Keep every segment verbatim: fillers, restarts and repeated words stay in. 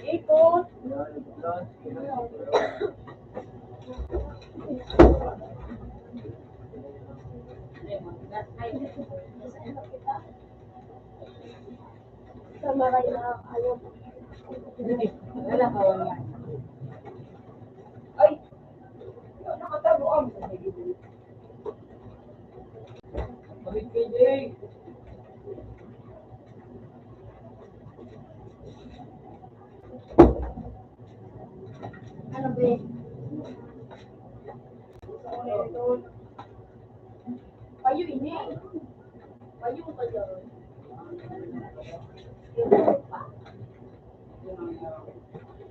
Ikot. Sa maray na ayaw. Ay! Nakatago ang. Ano ba eh? Payo ini. Payo, payo.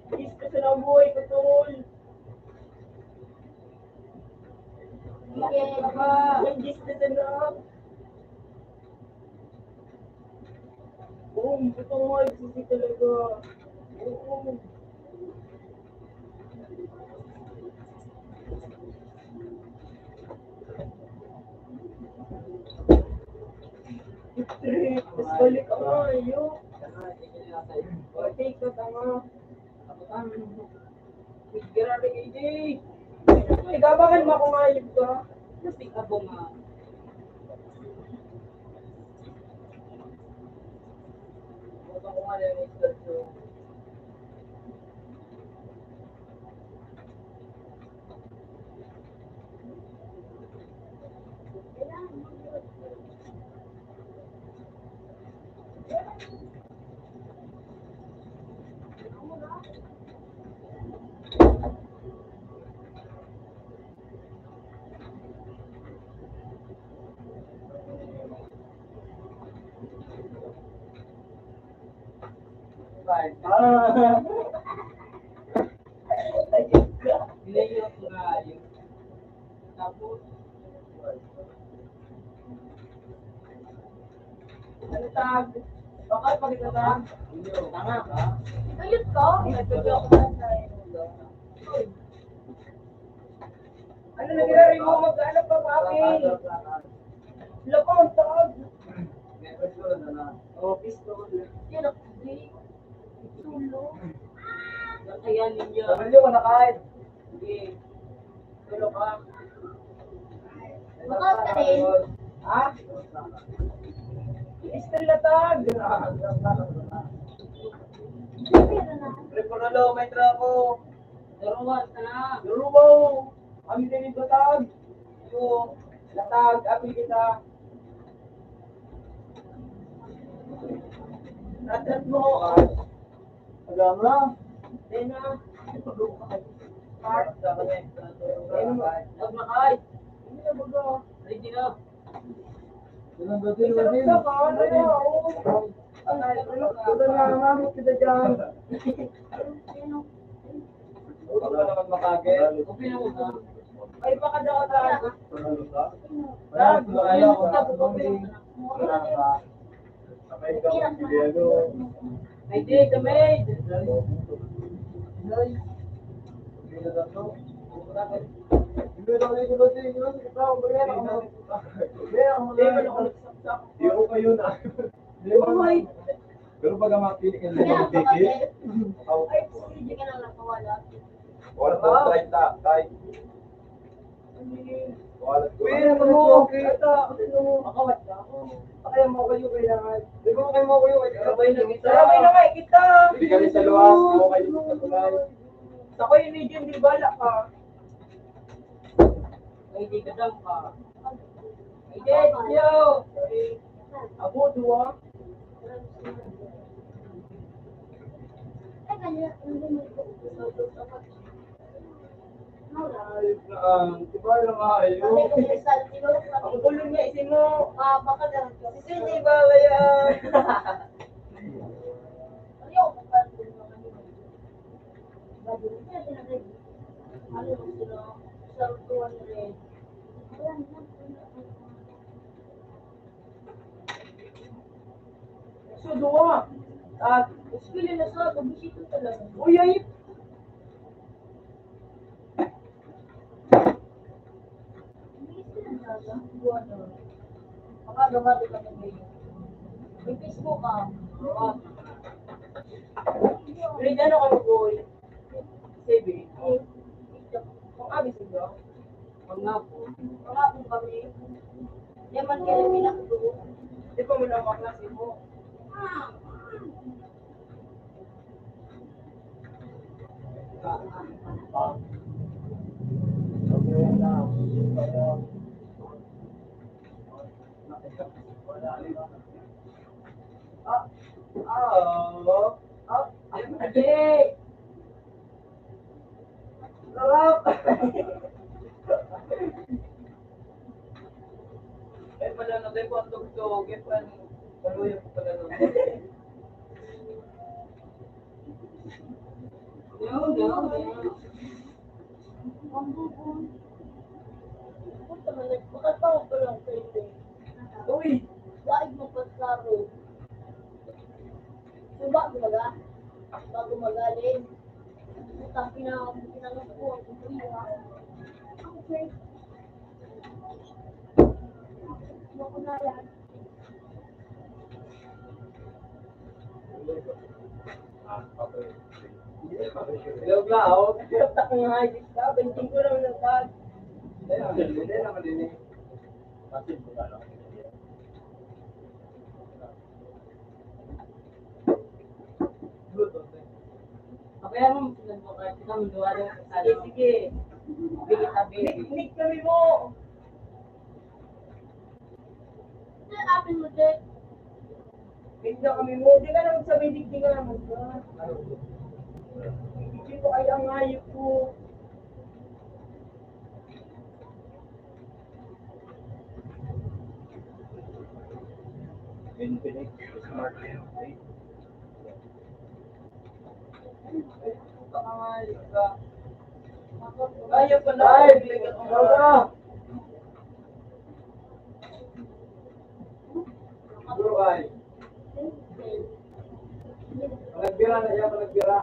Gusto ko sa buhay ko, tol. Yes, yes, yes. Oo, gusto ko nga, sisi talaga. Oo. Trip, tapos balik ka nga, iyo. Balik ka nga. Grabe, A J. Igabangan mo ako nga, ayun ka. Kasi ako nga. Ako nga, yung istorya. Bye. Ah. Ayun ka. Nilayas ko na yun. Tapos, ano tag? Bakit pag ito tag? Tanga ka? Ayun ka? Nagpapagod ako na tayo. Uy. Ano nangyari mo? Mag-ano pa, papi? Lakon, tag. Oh, pistol. Yan ako, di. Tulo. Kaya ninyo. Sabi niyo, manakain. Sige. Tulo ka. Makaon ka rin. Ha? Pistol na tag. Pre, Porolo, may trapo. Daruwa, sana. Daruwa, oh. Kami din yung batag. Yung latag, apil kita. Natat mo, ah. Agam na. Then, ah, heart. Then, wag na kayo. Hindi na baga. Ready na. Sarap na ba? Ano na? Oo. Ang sarap na, mamit kita dyan. Huwag ka naman makagit. Okay na mo ba? Ay, baka daw ka. Wala, wala, wala. Ay, di, kami. Di, wala ko nagsaksak. Di ko kayo na. Di ba? Pero pag ang mga pili ka na ng ticket, ay, sige ka lang nakawala. Wala po, tayo ta, tayo. Wala po. Pero ano, kita, ano, makawat ka. Kaya mo kayo kailangan. Di ba kayo mo kayo kailangan? Sabay na kita. Sabay na kayo kita. Hindi kami sa luwas, di mo kayo sa luwas. Sa ko yung medium, di bala ka. Ay, di ka daw ka. Ay, di, yo. Abo, duwa. Ay, ah, di ba na maayo? Ang ulo niya, isin mo. Sisini ba yan? So, duwa. Ah, eskwela na sa, pagbisita talaga. Uy, ay! Makagabado ka na ngayon. May Buka. Grade ano ka, boy? Seven. Ang abi sa inyo? Mga po. Mga po kami. Yan man kayo pinakdo. Di pa mo na mga klase mo. Ah, ah, ah, ah, sarap! Eh, pala na tayo po ang tugtog. Eh, paano? Paano yung pala nun? Uy! Waig mo pagkaro. Suba, gumaga. Bago magaling. Putang ina, pinanong ko ang buhay, ha? Okay. Ano ko na yan? Hello, Glau. Takot nga, ay, Glau. Benting ko lang ng tag. Hindi, hindi naman din eh. Kaya mo, sige, sige. Sige, tabi. Nik-, nik kami mo. Ano yung apin mo, Jack? Hindi kami mo. Di ka na magsabi, digdigan mo. Hindi ko kaya ang hayop ko. Binibili. Smart na yun. Ayaw pa na. Ay, wala. Bro, ay. Panagbira na yan, panagbira.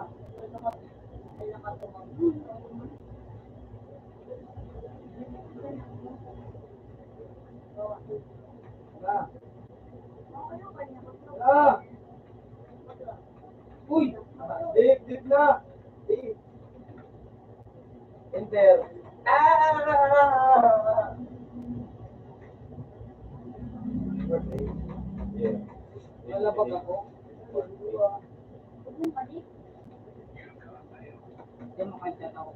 Na. Ah! Uy! Deep, deep na! Deep. Enter. Ah! Yeah. Lalabag ako. Diyan mo kaya ako.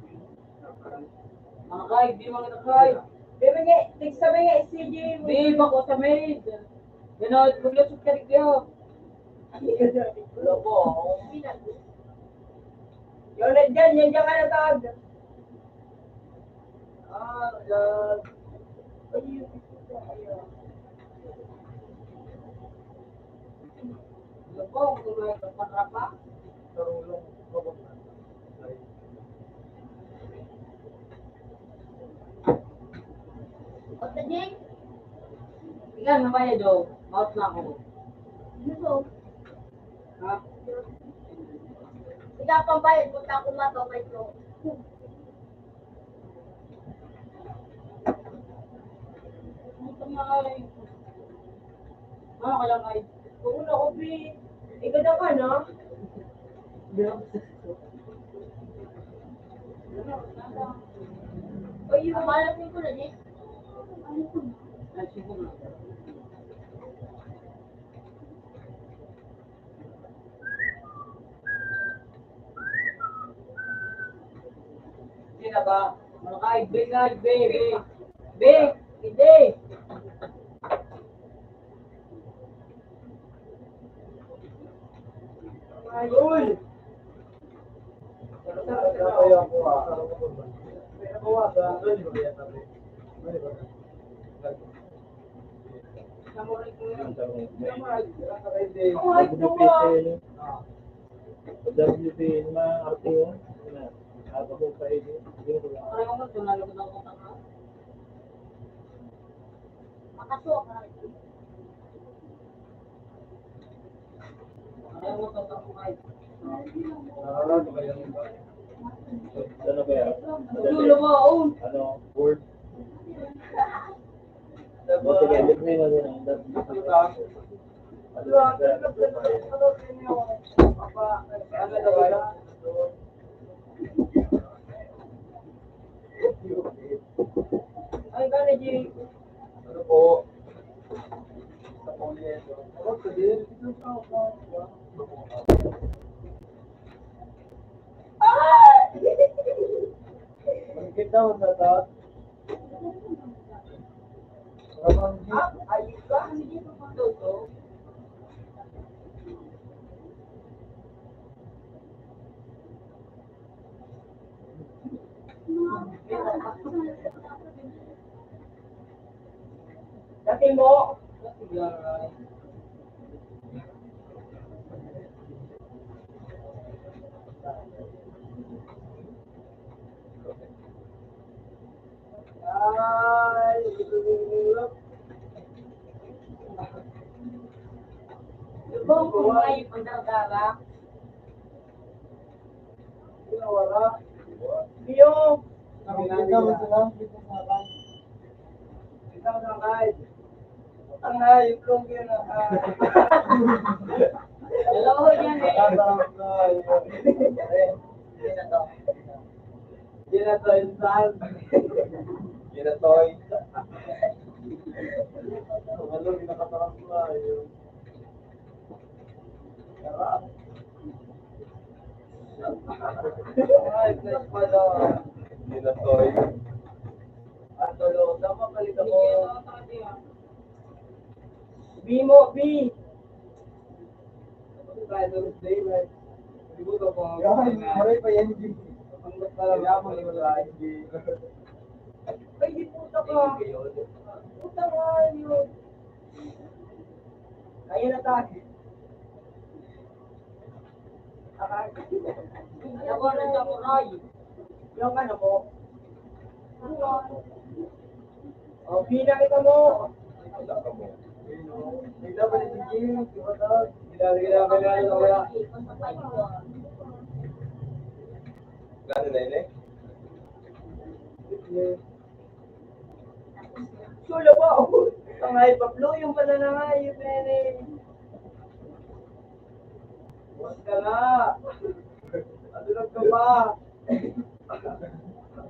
Mga kay, di mga kay. Pero nga, nagsabi nga si J. Di, bako sa maid. Ganon, maglusot ka rin kayo. Wala po. Yun, nandyan, yan dyan ka natawag. Ah, yan. Ayun, ayun. Ano po, kung may kapanrapa? Karulong. Ikaw, nabayad o. Maot na ako. Ano to? Ha? Ikaw, pambayad, punta ako mato, may to. Ano ka lang ay? Oo, na, Obi. Ikaw daw ka, no? Oy, yung malat ko na, eh. Ano ko na? Ay, sige na. Sino ba? Mga kaibigan, baby. Be, hindi. Uy! W P N, mga arte yun. Ako po pa eh. Makasuok na. Ah, ano ba yan? Ano ba yan? Dulo mo, oh. Ano? Word? Buti ka, hindi ko na yun. Ano po? Kita mo na ta? Dati mo. Ay, lubong ko ay pagdagara. Iyo. Nakikita mo sila? Ang hayop kong yun, ah. Hello, yan eh. Ginatoy saan? Ginatoy. Ano, ginakatarang ko na, yun. Ay, fresh pa daw. Ginatoy. Ang tulo, dapat palit ako. Bi mo, bi. Yan, maray pa yan, bi. Kaya mo yung maray, bi. Ay, di puta ka. Puta ka, yun. Kaya na tayo. Ako rin sa Kuray. Yung ano po. O, pina kita mo. Bigla ba ni Gigi? Di ba to? Bigla, bigla, bigla, bigla. Gano'n na yun eh? Sula ba? Ang hype up, Pablo, yung pala na nga, yun na yun eh. Bukas ka na. Matulog ka pa.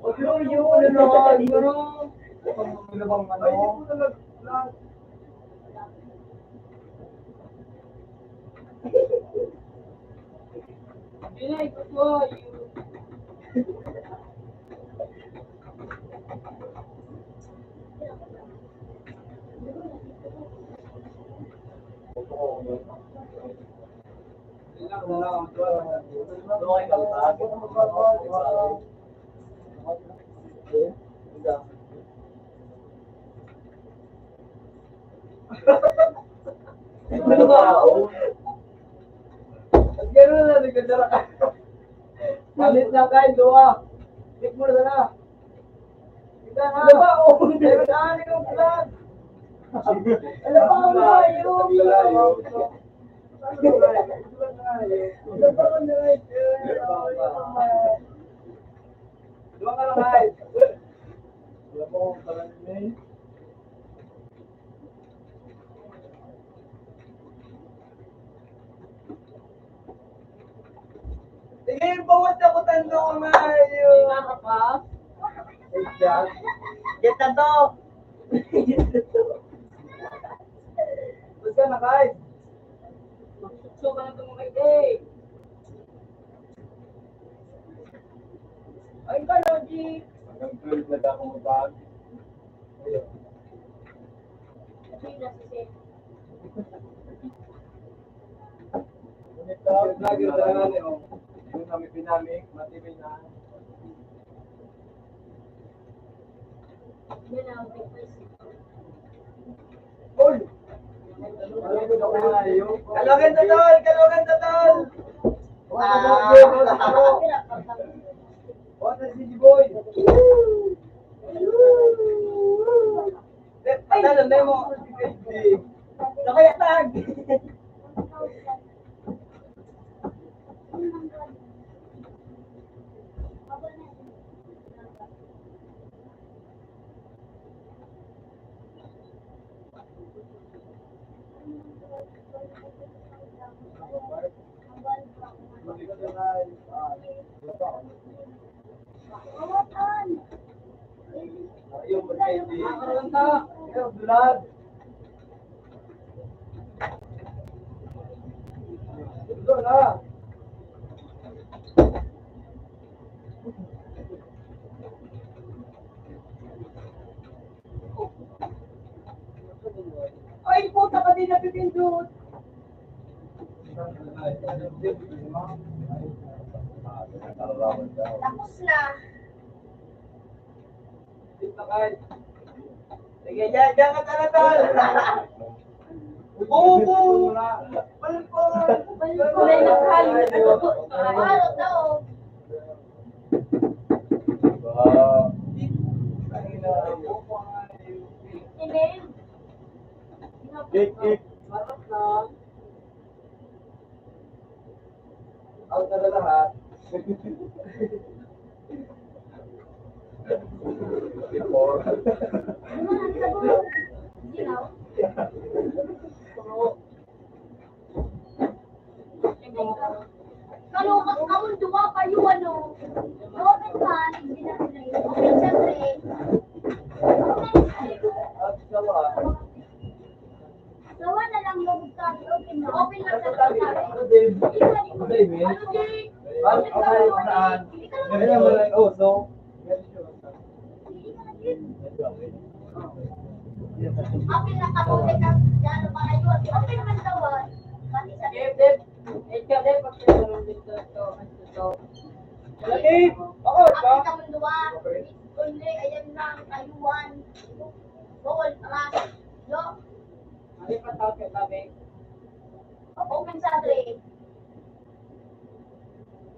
Pablo, yun, ano na, siguro. Ano bang ano? Ay, hindi ko na nag-, nag-, Yun na, ito po, yung Ano ba? Ang gano'n na, nagkadara ka. Palit na kayo, duwa. Click mo na sana. Kita na. Ano ba? Oh, pero saan yung plan? Ano ba ang layo? Ano ba ang layo? Duwa ka lang, guys. Wala pa akong kalan, eh. Sige, bawat ako tando ko na, ayun. Wala ka pa? Ay, Jack. Get na to. Basta na, guys. Magsutso ka na itong mga ide. Ay, ka, Logi. Hanggang twelve na ako mag-bag. Ayun. Lagi na talaga ni, oh. Yung kami pinamig, matibay na. Uy! Kalogan ta, tol! Kalogan ta, tol! Ah. Wala si Boy! Ay! Ano, Memo? Nakayatag! Makaroon ka. Ikaw, blood. Ito na. Ay, puta ka din napipindot. Tapos na. Sige, diyan, diyan ka talaga. Bobo! Palpal! Palpal! May naghalo na sa buto. Halo daw. Wow. Amen. Cake, cake. Out na lahat. Ano ang sagot? Ginaw? Kalukas ka mong duwa pa yung ano. Open pa, hindi na sila yun. Open sa three. Open sa three. Gawa na lang yung sabi, open na. Open lang sa sabi. Ano, Jay? Ano, Jay? Ano, ano, ano? Hindi ka lang. Ganyan mo lang, oh, so, Apil na kamote ka, gano pa kayo? Apil man daw, ah. Pati sa Dave, Dave. Eh, ikaw, Dave, pag tinulong dito, ito, ito, ito. Lagi! Ako, ito. Apil ka man daw, ah. Kundi, ayan na ang kayuan. Bawal, alas. Yo. Ano yung pagkakit, Dave? Open sa atin.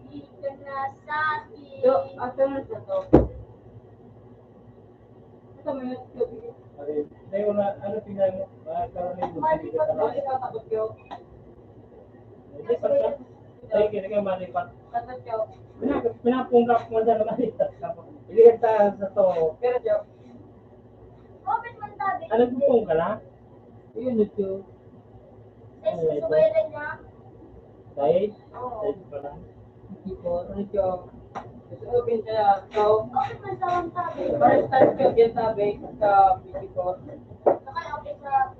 Hindi ka na sa akin. Yo, after na sa to. Ito mo yun, gabi. Ay, tayo na, ano, tingnan mo? Ah, karamihan mo, hindi ka talaga. Mali ka, takot yun. Hindi, pagka, tayo, kaya ka mali pa. Takot yun. Pina-, pinapunggap mo dyan, mali. Hindi ka sa, sa to. Pero, yo. Open man tabi. Ano, pupong ka na? Yun, ito. Ay, susubayan na niya. Side? Oo. Side pa lang. Ito, ito. Ito, open kaya. So, open man sa ang tabi. First time ko, yung tabi sa P G four. Naka-open sa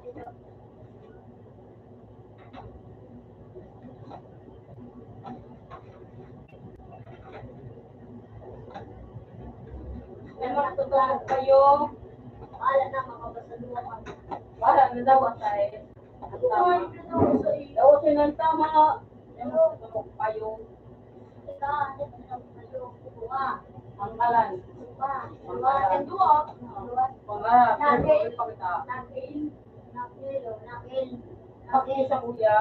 May mga totoo kayo. Wala na, makabasa duwa ka. Wala na daw, atay. Daw, sinanta, mga, yung totoo kayo. Ang kalan. Ang kalan. Ang kalan. Ang kalan. Paki sa kuya.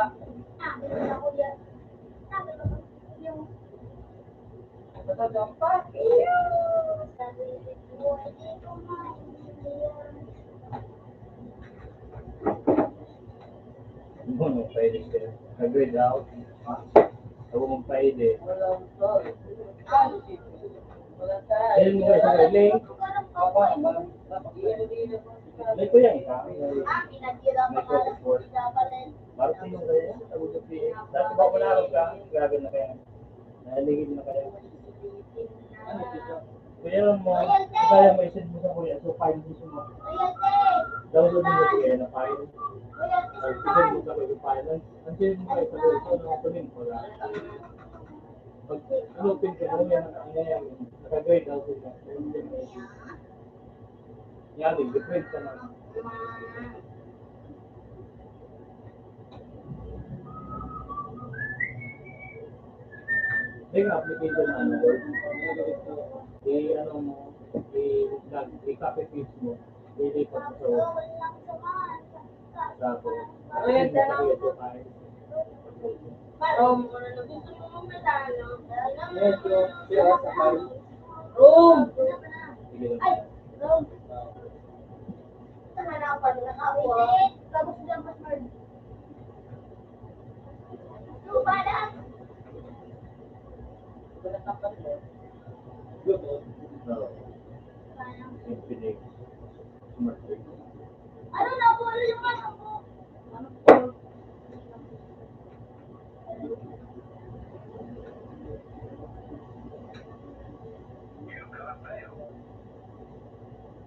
Ito daw ang paki. Ano, pwede siya. Agree daw. Ha? Ako mong pwede. Ayun mo guys, ang link. May kuya ka? May kuya support. Marami yung kaya. Sabi ko, "Dati ba ko na ka? Grabe na kaya. Naligid na kaya." Ano siya? Kuya mo, kaya mo i-send mo sa kuya. So, file mo sa mga. Download mo sa kuya na file. Tapos, i-send mo sa kuya file. Ang, ang send mo kayo sa kuya. So, ano, kunin ko lang. Pag, ano, pin ko, ano yan, ano yan, naka-grade out siya. Yan, different ka na. May mga application na ano, Lord. I-ano mo, i-, i-copy paste mo. Lilipat sa, sa ako. Ayan, sa iyo, sa akin. Rom, ano na gusto mo magkatalo? Medyo, siya sa akin. Rom! Sige lang. Ay, Rom. Sa hanapan, nakauwi. Tapos lang, Pastor. Lupa lang. Good. Ano na po? Ano yung ano po?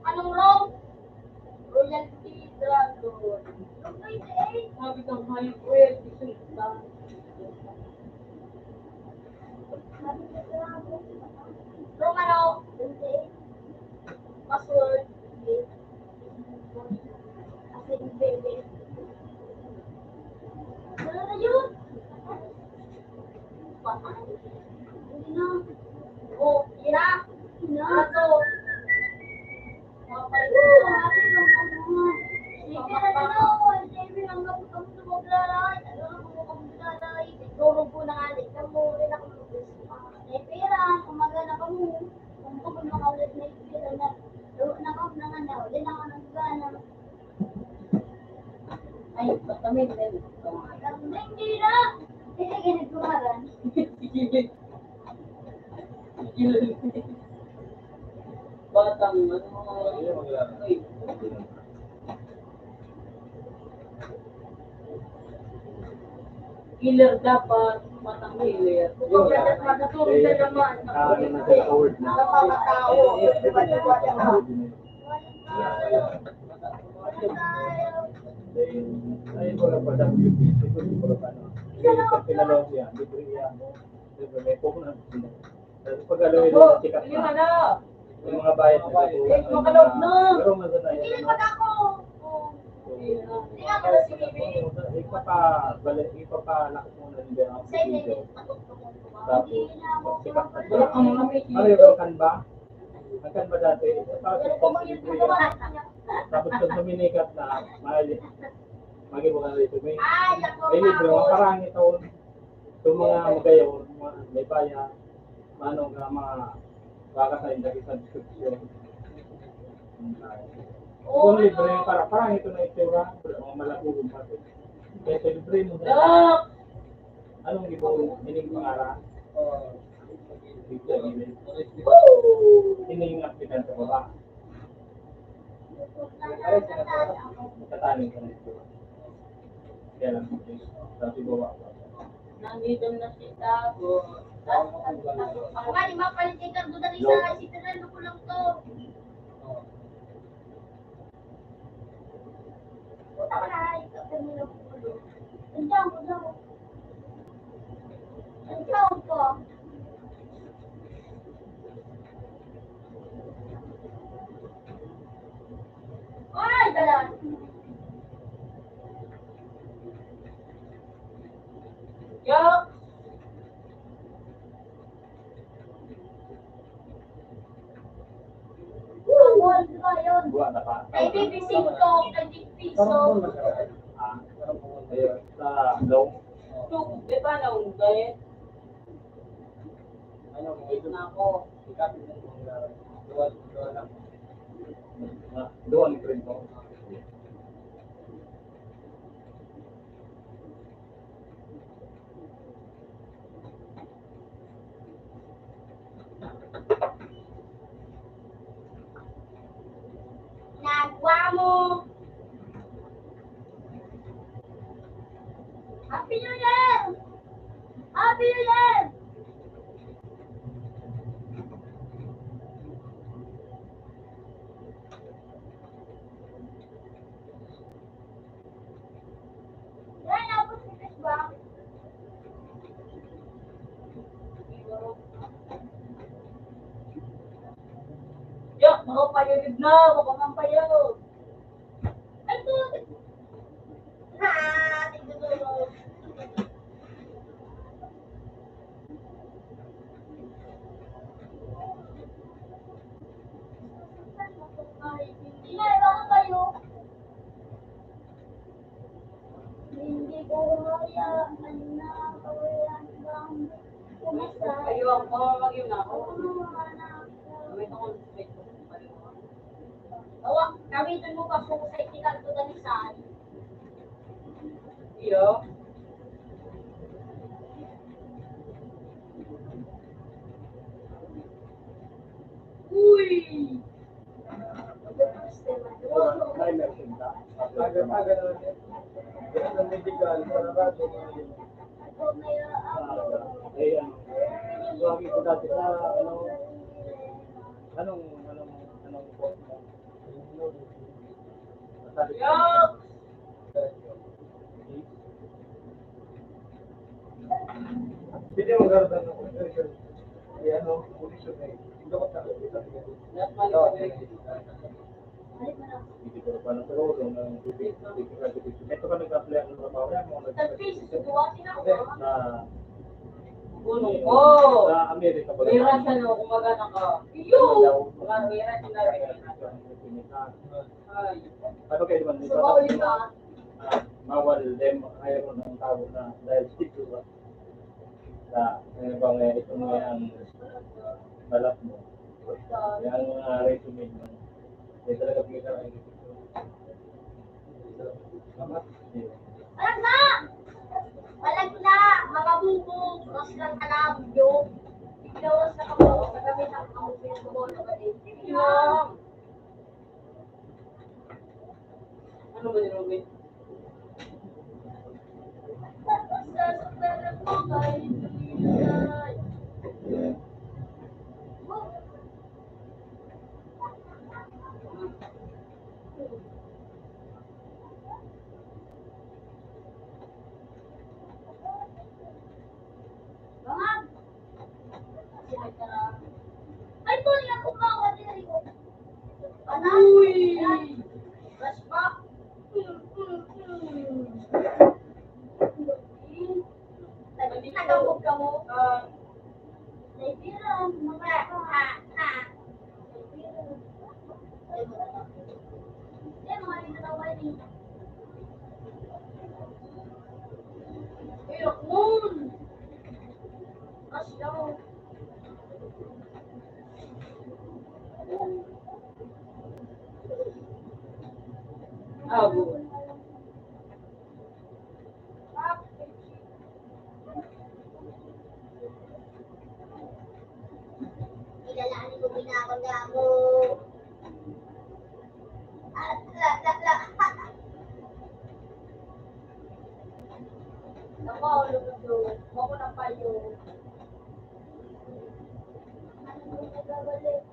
Anong wrong? Romano, password, as in, baby. Ano na yun? Hindi na. Oh, yun na. Yun na. Ito. Ay, ba't kami, hindi na. Hindi, hindi, hindi. Batang, ano, killer dapat, batang killer. Yun. Matutulog na naman. Ah, nasa forward na. Napakatao. Ay, wala pa, W P C, wala pa, ano. Sa Pinalawag yan, libre yan. Libre, may puhunan. Tapos pag alam mo, sikat na. Yung mga bayad na sa buwan. Pero maganda yan. Hindi pa ako. Hindi nga pala si Bibi. Ipapa-, bali-, ipapalakot mo na rin ang video. Tapos, pag sikat na siya. Ano yung kan ba? Ang kan ba dati? Tapos, pag libre yan. Tapos, pag suminikat na, may, mag-iba ka na dito. May, may libre, makarangit ako. Itong mga magayon, mga may bayan, ano nga mga baka sa indagit sa description. Kung libre, para, parang ito na itsura, mga malagulong pa ito. Kaya libre mo na. Anong libre? Ining pangalan? Ining aplikante ko ba? Katanin ko na ito. Kaya lang, sabi ko ba? Nandito na si Tago. Ang mali, mapalitan ka doon dali sa si Fernando ko lang to. Puta ka na, ikaw, Fernando ko lang. Ang damo, damo. Ang tawag ko. Ay, dalan. Yo! Buwa na pa. Ay, bibising ko, twenty piso. Ah, ayun, sa daw. Two, di ba, naunggay? Ano, ito na ako. Ikapit mo kung duwa, duwa lang. Ah, duwa ni friend ko. Nagwa mo. Happy New Year! Happy New Year! Yan, tapos ito ba? Yak, mga payag na, mga pampayo. Ay, putik. Ha, tigdodoro. Hindi na, iba ko kayo. Hindi ko kaya, ano na, kawalan bang kumusta? Ayun, mama, mag-yun ako. Ano, anak? May tungkol sa pagkakas. Awa, gamitin mo pa po sa itikal ko dali sa akin. Iyo. Uy! Ay, meron ka. Aga-aga na. Yan ang medical, para ba? Ayan. Lagi ko dati sa, ano, anong, anong, anong course mo? Masabi ko. Yo! Sige. Pwede mo gardan ng commercial. Yan, no? Commercial na yun. Hindi ko talaga kita. Hindi ko pa natulog ng tubig. Ito ka nag-apply ng trabaho yan, mga nag- Sa Facebook, duwa sila, na Gunong ko. Sa Amerika ba? May rasa na ako, kumbaga, naka-, Yun! Mga rasa na rin. Ay. Ano kayo naman? Sa bawal na. Ah, bawal din, ayaw mo ng tao na dahil stigma. Sa, ano ba nga, ito nga ang balat mo. Yan ang mga resume mo. Yan talaga pinaka-, Palagla! Palagla! Mga bubog! Roslang alam! Yung ignawas na kamo sa gamit ang kamupin ko na balik. Inom! Ano ba yun, Robin? Mga Ay, po, niya po ba ako diri? Uy! Flashback. Nagkabog ka mo? Ah. Naibiran. Ha, ha, ha. Abo. Ilalaan ko, binakon niya ako. Ah, la, la, la. Naku, lumudo. Ako na payo. Ano mo nagabalik?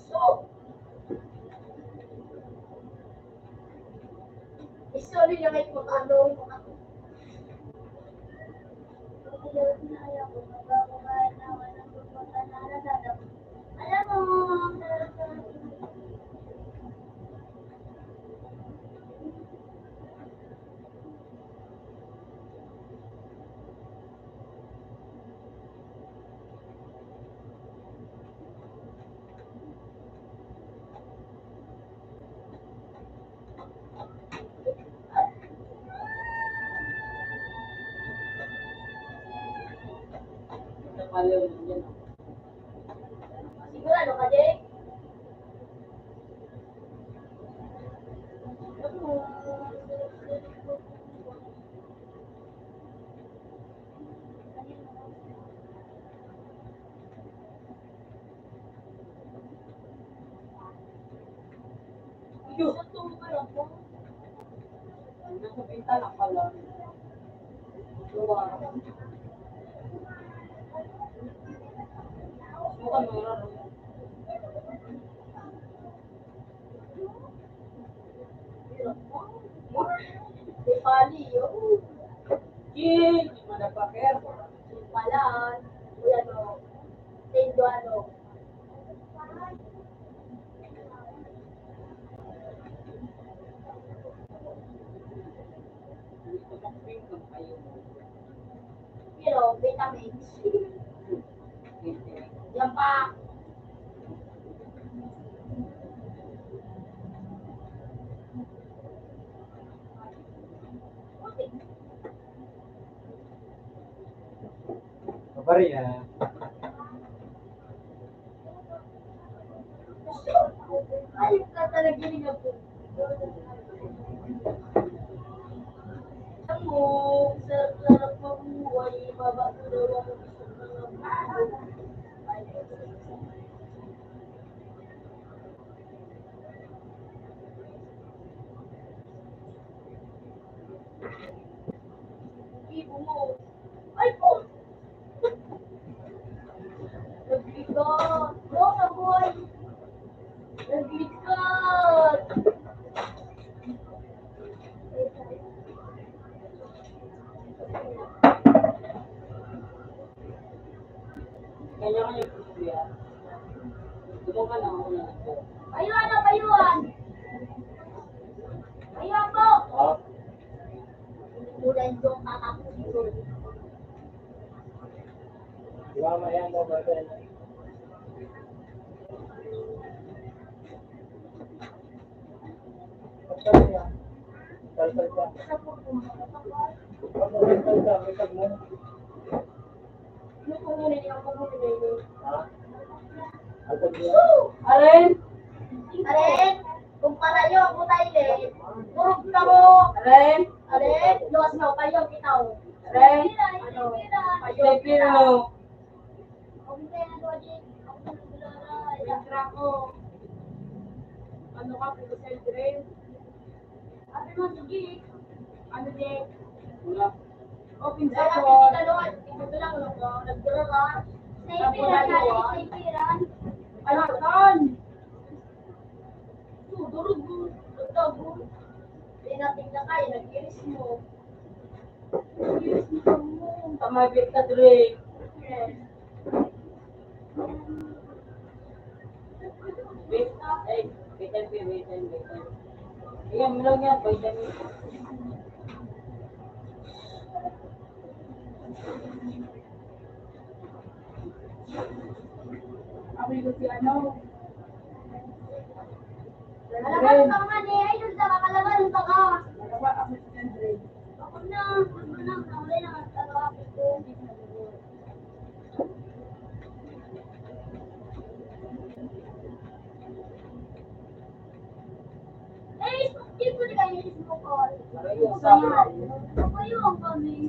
So, istorya niya may kung ano. Alam mo, Sigurado ka, Jay? Iyo. Nakabenta na pala. Bukan mo yun, ano? Di pali, oh. King, motherfucker. Palan, uy, ano, tendo, ano. Pero, vitamins. Yan pa. Pare, ah. Ay, tatalagiling ako. Ako, sarap-sarap mabuhay, baba ko daw ako gusto ng Kanya-kanya po siya. Gumawa na ako ng Payuhan na payuhan! Payuhan po! Ah? Hindi po na yung tatapos ito. Di ba, maya mo, brother? Aren? Aren? Kung parayo ang utay, eh. Turog ka mo. Aren? Aren? Luwas na, payo kita, oh. Aren? Ano? Payo kita. Entra ko. Ano ka, Professor Dre? Sabi mo, sige. Ano, Dre? Wala. Open sa ko. Ito lang, ano ko, nagdura ka. Sa ipiran, sa ipiran. Ano, saan? Durog mo. Durog mo. Pinating na kayo, nag-iris mo. Tama, Victor Drake. Wait, ay, wait, wait, wait, wait. Ayan, meron nga, vitamin. Sabi ko si ano, Malaman ka nga ni, ay, doon sa kakalaban, baka. Malaman ako si Andre. Ako na, ako na, ako na, ako na, ako na. Eh, Facebook, di ko na kayo Facebook call. Ako yung kami.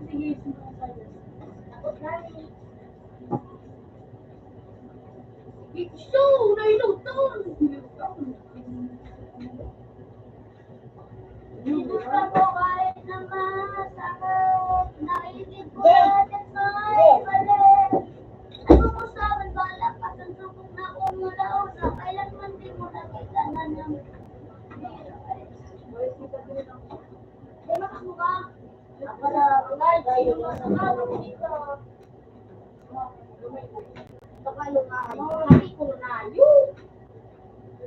Sige, sino kayo? Ako na eh. Gusto, nainutan. Gusto ko kahit na masakit, naisip ko lahat at may mali. Ano mo sa akin, bahala ka sa subok na kung wala o sa kailan man di mo nakita na nang. Di ba, kasuka? Ang pala, ang layo, yung masama, ang dito. Baka yung layo. Sabi ko, layo.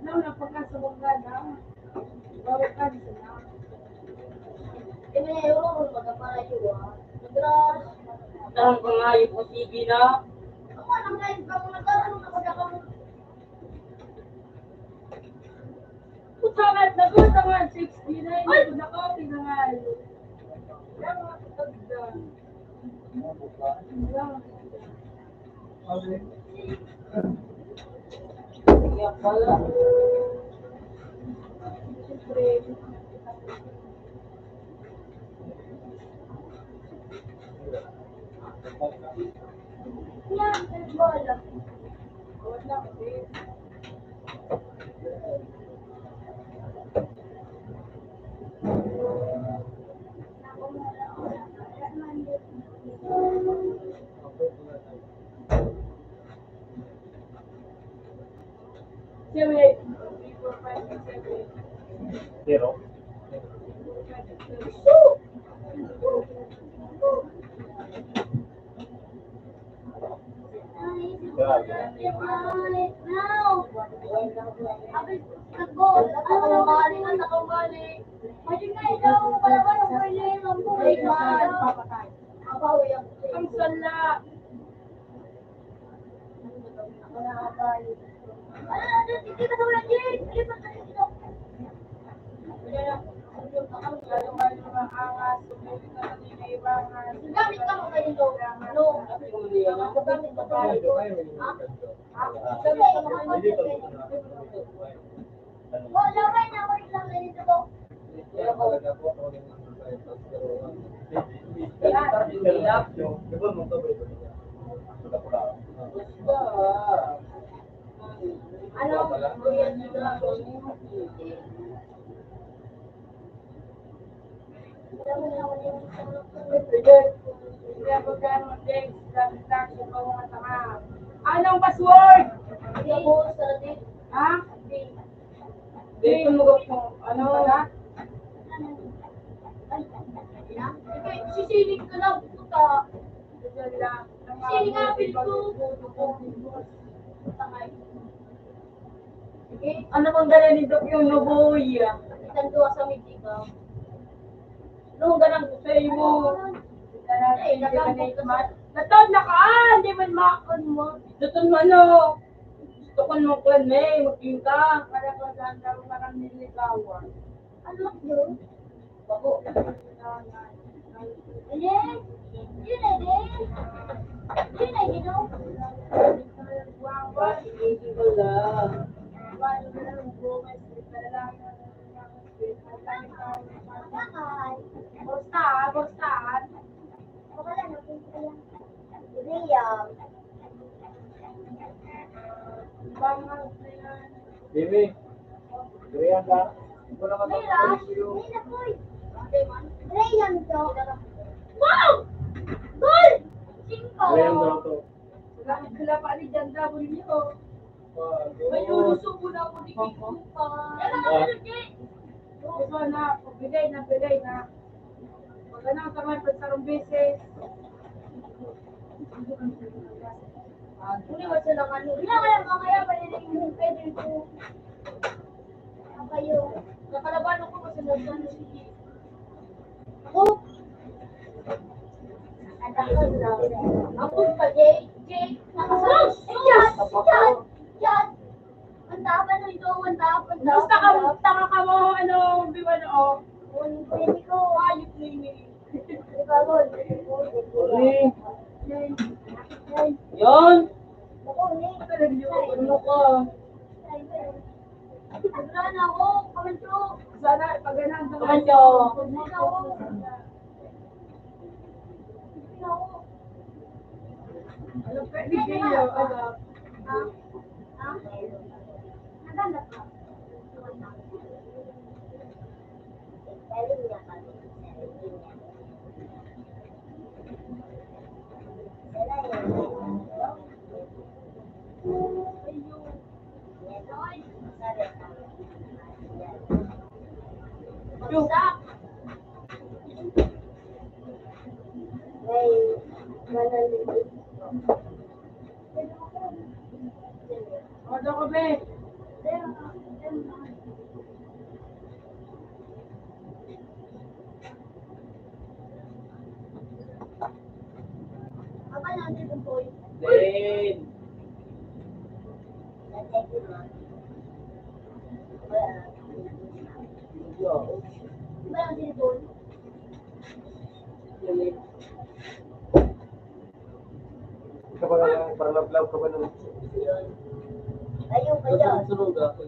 Ano, napagkasabungan na. Bawal ka, di na. Eh, may euro, magkaparayo, ah. Nagras. Ang pangayo ko, sige na. Ako, ang layo ka, mga gano'n, nakasakang. Utangan na, utangan, sixty-nine. Ay! Ako na ko, pinangayo. Yan, mga katagdan. Yan pala. Siyempre. Zero. Ang sala. Anong password? Ha? Dito mo ko, ano? Sisiling ka lang, puta. Diyan lang. Siningapin ko. Ano bang dala ni Doc yung nuboy? Isang duwa sa Mexico. Ano ang ganang gusto mo? Ay, nagamit ka sa... Natod na ka, ah, hindi man makon mo. Tutun mo, ano? Gusto ko naman kuwan, eh, magpinta. Para ko lang daw parang niligawan. Ano yun? Bago. Hindi. Yun na din. Yun na din, oh. Wala. Basta, basta. Wala na po. Liam. Mimi, Brian ka? Ito naman ang Mira, Mira po. Brian to. Wow! Goal! Singko. Brian daw to. Salamat sa lapa ni John W. May luluso mo na ako ni Kiko pa. Yan ang kapatid niya. Ito na, pagbigay na, bigay na. Magana ka man pag sarong beses. Ah, tuloy mo silang ano. Wala ka lang mamaya, pwede rin yung pwede ko. Ang kayo. Kakalaban ako kasi nagkano, sige. Ako. At ako, ako pa, Jay, Jay. Ako, yes, yes, yes. Ang taba na ito, ang taba, ang taba. Basta ka, tanga ka mo, ano, biwan, oh. Ang pwede ko. Ayos na yun, eh. Ikaw, Lord. Uli. Yan. Ano ka? Wala na ako, kamancho. Sana, pag ganun, kamancho. Kamancho. Din. Ikaw ba nga, parang love-love ka ba nun? Ayun, ayun. Sunod, sunod ako.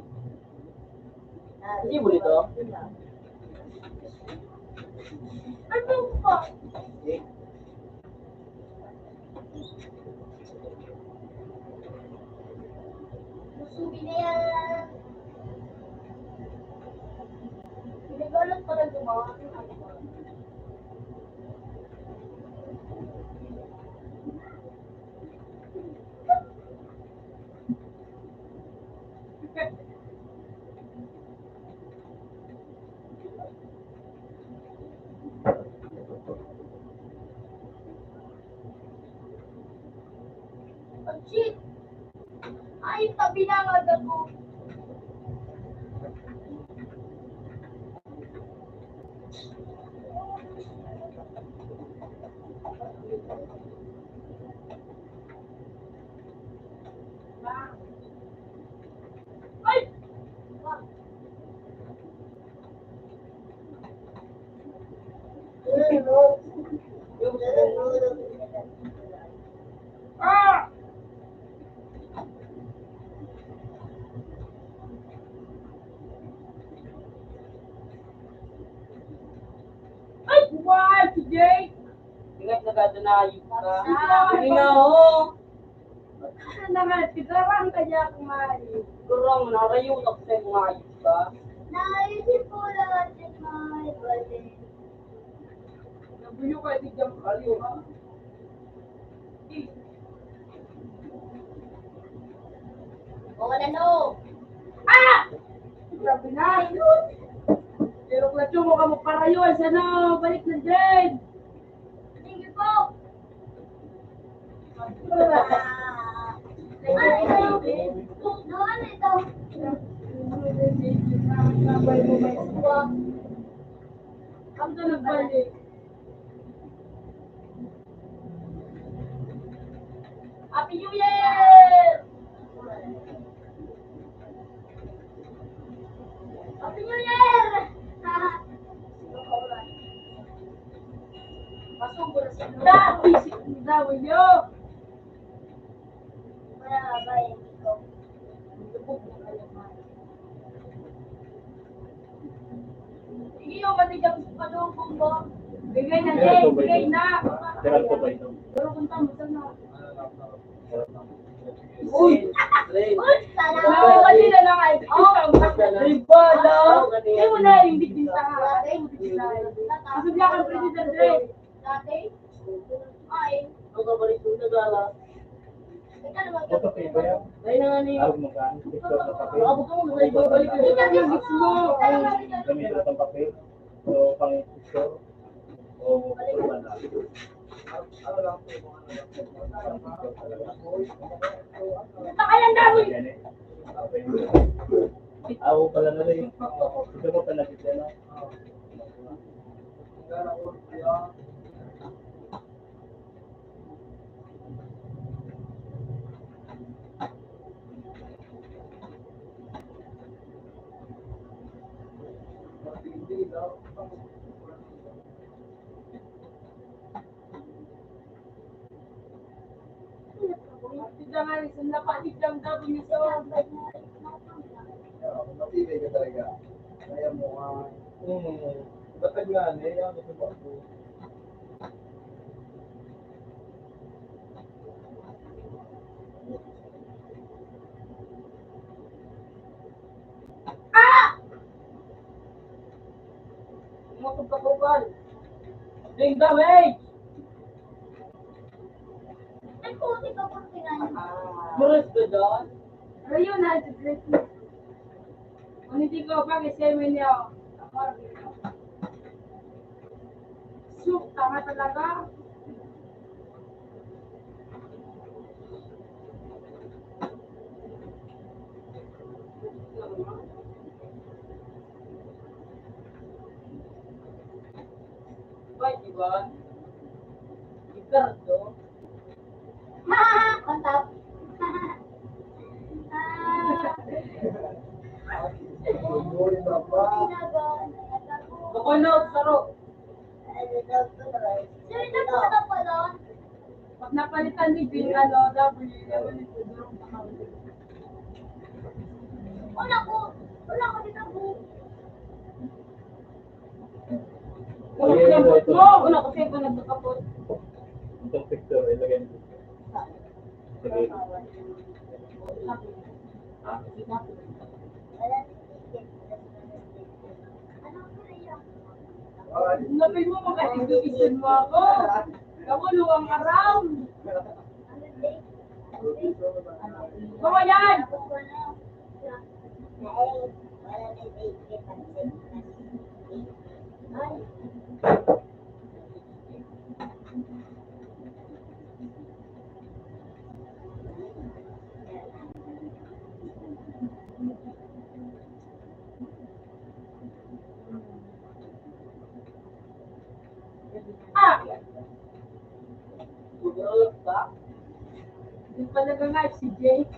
Hindi mo nito? Ano pa? Subi na yan. Pinagalot pa lang gumawa. Shit! Ay, tabi na nga ako. Ay! Ah! Ay, buwan, si Jake! Ingat na gado na, ayun ka. Sa- Ina, oh. Ano naman, sigarang ka niya kumain. Sigarang, narayo na ko sa'yo, kumain ka. Naisip ko lahat yung mga iba din. Nabuyo ka, di dyan kaliw, ha? O, wala, no. Ah! Grabe na. Pero kung mo ka magparayo, ay sana balik na din. Thank you po. Ang nagbalik. Happy New Year! Happy New Year! Pasok ko na sa Happy New Year! Sige, yung matigas pa doon, kung ba? Bigay na, Jay, bigay na. Pero kung tama, saan na? Uy! Uy, salamat. Grabe, mali na lang, ay. Oh, di ba, no? Hindi mo na, hindi din sa, hindi din sa. Kasi niya kang president, Jay. Dati? Ay. Ang kabalik ko, nagala. Ito, paper yan. Ay, na nga ni. Ako magkaan. Picture ng papel. Ako po, may babalik. Ito yung mismo. Ay. Gamit ko itong papel. So, pang picture. O, pang picture talaga. Ito kaya ang dami. Yan eh. Ako pala na rin. Ito ko pala dito, no? Kita nga rin, sa napatiglang daw niya sa Matibay ka talaga. Kaya mo, ah, mm, batag nga, eh, ano ko ba? Ah! Mga pagkakupan. Ding damage! Ay, puti ka, puti nga yun. Maras ka doon? Ayun, ha, si Grace. Kung hindi ko pa, kasi mo niya, oh. Sus, tanga talaga. Ba, di ba? Ricardo. Ang tap. Ah. Bacolod, saro. Sir, ito po na pala. Pag napalitan ni Bill, ano, W, W, W, durong pa kami. Wala ko. Wala ko dito, bro. Wala ko dito. Wala ko dito, nagkakapot. Itong picture, ilagay mo. Sige. Ha? Sabi mo, makaibigan mo ako. Kamu, luwang aram. Mga yan! Ah! Gugulat ka? Di pa nag-live si Jake.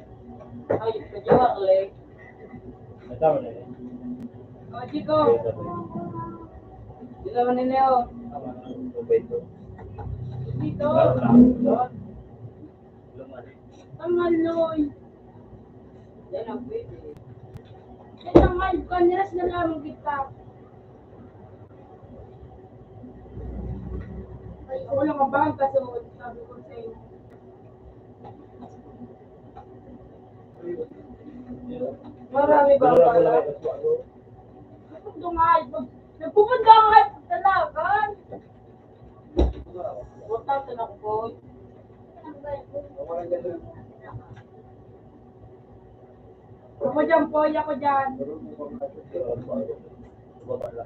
Ay, si Jake, Arlene. Ito, Arlene. O, Chico. Dito naman ninyo. Tama, ang mobile ko. Dito. Tama, tama. Lumali. Tangaloy. Yan ang pwede. Yan ang live ka, niras na lamang kita. Ay, ako lang ang bahal kasi sabi ko sa inyo. Marami ba ang pala? Ito nga, nagpupunta ang live talaga. Punta sa Nakboy. Ako dyan, Poy, ako dyan.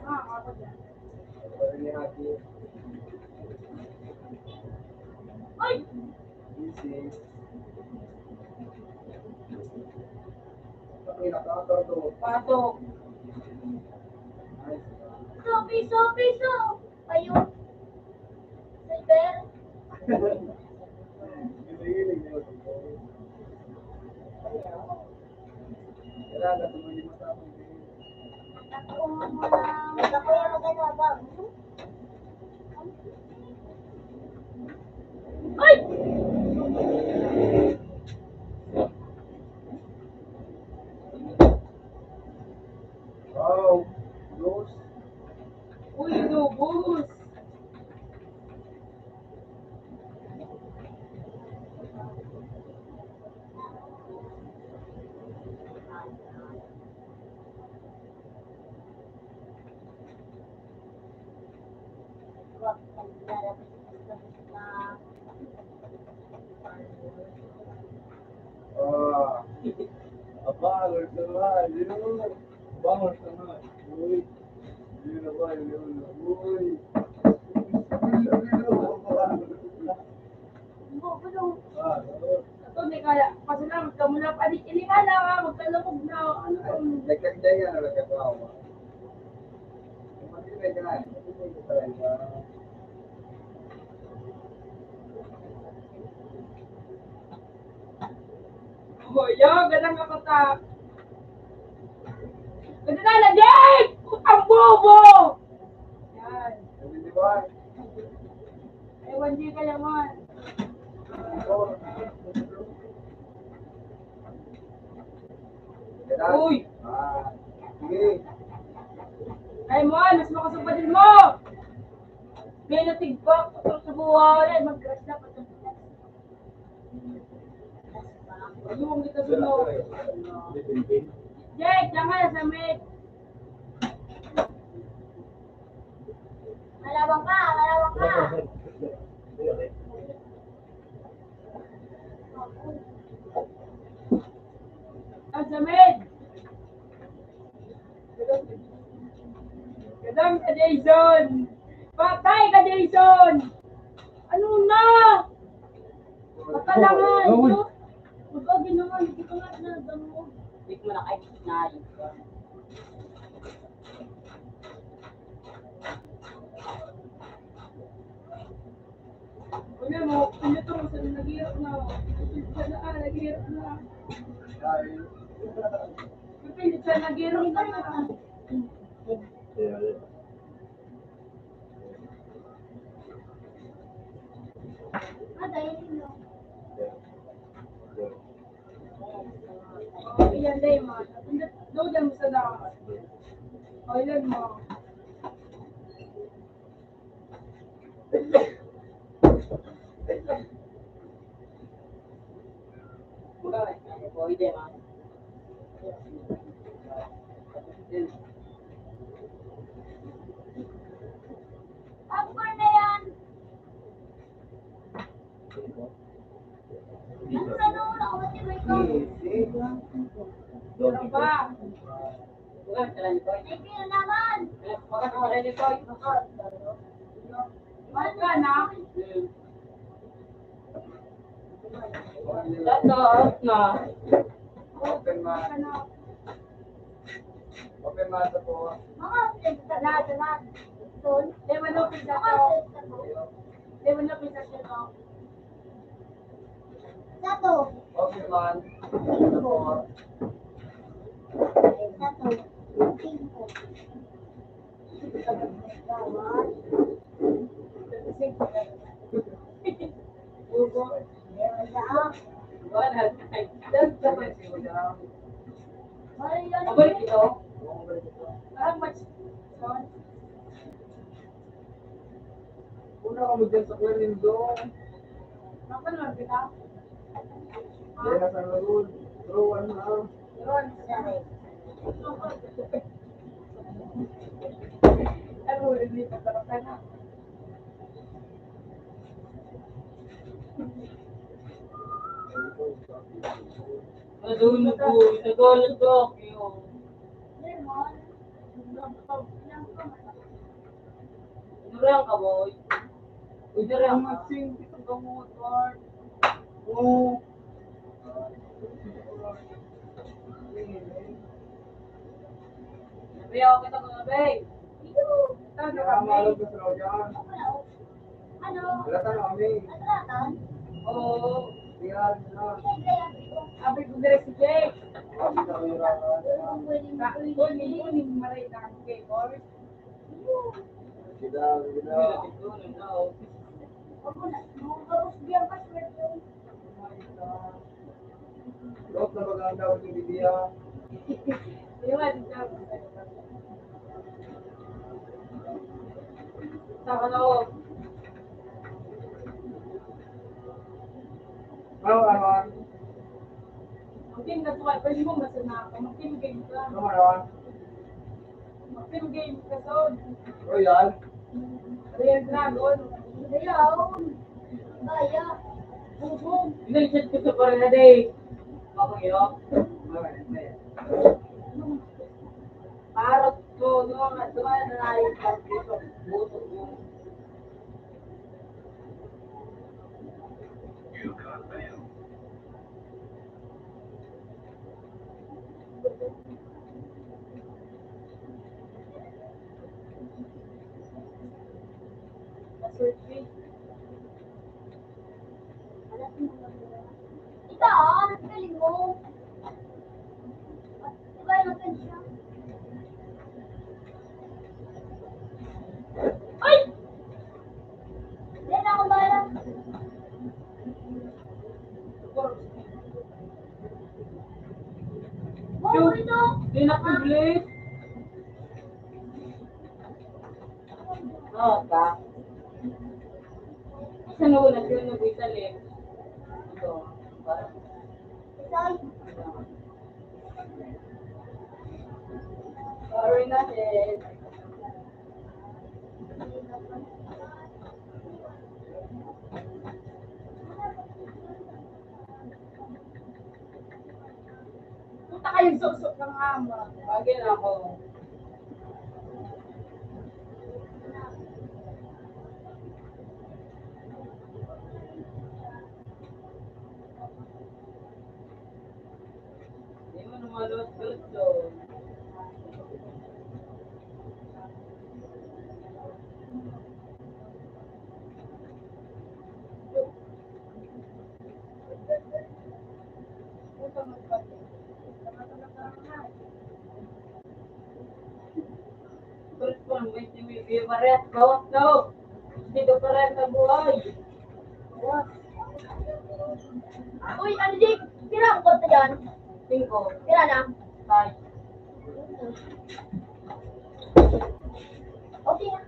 Ah, ako dyan. Ay! Pato. Piso, piso, piso. Ayun. Silver. Ay! Wow! Dos. Uy, lubos! Ah, abalo sa mga, yun. Abalo sa mga. Uy. Yun na ba, yun, yun, uy. Ito, may kaya, pasalamat ka muna pa. Di, ini nga lang, ah, magkalabog na. Ano, nagkagdaya na lang ako. Oh, yo, ganang ako ta. Ganun na lang, Jake! Putang bobo! Yan. Ewan, di ka yaman. Uy! Ah, sige. Ay mo, mas makasubad din mo! May natigbak, sa buhay, mag-crash na, patapos. Ayun, kita sunod. Jake, diyan ka sa mid. Malawang ka, malawang ka. Ang sa mid. Gadang ka, Jason! Patay ka, Jason! Ano na? Matalangan, no? Huwag ka ginawa, hindi ko nga na damo. Hindi ko na kahit sinayang ka. Wala mo, pinutong sa naghihirap na. Pinutong sa na, ah, naghihirap na. Pinutong sa naghihirap na. Ah, dahil yun. Iyan, Damon. Doon mo sa daan. O, ilan mo? Popcorn na yan. Ano, ano, ano, ano, ano, ano? Ano pa? Thank you naman. Mark ka na? Shut up na. Open man. Open man sa po. Mga open sa lahat, lahat. Doon. They will open sa po. They will open sa po. Sato. Okay man. Sato. Cinco. Abay, ito. Parang mas, Una kamo dyan sa Kuya Lindong. Kapan lang kita? Dyan na sa Lagod. Pero ano na? Pero ano siya eh? Ano, hindi pa talaga na. Madunod ko, nagalit ako. Durang ka, boy. Uy, durang ka. Ang sing, itong gamot, Lord. Sabi ako kita mga bay. Iyo. Tama kami. Ano? Wala tayong kami. Atratan? Oo. Yan, na. Sabi ko, "Dire si Jake." Sabi ko, "Wala ka." Kunin, kunin, maray na ang cake, or? Sila, sila. Ako na, mga kabos diyan, password yun. Loob na mag-aandam si Biblia. Di ba, di ba? Sa ano? Ano, ano? Ang team na tuwa, pwede mo masana ka, mag-team game ka. Ano, ano? Mag-team game ka, son. Royal? Royal Dragon. Ayaw. Kaya. Bubog. Nag-chat ko sa pare na day. Ako yun. Parang ko, no, nga, dumaan na na yung pagkita. Buto mo. Ikaw, ano galing mo? Diba yung atensyon? Ay! Hindi na ako bahala. Wow, ito. Di na public. Oo, ta. Sa nung nag-, nag-Italy. Ito. Sorry na, eh. Punta kayong suksok ng ama. Bagay na ako. Di mo na maluto. Parehat, gawat na, oh. Dito parehat na buhay. Uy, ano, Jake? Pira ang kwarta dyan? Singko. Pira na? Five. Okay na.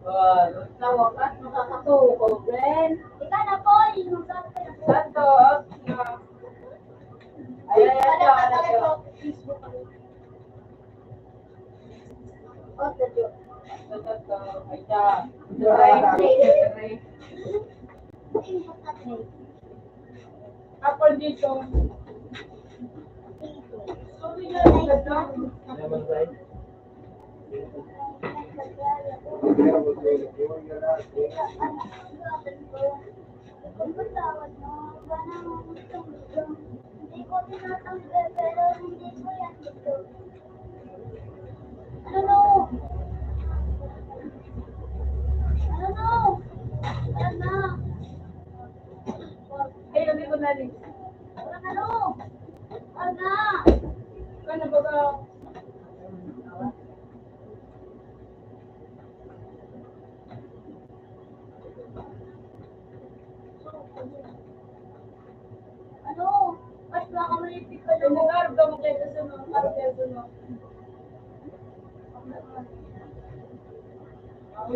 Ah, sa wakas, makakatukaw, friend. Ikaw na po, yung magkakaroon. Santos, na. Ay, ay, ay, ay, ay, ay. Oh, thank you. Santos, ay, siya. Apple dito. Sorry na, ang ganda. Hindi ko tinatanggal, pero hindi ko yan gusto. Ano no? Ano no? Ano na? Ay, sabi ko na rin. Ano? Ano? Ano ba ba? Ano? Mas baka malipit ka na. Lugar ka mo kaya sa mga kaya sa mga. Ano,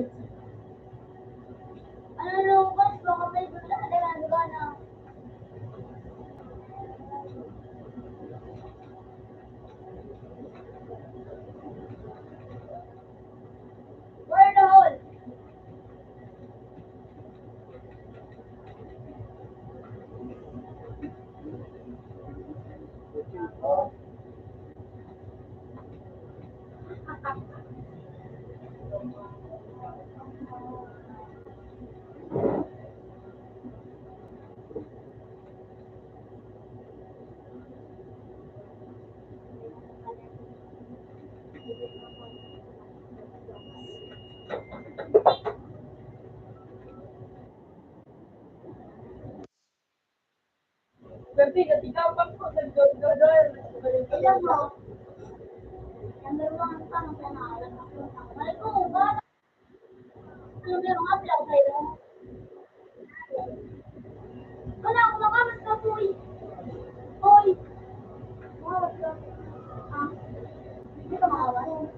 ano, mas baka may gusto ka na gana. Where the hole? Pwerte ka, tigapan ko, nagdododol. Alam mo, number one pa ang pangalan. Ay, kung ba? Number one, plug kayo. Wala akong makamas na, boy. Boy. Makamas ka. Ah. Hindi ka makawas.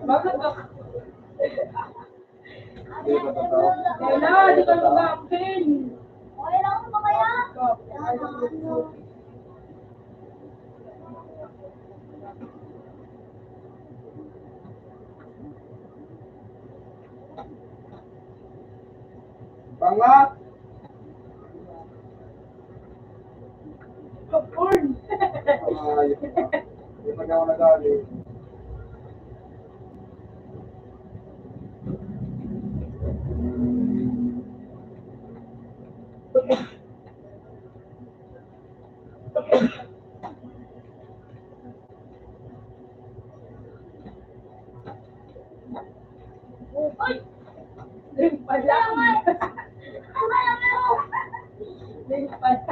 Bakit ka? Wala, di ka mag-akin. Okay lang, mamaya. Pangat. Popcorn. Ay, di pa niya ako nadali. Ay! Rin pala. Rin pala.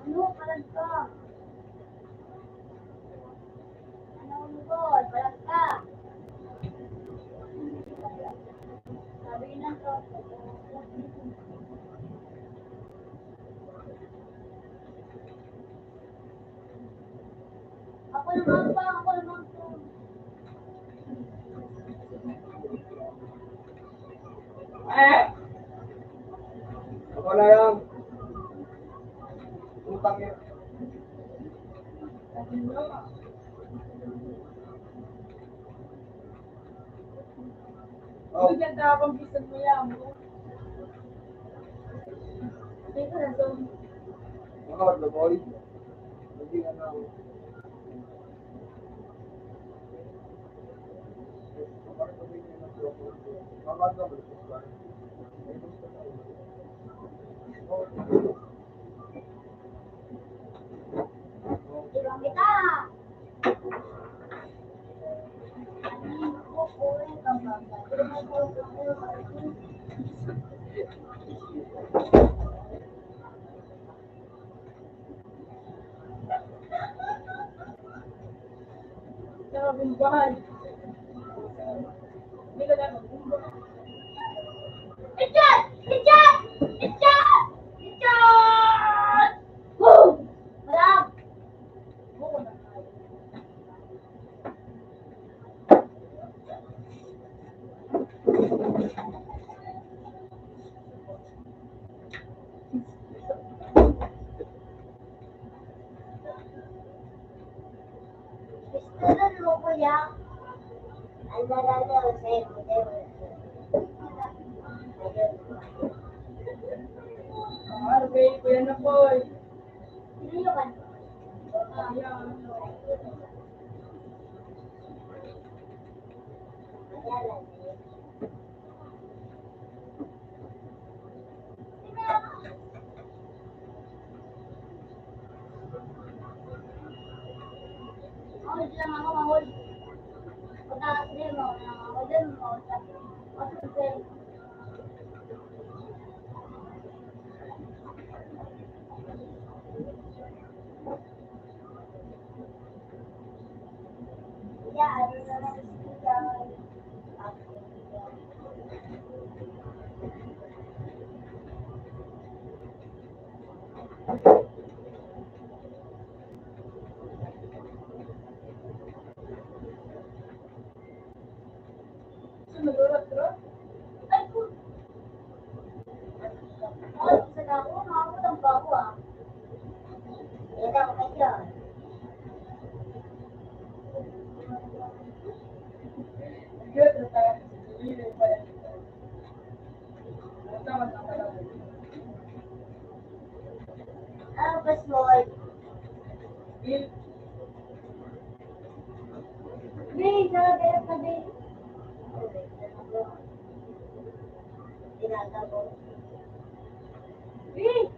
Ano, palag ka? Ano, Unggoy? Palag ka? Sabi ng tropa ko. Ako naman pa, ako naman po. Eh! Ako na yan. Utang yan. Oh. Hindi ka tapang bisan mo yan, mo. Hindi ko na to. Ako, the boy. Hindi na ako. Sa gumbahan. Hindi ka dapat gumbahan. Richard! Richard! Richard! Richard! Kuya, ang nagagawa sa'yo, kuya. Ano ba yung kuya na po eh? Sino ka? Ayan. Ayan lang eh. Tapos, Lord, May nagayat na may tinatabo. May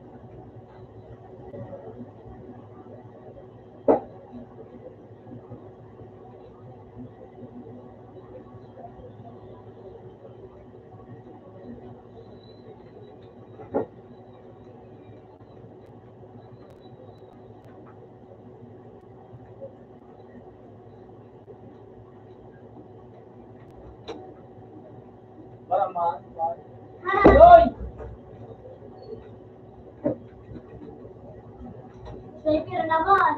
Para ma-, ma-, Yoy! Sniper naman.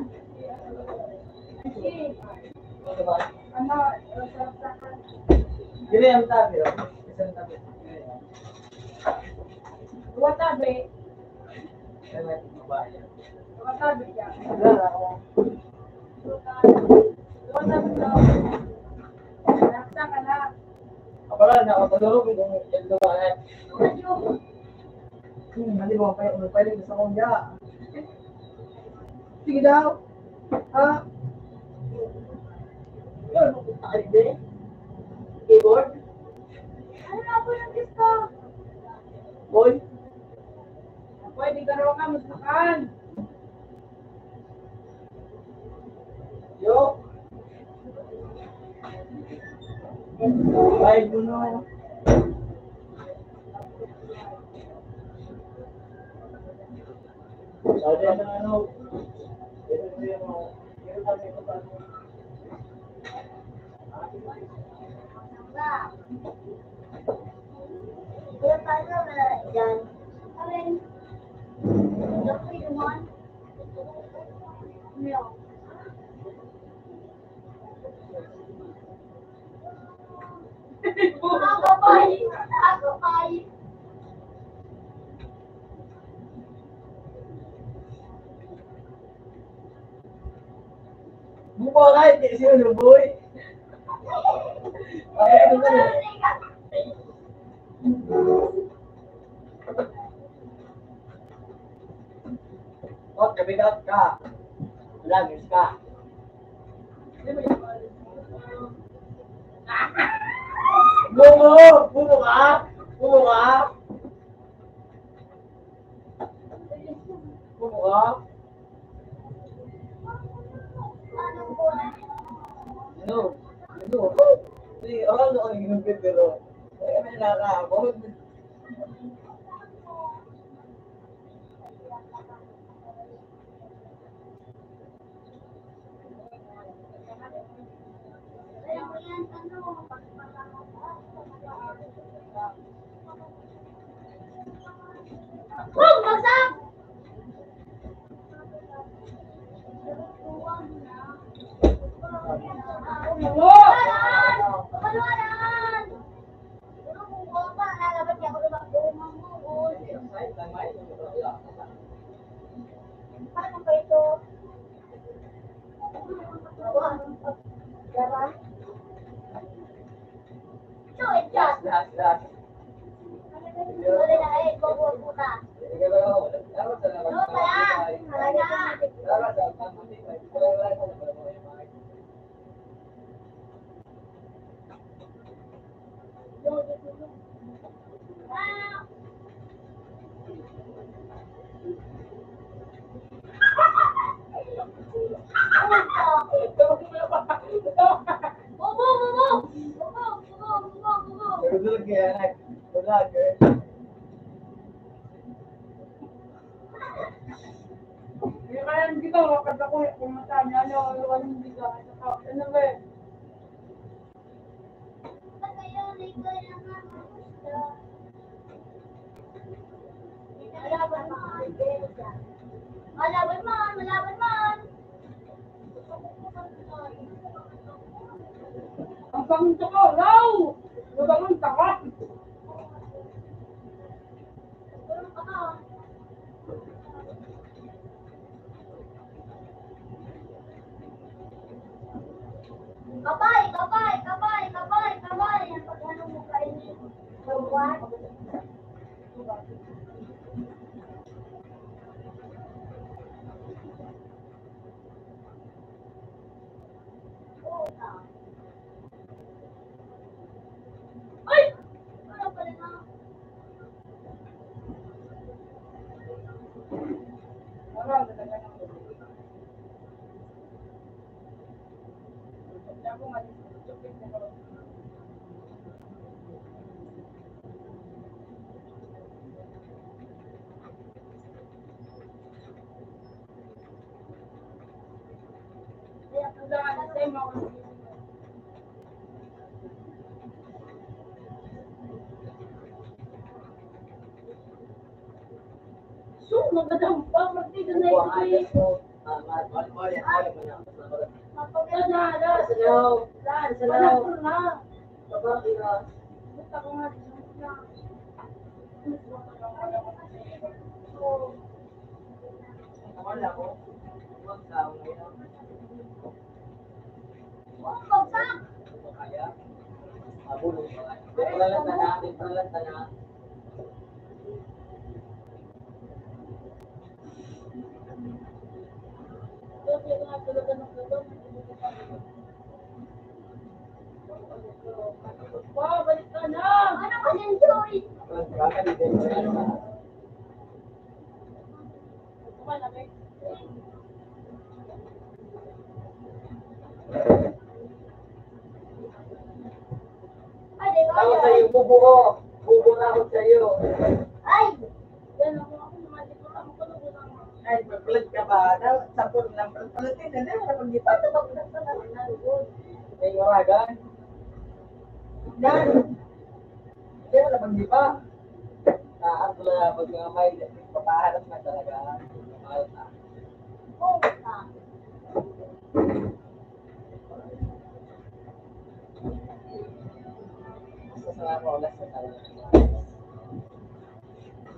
Ano ba? Ano? Dili ang tabi, oh. Isang tabi. Dua tabi. Ay, may babae. Dua tabi siya. Wala ako. Dua tabi daw. Naksa ka na. Abala na ako, tulog yung, yung babae. Ano yun? Hmm, hindi mo pa yung, pa yung gusto kong ya. Sige daw. Ha? Yun, tayo din. Keyboard? Ano na po yung gusto? Boy? Pwede ka raw ka, masakan. Yo? Ay, no. Sabi ng ano, Kuya, paano na dyan? Kami, don't we want? No. Mga babae, mga babae. Buko ka, hindi siya nabuhay. Bakit ito ka na? Oh, kabigat ka. Vloggers ka. Buko! Buko ka! Buko ka! Buko ka! Ano? Ano? Di, ano ang ginugit nila? Eh, may nakaabot. Paano ba ito? Vlogger. Kaya kaya hindi ka, wakad ako, eh, kung mata niya, ano, ano, ano, hindi ka, ano, eh. Malaban man! Malaban man! Malaban man! Ang bangon ka, Raw! Ang bangon ka, ha? Kapay, kapay, kapay, kapay, kapay. Ang paghanong mo kayo ni Juan. Ay! Ano pala na? So, magandang pa, magtigan na ito eh. Mapagkana, ala. Salaw. Salaw. Salaw. Buta ko nga, di siya. Wow, balik ka na! Ano ka, Nindoy? Ako sa'yo, bubuo. Bubuo na ako sa'yo. Ay! Ay, magpalit ka ba? Dapat sa puro lang palit-palit ka. Hindi, wala pang di pa. Ito, magpalit ka na. May oragan. Yan. Hindi, wala pang di pa. Ah, ang pula, pag mga may papahanap na talaga. Mahal na. Basta sa mga oras na talaga.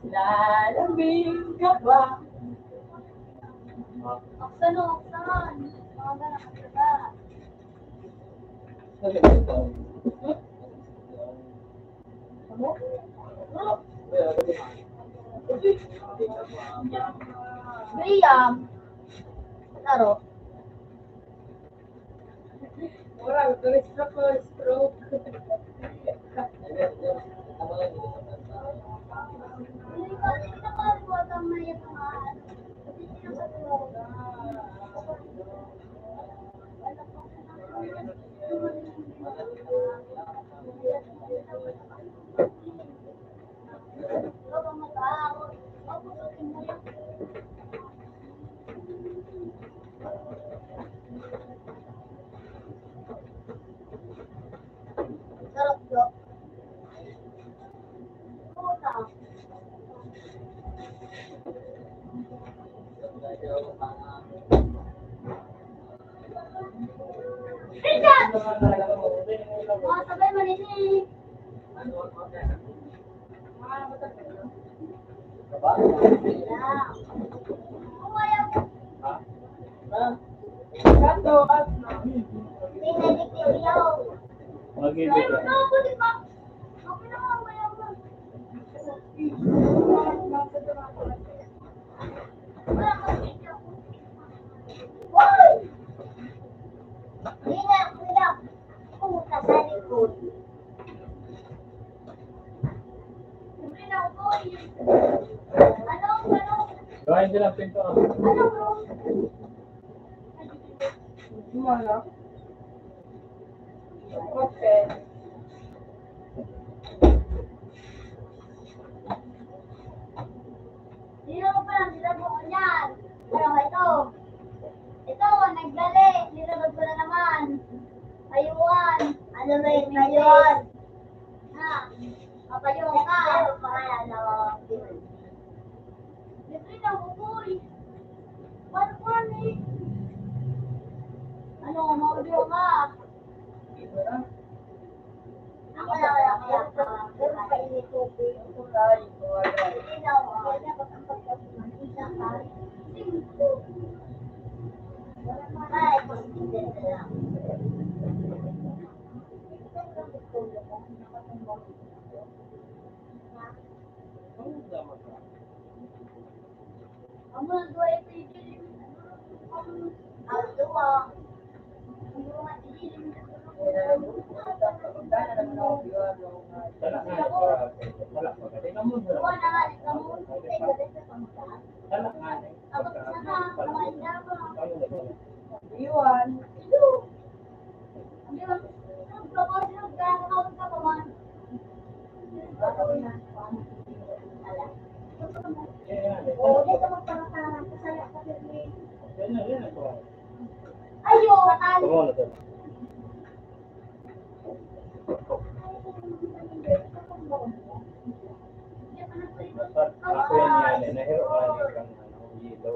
Lalambing ka ba? Oksan o oksan. Mga ganun, diba? Ano? Graham. Klaro. Murag, stroke, stroke. Sarap, Dok. Puta. Richard! Mga sabay manini. Gawain ko lang pinto. Ano, bro? Wala. Okay. Ayo, atan. Ako yan, eh, nahiro ka na kan, ano, yelo.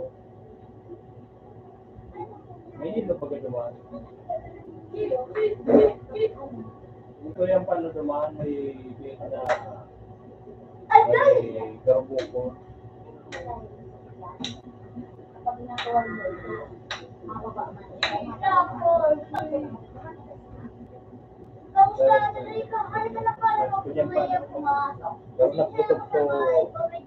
May yelo pa ka duman. Ito yung pano duman, may, may na, may garbuko. Pero nagbutok ko, maligo.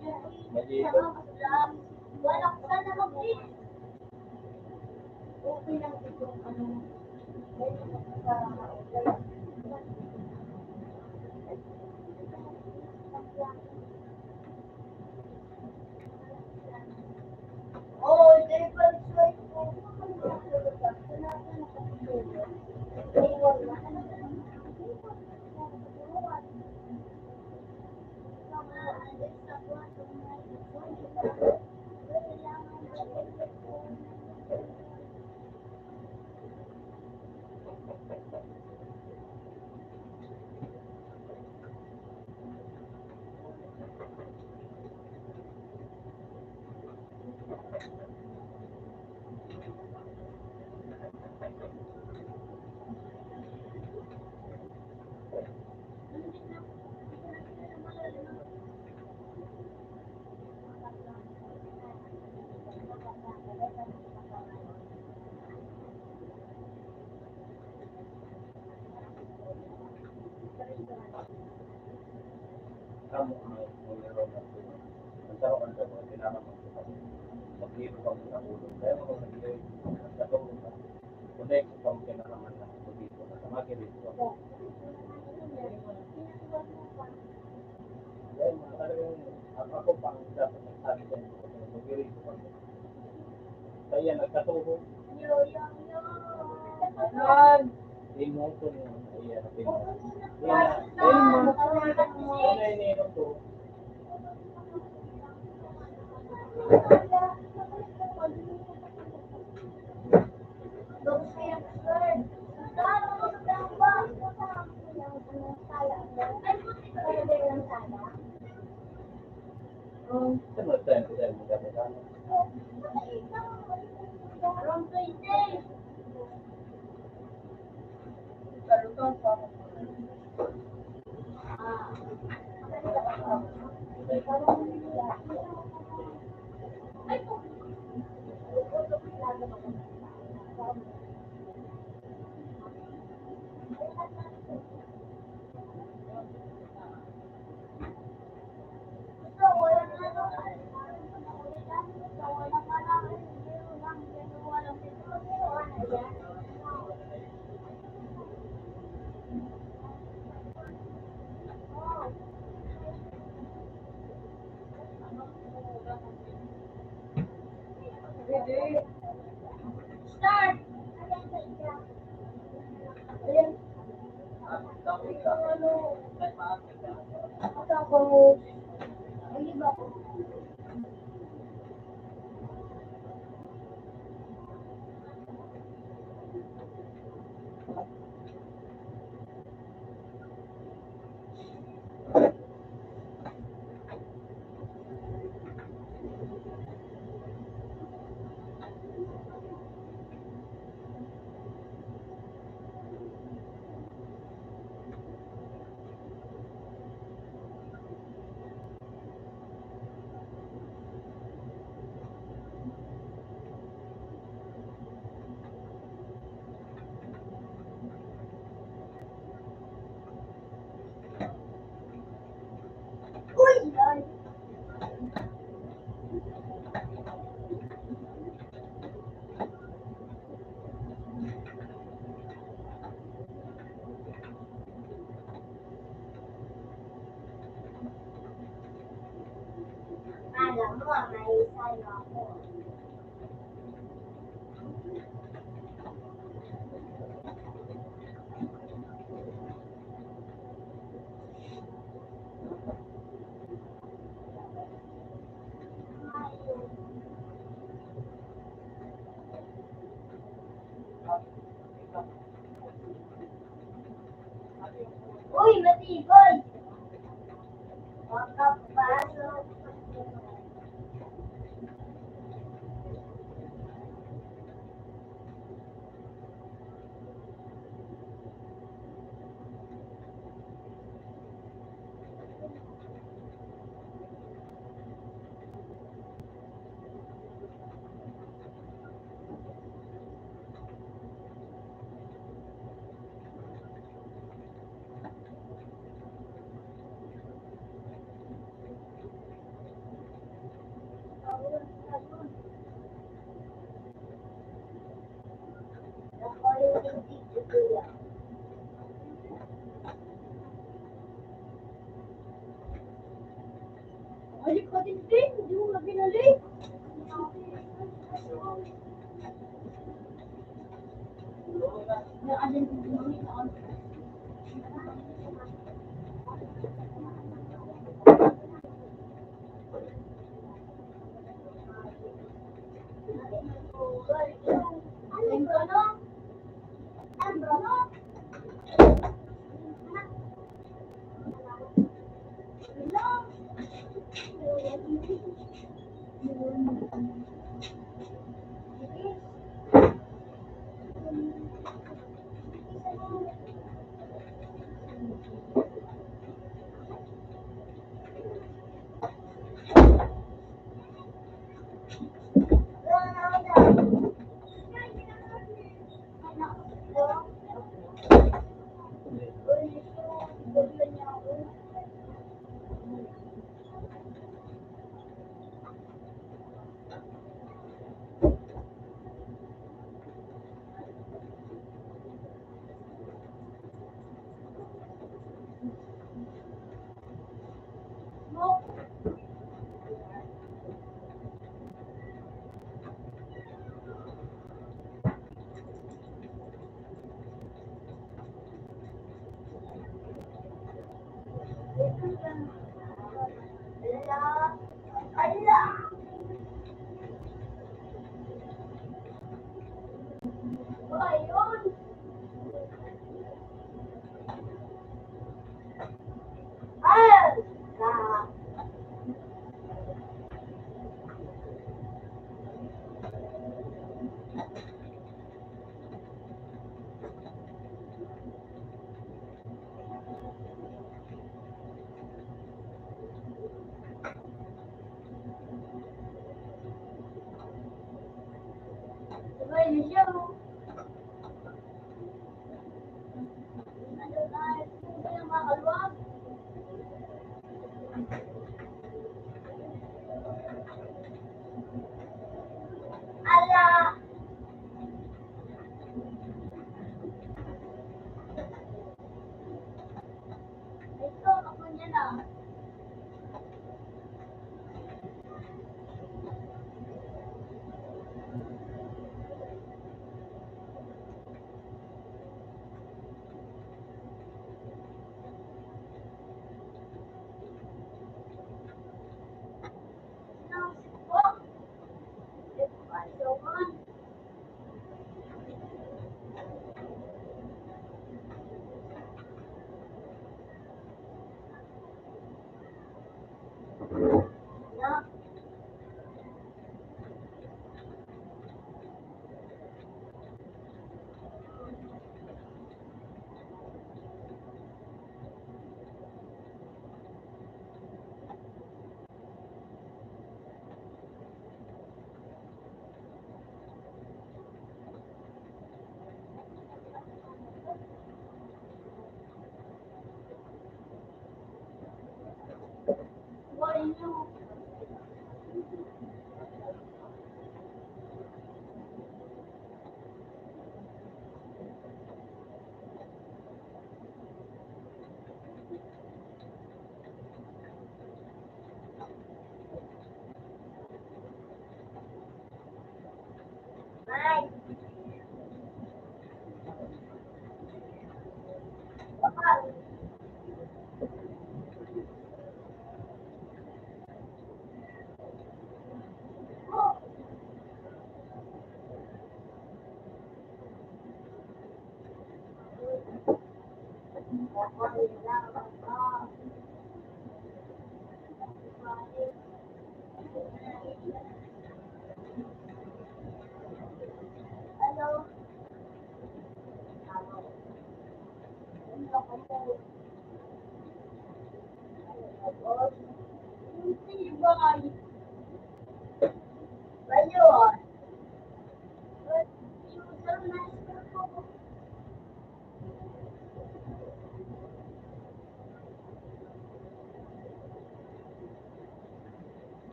Ang mga numero na ito, ang tao ang tao, kailangan magpapalibot. Maglibo kami sa ulo. Kaya mga maglibo, ang katulog na. Connect sa pagkinalaman na maglibo. Sa mga kaibigan ko. Kaya mga talagang, ang ako pang dapat nagsabi sa inyo, maglibo kami. Kaya nagkatubo. Yan. Tinuto niya. Ayan, tinuto. Ayan. Ayan, mga. Ano yung ininom ko?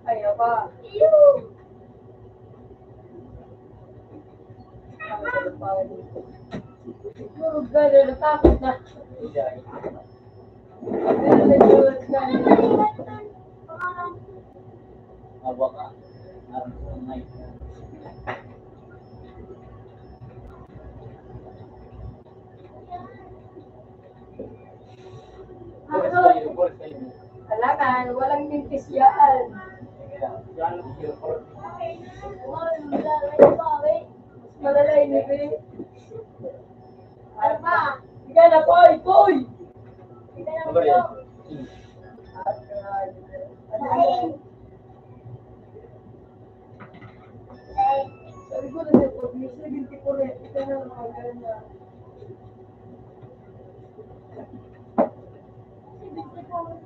Ayaw pa. Siguro gano'n, natakot na. Pero nagsulat ka. Awa ka. Kailangan, walang mintis yan. Malala ini, be. Ano pa? Ika na, Poy! Poy! Ika na, Poy! Sabi ko na sa'yo, pag may seventy-four eh, ika na, mga ganyan. Seventy-four.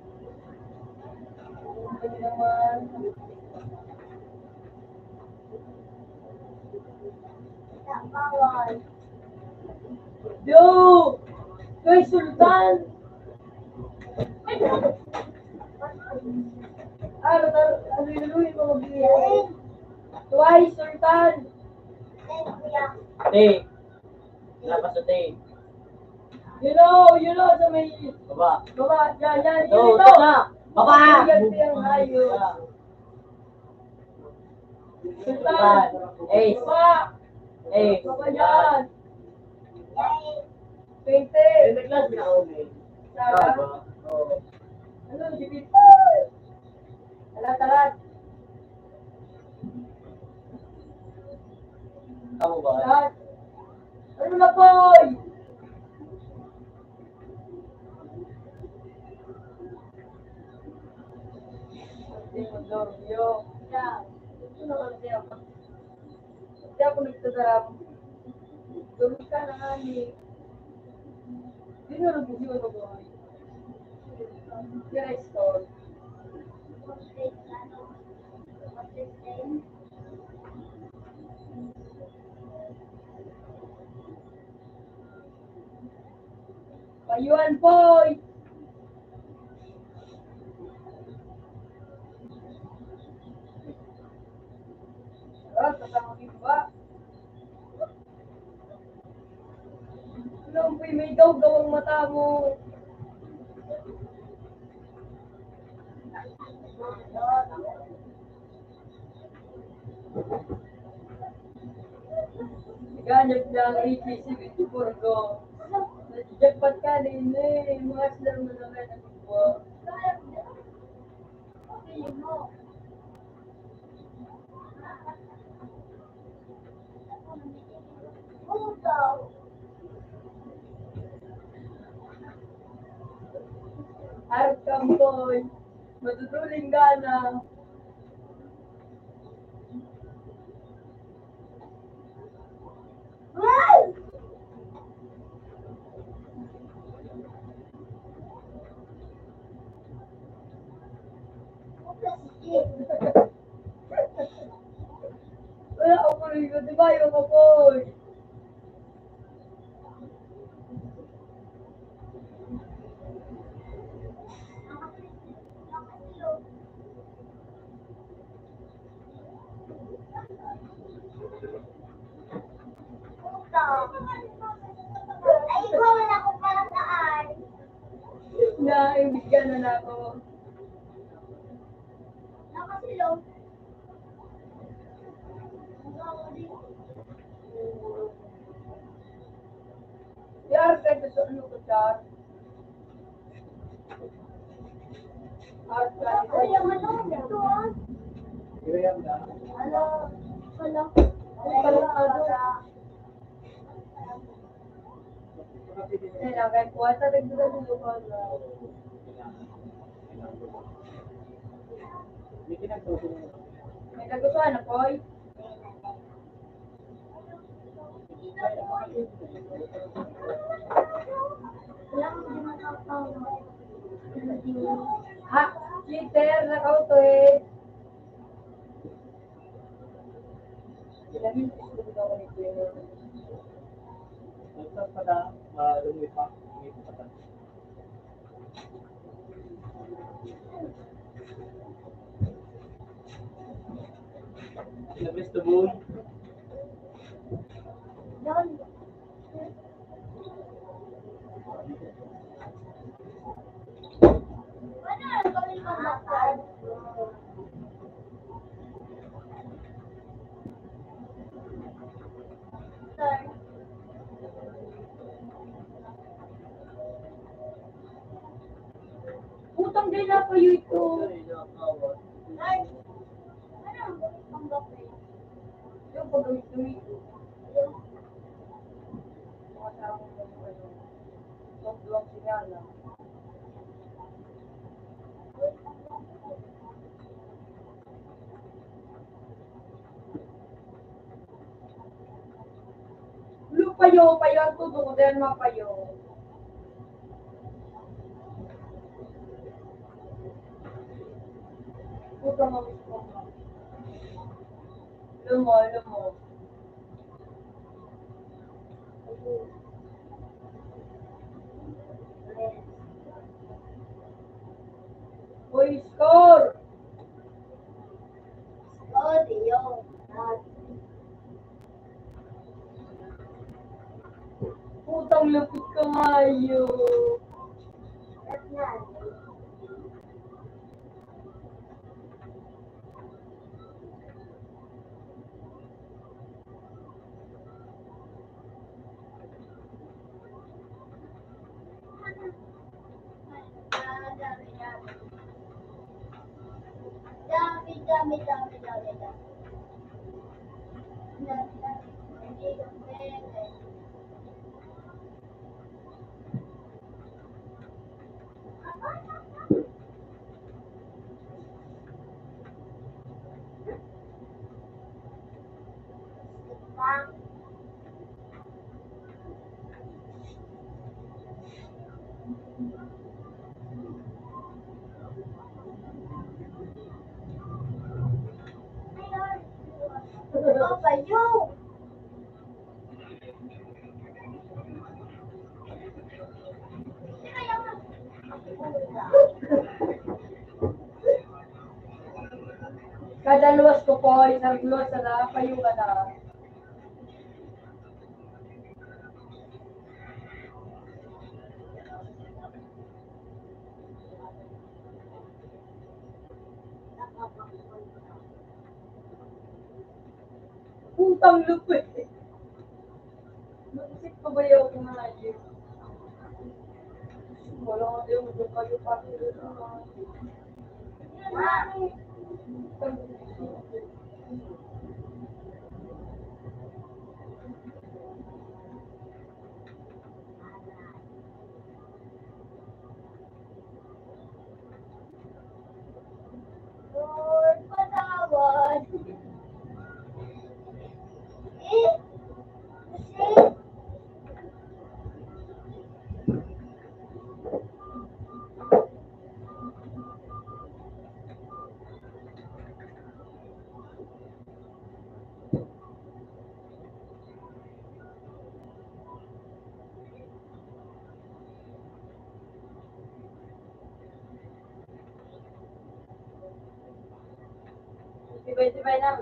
Hindi naman. Yo! Kay Sultan! Ah, matar-, ano yun, ano yun, mga biyahe? Twice, Sultan. Te. Wala pa sa te. You know, you know, sa may Baba. Baba, yan, yan, Ito, yan, ito. Ito na. Baba! Yan, yan, ayos. Sultan. Ace. Baba. Ace. Baba yan. Twenty. Twenty class na ako, eh. Sara. Ano, Jimmy? Talat, talat. Tama ba? Lahat. Ano na, boy? Hindi mo dormyo. Hindi ako nagdadala. Dormi ka na nga ni. Hindi na rin mo yun, boy. Hindi na store. Payuan, boy! Tara, tatangin ba? Ano, boy, may gawgawang mata mo. Ganyan na ang A P C fifty-four ko. Jackpot ka na yun eh. Mga sila naman ang kaya nagkukuha. Harap ka, boy. Maduduling gana. Wala ako rin, di ba, yung ako? Naimbit ka na na ako. Nakasilong. Yar, kaya gusto ano ko, Char? Ay, ang ano, ito, ah. Ano, wala. Ay, wala. Kailangan ko ata nagdadalo ko na. May kagustuhan na, Poy? Ha? Cheater, nakauto eh. Labas na, boy. Utang din na kayo ito. Ay, ano ang pagkakas? Yung pagkawit-kawit. Yung mga tao ng ano, sobrang sinala. Lupayo, payo ang tudo ko, dahil mapayo. Puta mo, gusto mo. Lumo, lumo. Kada luwas ko po, isang luwas na lang, payo ka na. Utang lupit. Naisip ko ba yung mga yun? Wala ko din, wala kayo pa. Lord, patawad. Eh, kasi Sibay-sibay na.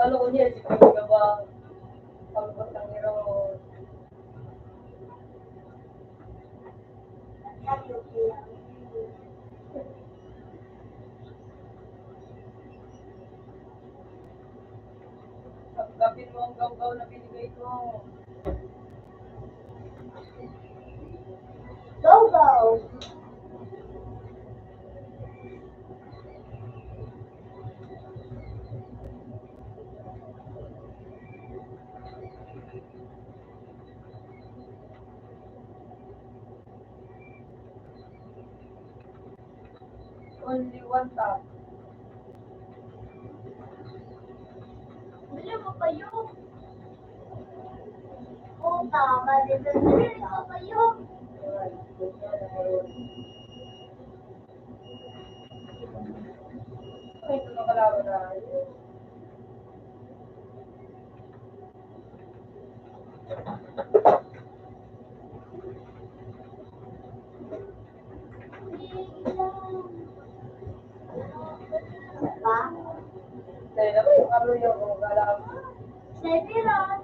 Lalo ko niya, si Pagkabang, Pagkabang Herod. Tanggapin mo ang gawgaw na binigay ko. Gawgaw. Only one tap. Bili mo kayo. Puta, mali na. Bili mo kayo. Ito na kalaban na. Sniper, ah.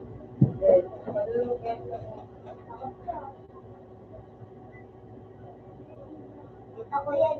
Kita ko yan.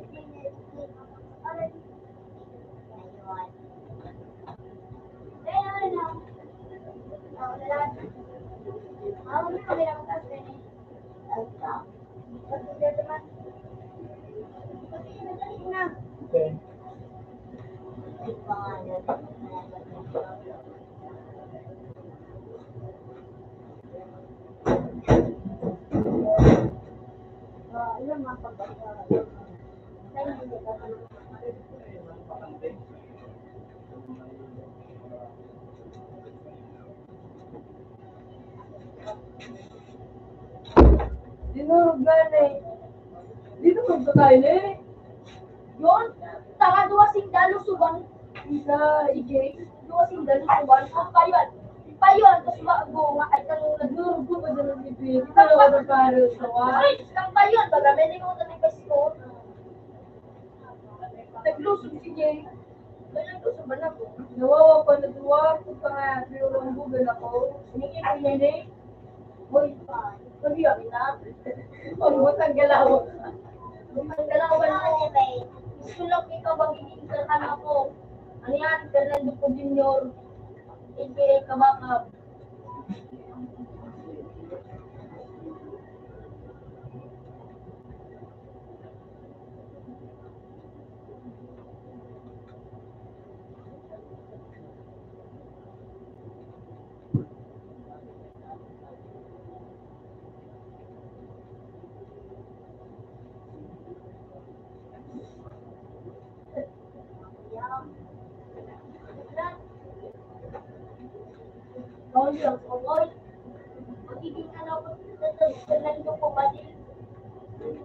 Dinurog na, eh. Dinurog na tayo, eh. Yun, taka duwa sing dalos uban. Isa, ige, duwa sing dalos uban. Ang payon. Payon, tas ba, go, nga, ay, tanong na. Dinurog ko, madala ni Pin. Dalawa na paro, sawa. Ay, ang payon, baga, may lingon na ni Pasko. Naglusog si Jay. Naglusog ba na po? Nawawa pa na duwa, kung pa nga, pero ang bugan ako. Sinigit ko yan eh. Hoy, pa. Sabi ako na. Ang butang galaw. Butang galaw na ako, eh. Gusto lang ikaw magiging kakan ako. Ano yan? Fernando po Junior. A K A Kabakab.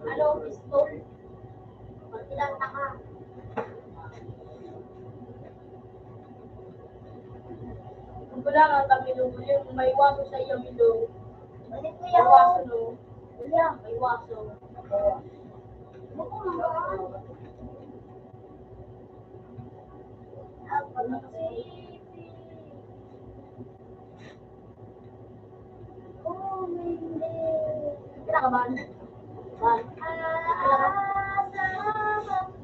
Ano, pistol? Magkilala ka. Wala nga kami nung yung may waso sa iyo, Milo. Ano po yan? May waso, no? Wala. May waso. Ano po nga? Ah, pag-, Kinakabahan? Ban.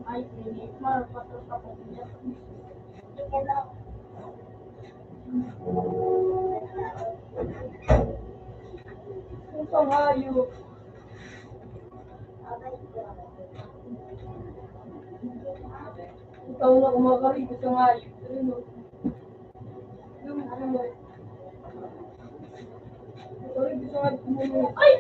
Ay, init. Mar-, patro pa po niya. Ang hayop. Ikaw na kumakain, gusto nga yun. Pero no. Yung, ano, sorry, gusto nga yun. Ay!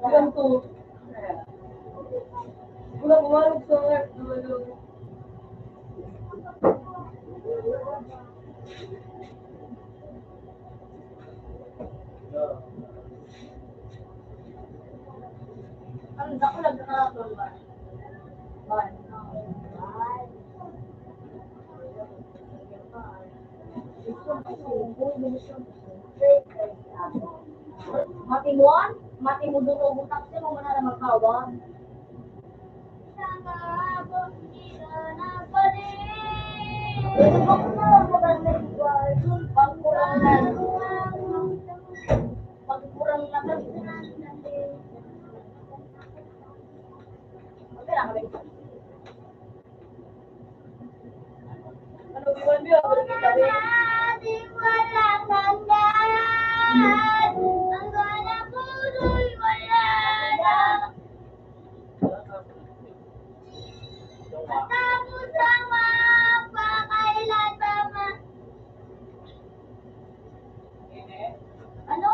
Alam ko. Wala, kumain, gusto nga yun. Ang dako nagkakatol ba? Ba? Matimuan? Matimuan? Matimudo ko, butak siya, mo na lang magkawa. Pagkurang na. Pagkurang na. Ano, iwan mo yun? Ang walang hanggan, ang walang puso'y wala na. Matapos ang mapakailan pa man. Ano?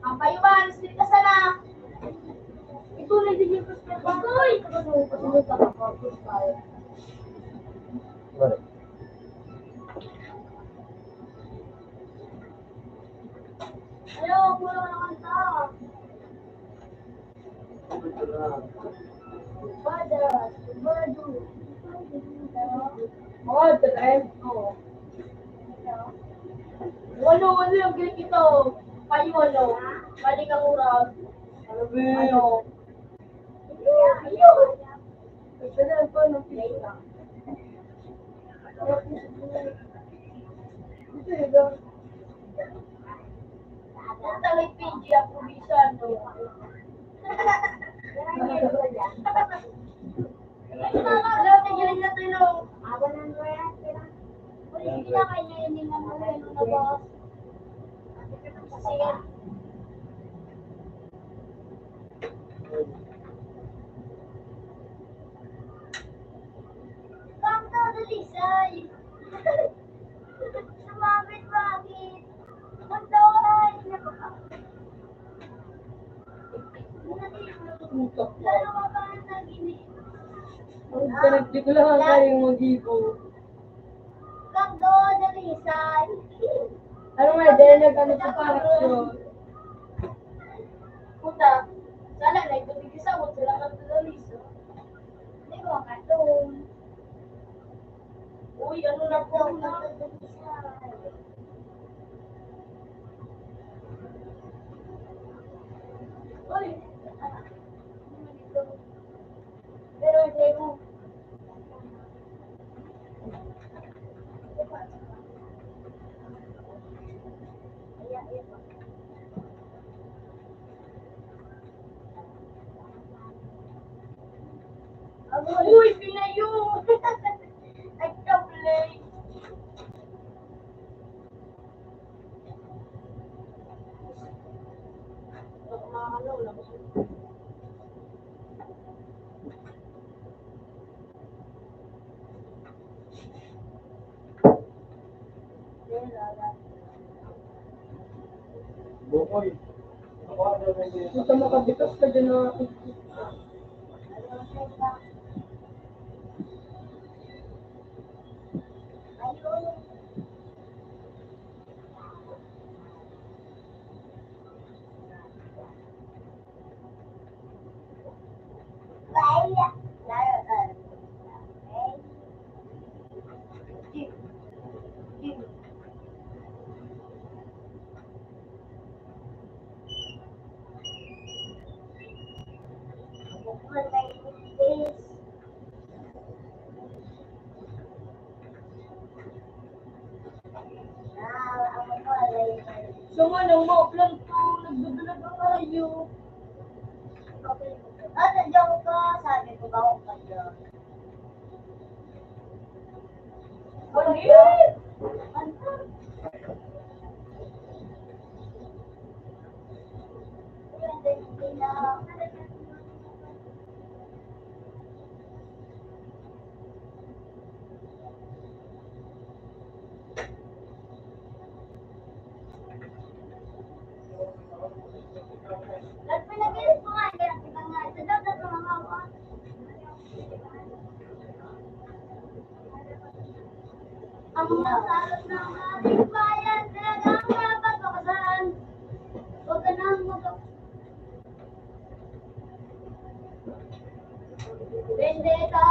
Ang payuban, street ka sana. Ito na yung Christmas. Ito, ito, ito, ito, ito, ito, ito. Ayaw, kulang na kanta. Bada, badu. Oh, the time. Oh. Walo, walo yung Greek ito. Payo, walo. Balik ang oras. Ano? Ito na ang paano, pila. Ito, ito. Ang tangit P G ang probinsya, no? Ano, tigilan na to, no? Awan ang rest, pero, uy, hindi na kayo yung mga ano, na boss. Kasi, Come to the Lisay. Sumabit bakit? Magdaway na baka. Lalo ka ba ang nag-inis? Ang pinagdi ko lang ang kayong mag-ibo. Kang doon, dalisan. Ano nga, dahil nag-ano sa parasyon? Puta, sana na ito, bigyan sa mo, sila kang dalisan. Hindi ko makatulog. Uy, ano na po na? Uy, pero hindi mo. Uy, pinayo! Nagka-play. Bukoy. Puta, makabitas ka dyan na. So, ano, maulan to, nagdudulag ang hayop. Ano, joke ko, sabi ko, bawal ka dyan. Ulit! Ang mga salot ng ating bayan, talagang dapat wakasan. Huwag ka nang mag- Vendetta!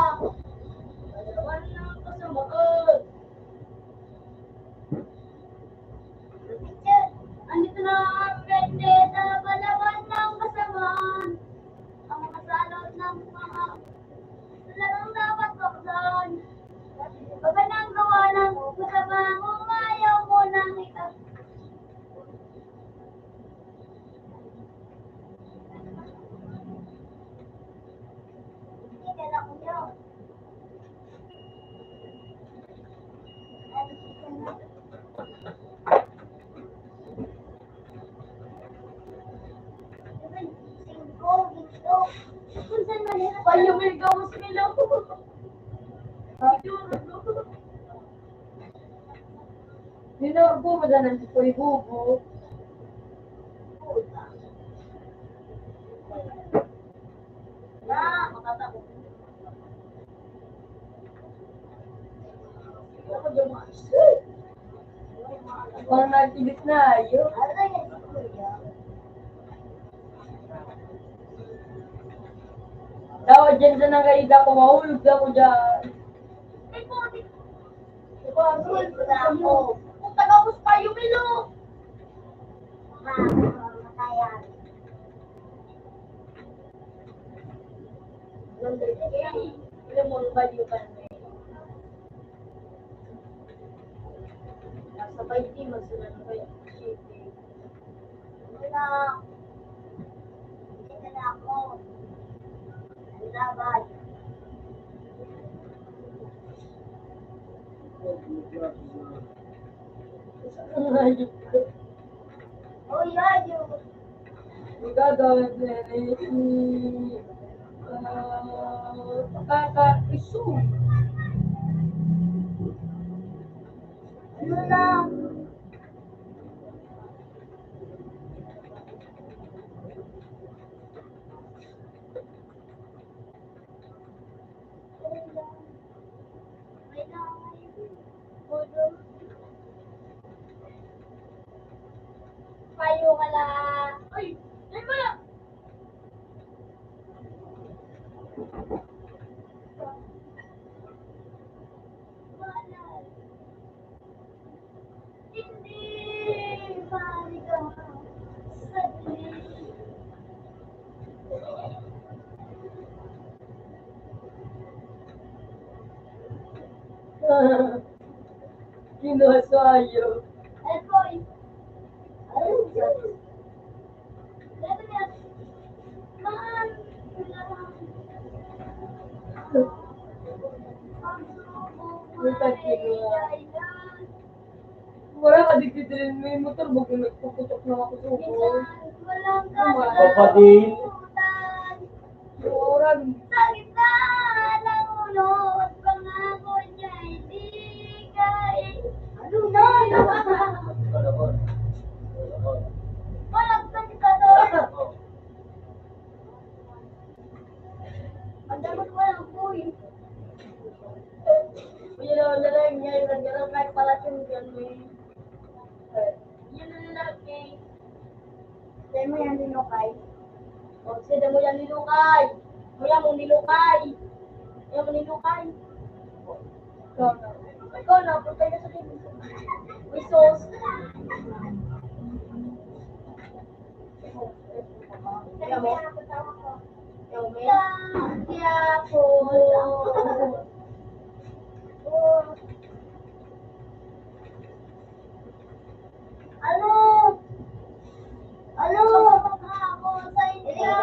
Palawan ng kasamaan! Andito na ang Vendetta! Palawan ng kasamaan! Ang mga salot ng mga talagang dapat wakasan. Huwag ka nang gawa ng masama kung ayaw mo nang ika- Payo, may gawos nila. Dinurgo mo na ng Kuya Bubo. Na, makatapos. Mga nagtibit na, yun. Daw, dyan sa nangaiga ko, mahulog ako dyan. Ay, puti. Diba, ang sulit ko na ako. Kung tagabos pa, yumilo. Ma, matayan. Nandun, eh, alam mo, ang value ka na eh. Nasa bayti, magsunod na bayti. Wala. Hindi na ako. Ang laban. Uy, ayun. Magagawin na rin si, ah, Tata Isu. Ano na? Hindi, pare ka. Saglit. Kinuha sa hayop. Ay, boy. Ay, Diyos. Sabi niya, "Mahal, kailangan." Ang subo mo ay kailan? Wala ka digdi diri may motor, bago nagpuputok na ako sa ulo. Minsan, walang Tama. Kasagutan. Papa Dale. Oran. Sa gitna ng uno at pangako niya, hindi ka i-, ano na? Walang sa gitna to. Ang dapat ko lang po eh. Yun naman na lang niya, yung nagkaroon kahit pala yung ganun. Yun ang laki. Saan mo yan linukay? O, saan mo yan linukay? Mo yan mong linukay. Yan mong linukay. Ikaw na. Ikaw na, punta ka sa Wisos. Yan mo. Yan mo. Yan po. Ano? Ano? Ako sa inyo.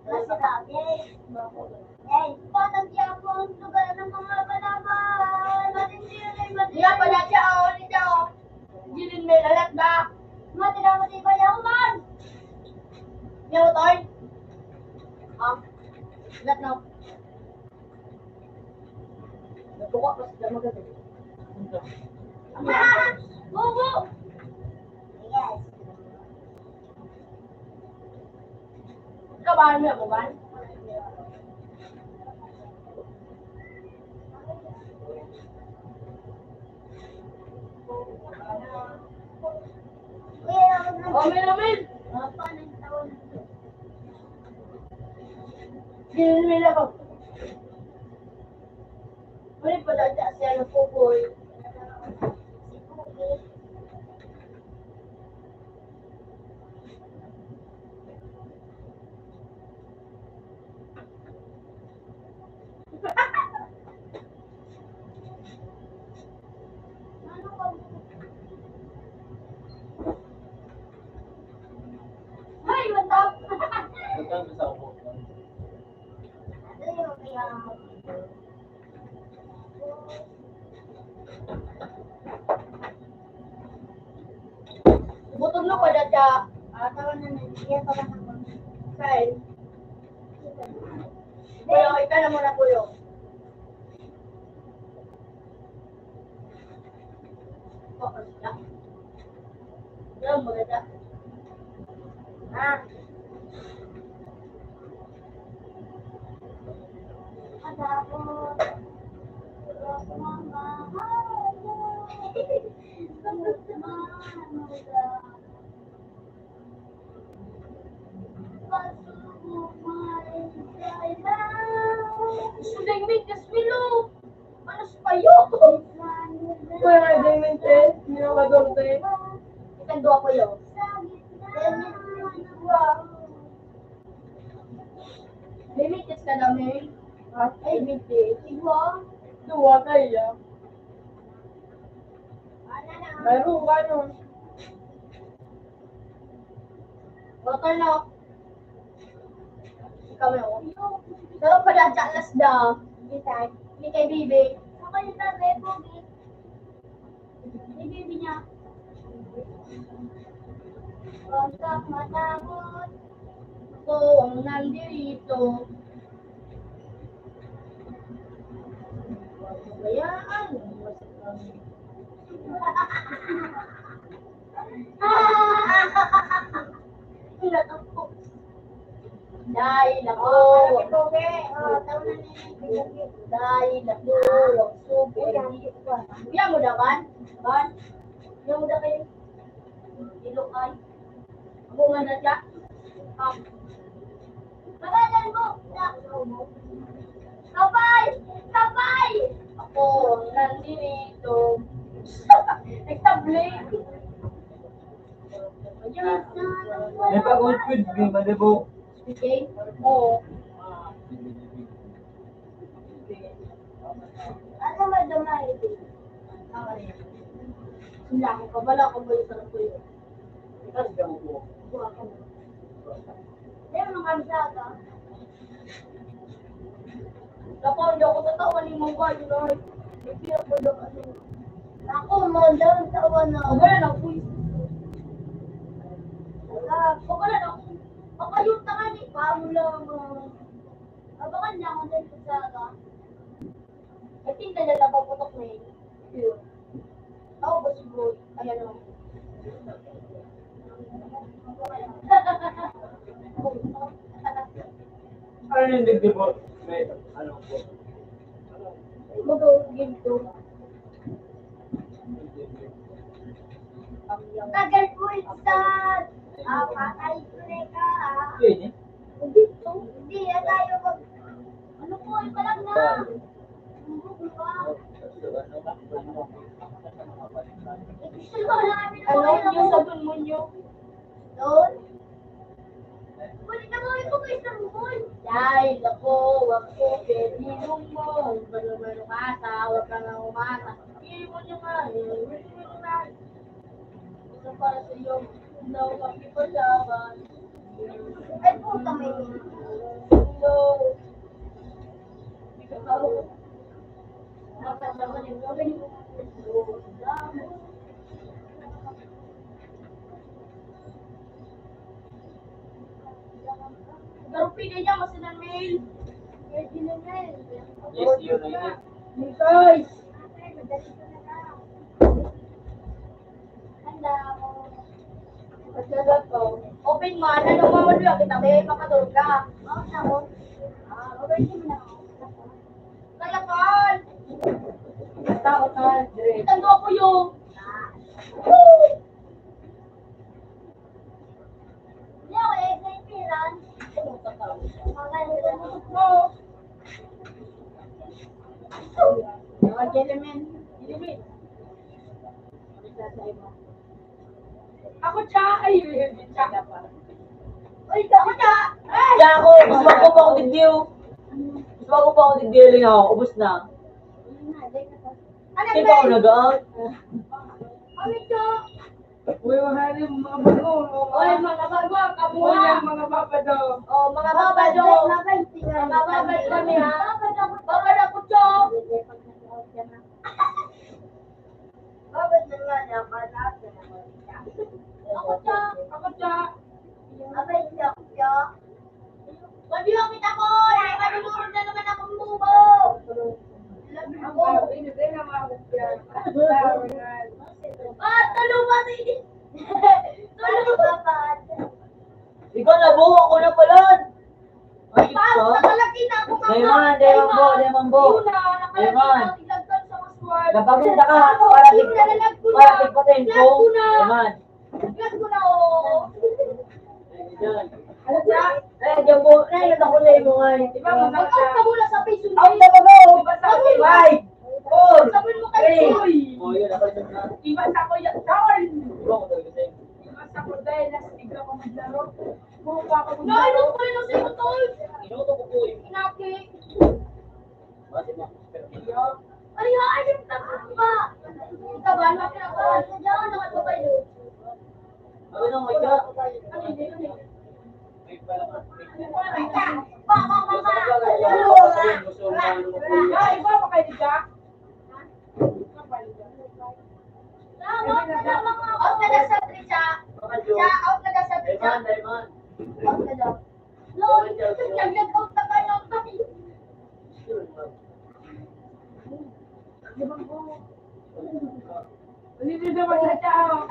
Masarap. Yay. Patag yapon, lugar ng mga balaban. Matindi yun ay matindi. Nga pala siya, oh, ulit siya, oh. Gilid may lalat ba? Matira mo di ba yaw man? Yaw, Toy? Ah, lahat na. Nagbuka pa sila maganda. Bobo! Yes. Kabahan mo ako, man? Oh, Mel, oh, Mel. Mel, Mel, ako. Mali pa dati siya ng Pugoy. Ay, matap! Butog no pa dada. Ah, tawa na na. Iya pa lang ako. Kain. Kuya, ikaw na muna, kuya. Yan, maganda. Ah. Sudeng medyas, Milo. Manos pa yun. Wala na din yung test. Hindi na madurte. Itang duwa ko yun. May medyas ka na, May? Ha? Ay, medyas. Igwa. Duwa kayo. Meron ka nun. Motor, no? Ikaw, no? Pero pala, dyan, las da. Hindi tayo. Hindi kay Bibi. Ako yung tabi, Pogi. Hindi, Bibi niya. Huwag kang matakot. Ako ang nandito. Kaya, ano, mas Dahil ako. Dahil ako. Kuya mo na, Van? Van? Kuya mo na kayo? Ilok ay. Ako nga na siya. Ah. Magalan mo! Kapay! Kapay! Ako, nandito. Nagtabli. May pag-outfit, may malibog. Okay? Oo. Ano madama ito? Wala akong kabala kung may sarap ko yun. Hindi, mga kabisaga. Ako, hindi ako tatawa ni Mungga, yun ay. Hindi ako daw ano. Ako, mga daw tawa na. Wala na, uy. Wala. Wala na. Papayot na ka ni Pablo, mga. Abangan niya ako dyan sa aga. Ay, tinda na lang paputok na yun. Yun. Ako ba siguro? Ayan o. Ano yung dibdib mo? May ano po? Mag-game to. Tagal po isa. Ah, patay ko na ka. Pwede? Hindi to. Hindi, yan tayo mag-, ano po, ipalag na. Hindi ko ba? Ano yung sabon mo nyo? Doon? Kulit na mo, ito ko isang buwan. Dahil ako, ako, pwede mo. Mano-mano ka sa, huwag ka nang umasa. Hindi mo nyo nga, eh. Hindi mo nyo nga. Ito para sa iyo. Hindi ako makipaglaban. Ay, puta, may. Hello. Pero pili niya, masinan mail. Pwede na yan. Yes, yun na yun. Guys! Open mo, ano, ano, ano, ano, kita, may makadurog ka. Ah, open mo na. Kalakan! Tao ka, dire. Itang gwapo yun. Woo! Yaw, eh, may piran. Mga element. Element. Ako siya. Ay, siya. Uy, ako siya. Ay! Siya ako. Mas bago pa ako digdiw. Mas bago pa ako digdiw. Lingaw. Ubus na. Ano, Sino ako nag-out? Kami, Chok. Uy, mga hari, mga bago, mga Uy, mga bago, kabuha. Uy, mga babado. Oh, mga babado. Mabait, mabait. Mga babad kami, ha? Babad ako, Chok. Babad na nga niya, babad na nga niya. Ako, Chok. Ako, Chok. Abay, Chok, Chok. Pwede yung kita ko, nakakalulurog na naman akong bubo. Labi ko. Ah, talo ba, baby? Talo ba, pa? Ikaw, nabuo ko na pala. Ay, ikaw? Nakalaki na ako, mama. Lemon, lemon po, lemon po. Yun na, nakalaki na. Lemon. Tignan ko sa password. Napagod na ka. Ano? Para tig-, para tigpatin ko. Lemon. Gas ko na, oh. Ayan. Alam mo na? Eh, diyan po. Eh, ito ko na yung mga, eh. Di ba, mag-out ka muna sa Facebook. Out na ba, bro? Di ba, sabi, five, four, three. Sabi mo kay Joy. Oh, yun, ako yun, ha? Iba sa ko yung tawal. Di ba, ako talaga sa'yo? Iba sa ko dahil nasa tignan ko maglaro. Puro pa ako maglaro. Naano ko rin ang sa'yo, tol? Inuto ko po, eh. Inaki. Bakit na? Ay, ay, yung taba ba? Yung taba, yung taba. Diyan, nakatubay doon. Ano na, may ka? Ano yun, yun, yun? Ba, ba, ba, ba. Ay, ba, ba kayo dyan? Out na daw sa Trisha. Siya, out na daw sa Trisha. Out na daw. No, nag-out na kayo. Hindi na naman na tao.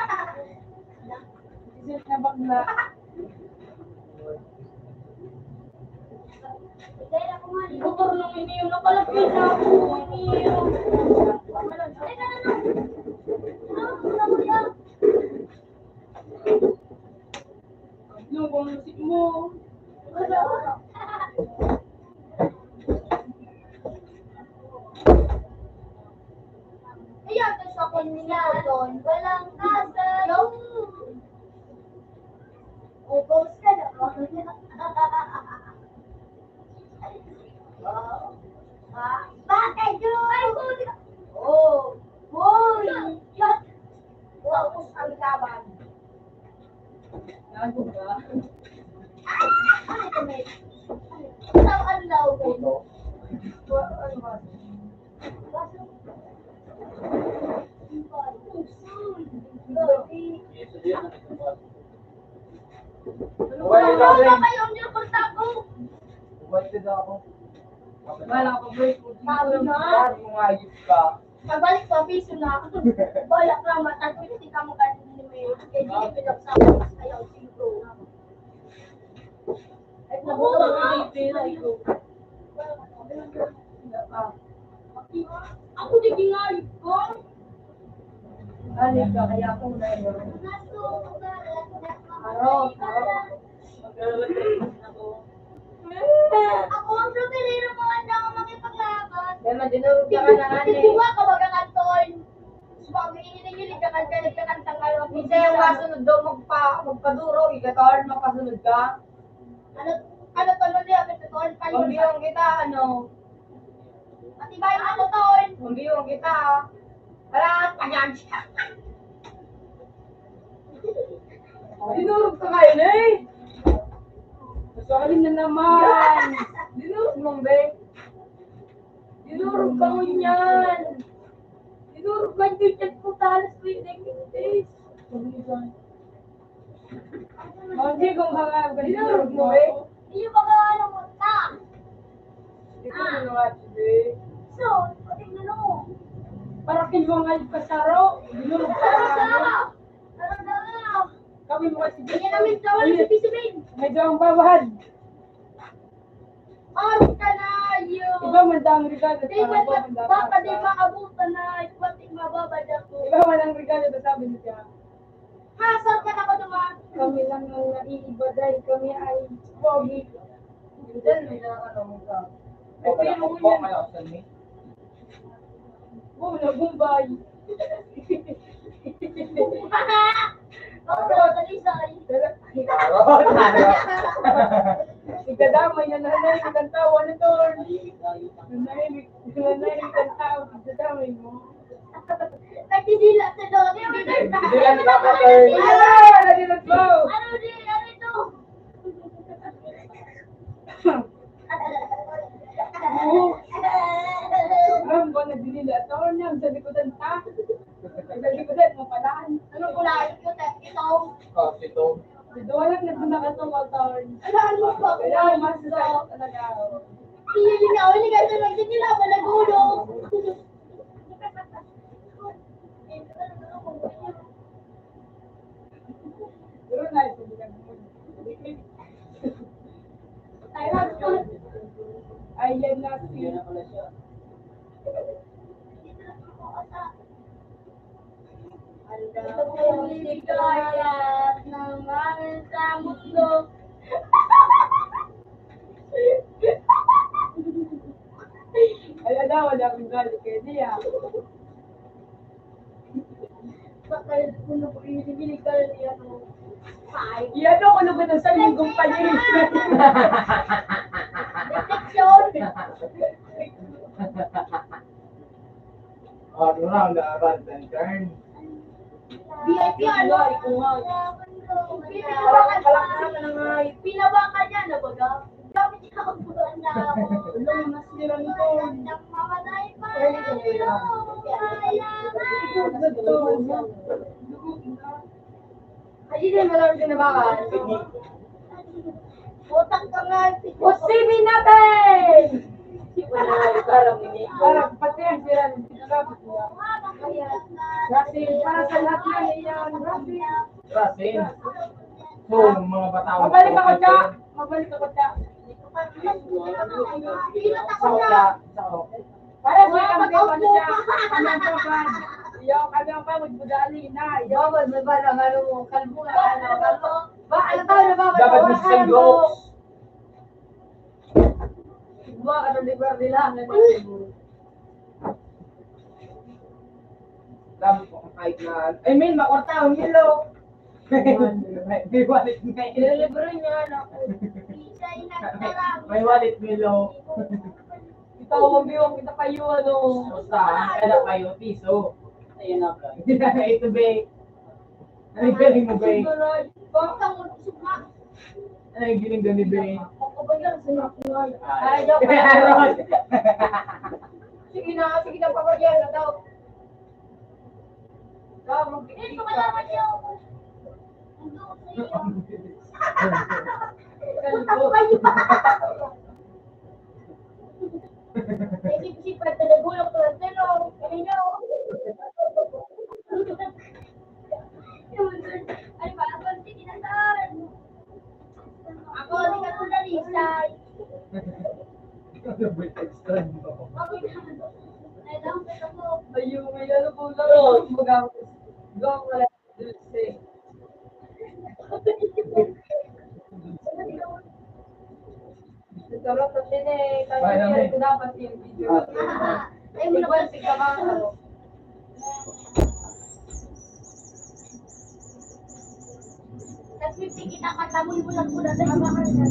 Isip na bakla. Motor nung iniyo, nakalapit na ako, iniyo. Ano bang musik mo? Wala. Sinyaton, walang kasayo. Ubos ka na. Wow. Ah, bakit yun? Ay, huli ka. Oh, hoy. Tapos ang laban. Gago ba? Isang adlaw ko. Ano ba yung niyo kung tago? Umalis na ako. Wala ka pa break. Sabi na. Parang umayos ka. Pagbalik ko, piso na. Wala ka, matagpit ka mo kahit hindi mo yun. Kaya hindi mo pinagsabi. Ayaw, singko. Ay, nabuto na yung pera ko. Ako, di ginayot ko. Balik ka, kaya ako na yun. Aro, aro. Ako ang sumiriro, mga tao makipaglaban. Dahil madinurog ka na nga, eh. Hindi ka baga kanton. Sabi, inihilig ka kanta, nagkakanta ka lang. Minsan yung masunod daw magpa-, magpaduro, ikaw, mapasunod ka. Ano, ano to, ano niya, ano to, ano pa yun? Pambiwang kita, ano? Matibay na to, Ton. Pambiwang kita, ah. Tara, ayan. Dinurog ka kayo na eh. Sorry na naman. Dinurog mo, be. Dinurog ka mo yan. Dinurog ka yung chat ko, talas ko yung negative. Hindi, kung mga dinurog mo, eh. Hindi ba ka alam mo ta? Hindi ko nanonood, eh. So, pati mo, no? Para kinuha nga yung kasaro, dinurog ka na. Tara na. Kami mo kasi. Yan ang may gawin si Bisi Bing. May gawang babahad. Ang kanayo. Iba man daw ang regalo. Di ba, baka di maabutan na, pati mababad ako. Iba man ang regalo, sabi niya. Ha, saan ka na ko dumaan? Kami lang ang naiiba dahil kami ay pogi. Diyan, may nakakamang ka. Ay, pero mo yan. Oo, nagumbay. Oo, talisay. Ikadamay na nanay, ikang tawa na to. Nanay, nanay, ikang tawa, ikadamay mo. Nagdidila sa doon. Didilan ka pa, sir. Ano, ano, ano, ano, ano ito? Oo. Alam ko, nagdinila. Taon niya, sa likodan ta. Sa likodan mo pala. Anong kulay? Ito, ito. Ah, ito. Ito, walang nagdinila ka sa taon. Ano, ano pa? Kailangan mas sa talaga. Hindi nga, hindi ka sa nagdinila, malagulo. Pero na ito, ayan na si Ang daming ligaya naman sa mundo. Ay, ala, wala akong galit kay Lia. Bakit kung nakulilig ka na niya, no? Ay. Yan ako, ano ba nang sa linggong paliris? Refleksyon. Ah, doon na, ang daaran, ten turn. V I P, ano? Palak-, palak na lang, ay. Pinabakan niya na baga. Gamit niya ang buwan na ako. Ano, mas nila nito? Nagmamatay pa. Ay, ito, ito. Ay, ito, ito. Ay, hindi mo lang pinabakan. Utang ka nga. Usipin natin! Parang pati ang sira ng sinasabi ko. Kasi para sa lahat na iyan, grabe. Kasi, so, mga bata, mabalik ako dyan. Mabalik ako dyan. Sa, sa, Para sa kampi, ano siya? Ano ang kapan? Iyo, kami ang pagod, budali na. Iyo, may ba lang, ano, kalbo na, ano, kalbo. Ba, ano tawag na ba? Dapat may kalbo. Sandok. Buwa ka ng lugar nila, ano, Sabi ko, kahit na, I mean, makwarta ang yelo. May wallet na yelo. Ililibre niya na ako. May wallet na yelo. Ikaw, ang biwang kita kayo, ano? Basta, ang kala kayo, piso. Ayun na, bro. Ito, be. Ano yung galing mo, be? Ano yung galing doon ni be? Ay, joke lang. Sige na, sige na, papa, yan, ano? Ikaw, magpipili ka. Ito ka naman yun. Kalbo. Isip-isip pa, talagulang ko lang, pero, ano nyo? Ano ba? Ako, sige na saan? Ako, hindi ka tulad ni Isay. Ano ba yung extra mo? Ako, hindi ka tulad. Ay, lang, pero ako. Ayun, may ano po lang. Mag-, mag-, Ito, Rob, pati na eh. Kaya naman. Kaya ko dapat yung video. Ah. Ay, wala pa. Igual, sige ka ba? Tapos may kita ka, tamoy mo lang muna sa hawakan niya.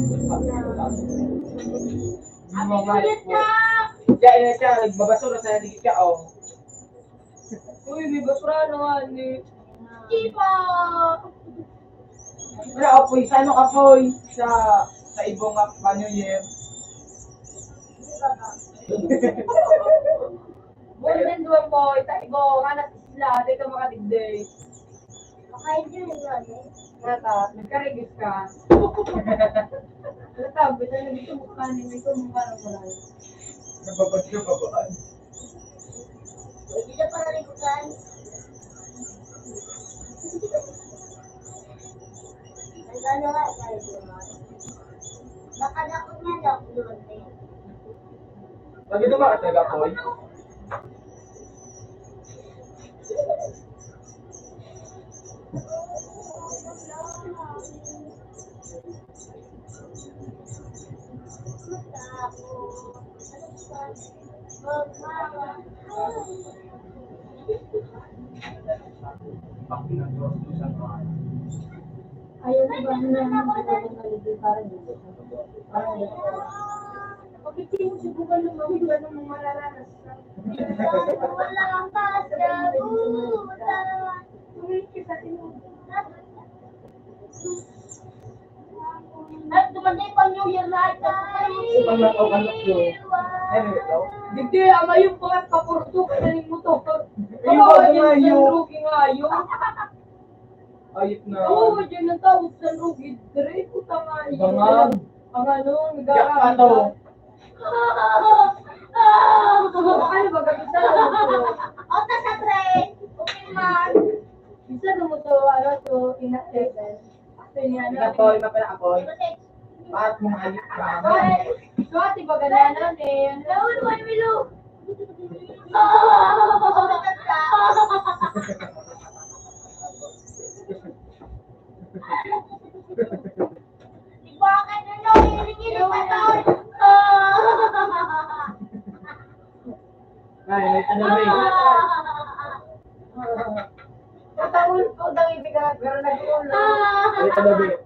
Ang mga kulit na! Diyan, diyan, diyan. Nagbabasura sa dikit ka, oh. Uy, may basura na nga, ni. Di ba? Wala, apoy. Sa ano, apoy? Sa, sa ibong nga pa New Year. Golden duwan, boy. Sa ibong, anak sila. Di ka makadigday. Makain din, yun, eh. Nata, nagkarigis ka. Nata, bitaw na dito, mukha ni, may ito, mukha na pala. Nababad ka, babaan. Hindi na pala ligutan. Ang ano nga, sabi ko nga. Baka dapat nga daw, dumating. Pag ito ba talaga, Koy? Ayaw na ba na nagkakaroon na libre para dito? Parang dito. Bakit di mo subukan ng mga iba ng mararanas ka? Wala kang kasagutan. Uy, kita din mo. At dumating pang New Year na ito. Pag nakaw-, ano yun? Ano yun? Digdi, ama, yung pangat papurdo ka na yung motor. Ayun, ano nga yun? Rugi nga yun. Ayot na. Oo, yun ang tawag sa rugi. Dire, puta nga yun. Bangang. Ang ano, nag-aaway ka. Ano ba, gabi sa ano to? Ota sa tren. Okay man. Isa na mo to, ano to, ina-, Ina-, Apoy, mapala apoy. Bakit mo ayos ka? Ay, so, ate, ba ganyan, eh? Lawan mo, Emilio. Bakit ano, hiling-hiling pa to? Ay, may tanong, eh. Sa taon ko daw ibigay, pero nag-ulo. May tanong, eh.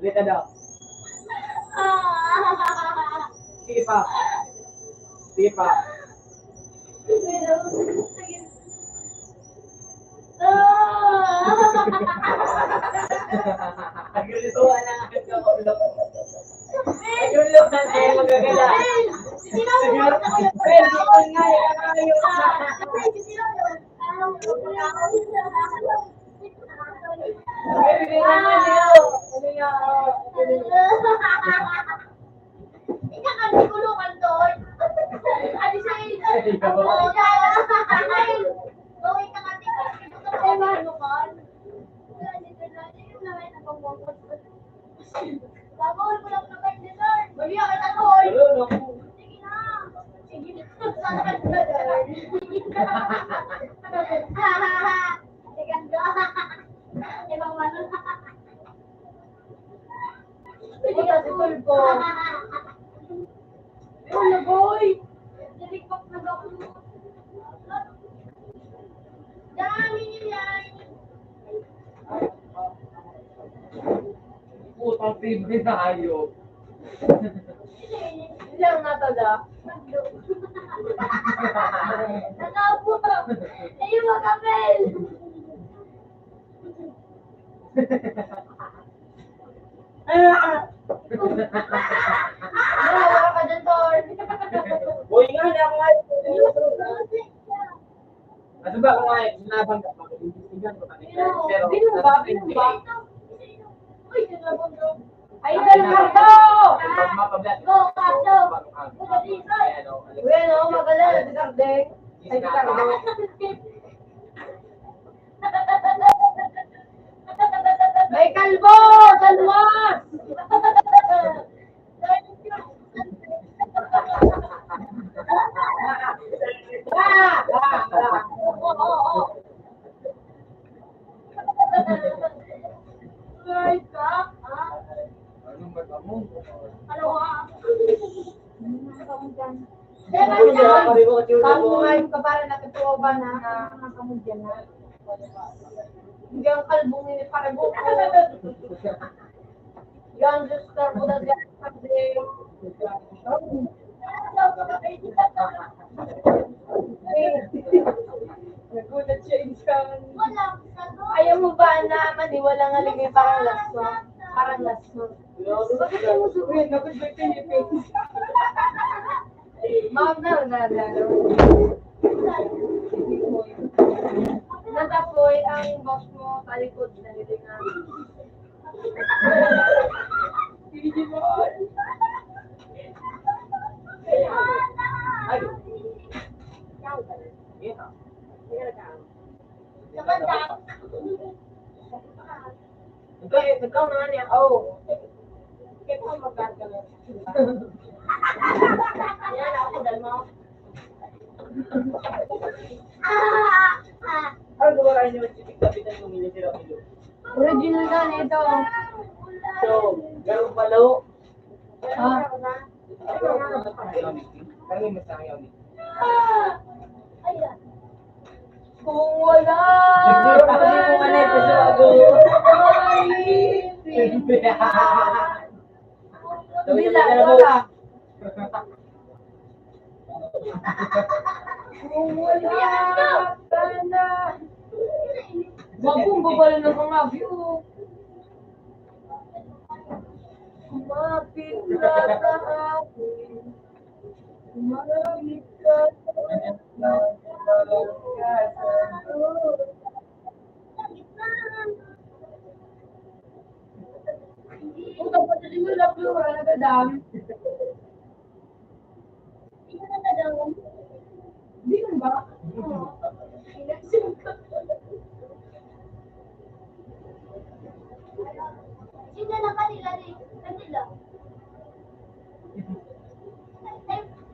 May tanong. Sige pa. Sige pa. Ang lulutuan na nga ang ulo. Ang lulutuan na yung magagala. Pero di ko nga, eh, ang ayos na. Pero di naman, eh, oh. Ano nga, oh. Ika kan kulungan doon. Adi sa ito. Ay, ikaw. Gawin ka natin. Ay, mano ka? Gagawin ko lang naman, sir. Mali ang anak ko. Hello, naku. Sige na. Sige na. Sige na. Sige na. Ibang mano. Puta si Tulfo. Ano, boy? Naligpak na ba ako? Putang favorite na hayop. Hindi lang natada. Nakaupo. Ayun, makapil. Wala ka dyan, Tol. Boy, nga na ako nga. Ano ba ako nga, sinaban ka pa, imbestigahan ko pa rin. Pero, Binuba, binuba. Uy, sinabi ko. Ay, Ricardo! Pag mapablat. Go, Cardo! Uy, ano, magaling, Ricardo. Ay, Ricardo. May kalbo! San Juan! Ay, ka, ah. Anong mata mo? Ano, ah? Kaya nga, kami nga yung kabara na totoo ba na, ah, mga kamudyan na? Hindi ang kalbong ini para buko. Yan, Diyos, karbo na diyan, sabi. Nagulat siya, insyan. Ayaw mo ba na maniwala nga ligay parang lason? Parang lason. Bakit mo sabihin? Bakit ba ito yung Ma'am, na, na, na, na. Natapoy ang boss mo, talikod na nila nga. Hindi mo. Ay. Sa banda. Nagka-, nagkaon na niya. Oh. Kaya pa magkakaroon. Yan, ako, dalma. Ano ba kayo naman, tipik-tapitan kung hindi sila kilo? Original na nito. So, garong palo. Ah. Kung wala. Nagduro pa kami kung ano ito sa bago. Ay, Bila, wala. Kung wala ka na. Bagong babala ng mga view. Kumapit ka sa akin. Kumapit ka sa akin. Puta, pati di mo na, Flora, nagadam. Hindi na ba? Sino na kanila ni? Kanila.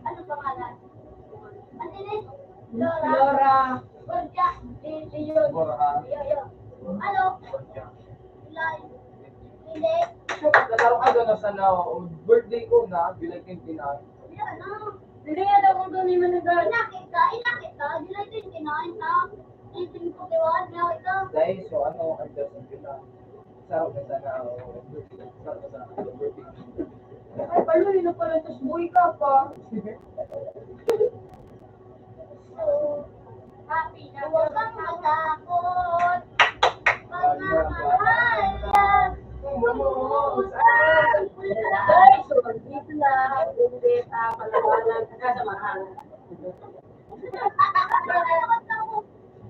Ano pangalan? Ate ni? Flora. Flora. Borja. Di, di yun. Borja. Yo, yo. Ano? Borja. Hilay. Hindi. Siya, pagkatao ka doon, nasa na, birthday ko na, July twenty-nine. Yan, ano? Hindi nga daw kung doon yung mananggal. Inakit ka, inakit ka. July twenty-nine, ha? Nineteen forty-one, inakit ka. Guys, so ano, ang Diyos ang Pilipinas. Sarap na sana ako. Sarap na sana ako. Ay, palo, yun na pala. Tapos buhay ka pa. So, happy na. Huwag kang matakot. Pagmamahal yan. Ay, so, dito na. Hindi pa palawanan ka sa mahal.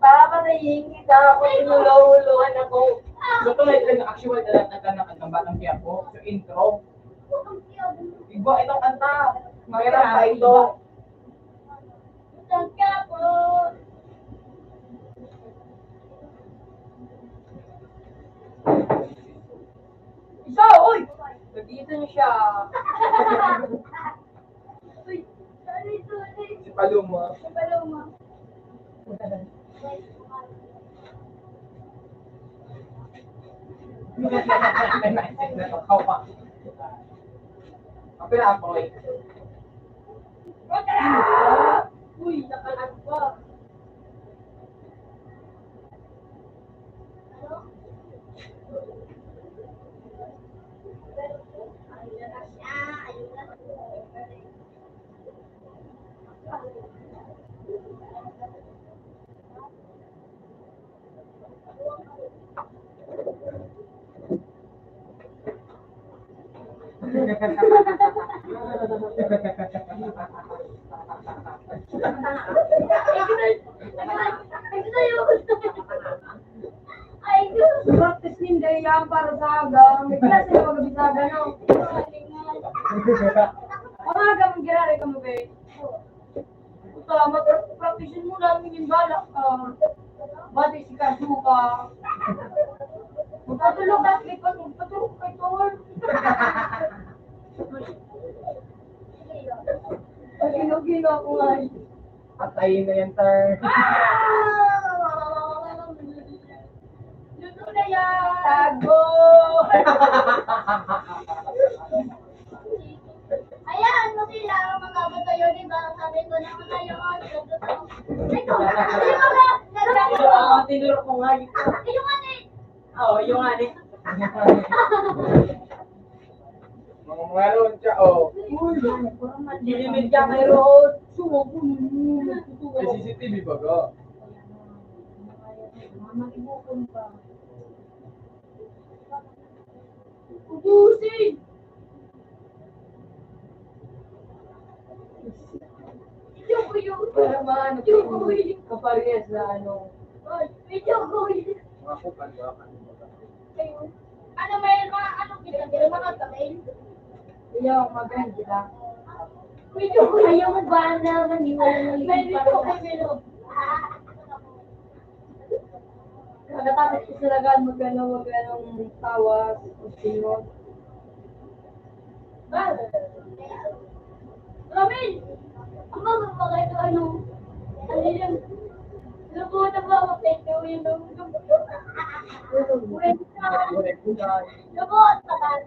Papatayin kita kung inulo-ulohan ako. So, tuloy, actual talaga na ang Batang Quiapo. So, intro. Igwa itong kanta. Mahirap pa ito. Batang Quiapo. Isa, uy! Nag-iitan siya. Uy, sorry, sorry. Si Paloma. Si Paloma. Ang pinaapoy. Uy, nakalag pa. Ay, Diyos! Practice ninda yan para sa aga. May klase na mag-Bisaya, no? Ang aga, mag-girare ka mo, be. Puta, mag-practice mo lang, yung balak ka. Bati si Kazuka. Magpatulog ka, magpatulog ka, tol. Pag-inog-inog ako nga. Patay na yan, sir. Luto na yan! Tago! Ayan mo sila, ang mag-abot sa'yo, di ba? Sabi ko na nga sa'yo, oh, luto to. Ay, ko, di ba nga? Ang tinuro ko nga yun. Yung ano eh. Oo, yung ano eh. Mga meron siya, oh. Uy, dilimit ka kay Rod. Suwag ko nun. May C C T V ba ka? Ubusin! Para maano, kaparehas na ano. Ay, medyo ko. Mga kupal ba? Ano ba? Ayun. Ano, may mga, ano, pinagdala, mga kamay? Ayaw, maganda. Ayaw mo ba na maniwala na may likod pa dito, naman? May dito, may dito. Nakatapos ko talaga mag-ano, mag-anong tawa, continuous. Ba? Ramil! Ang mga mga ano, ano yan? Lubot ang mga pwede, uy, lubot. Lubot, tagal.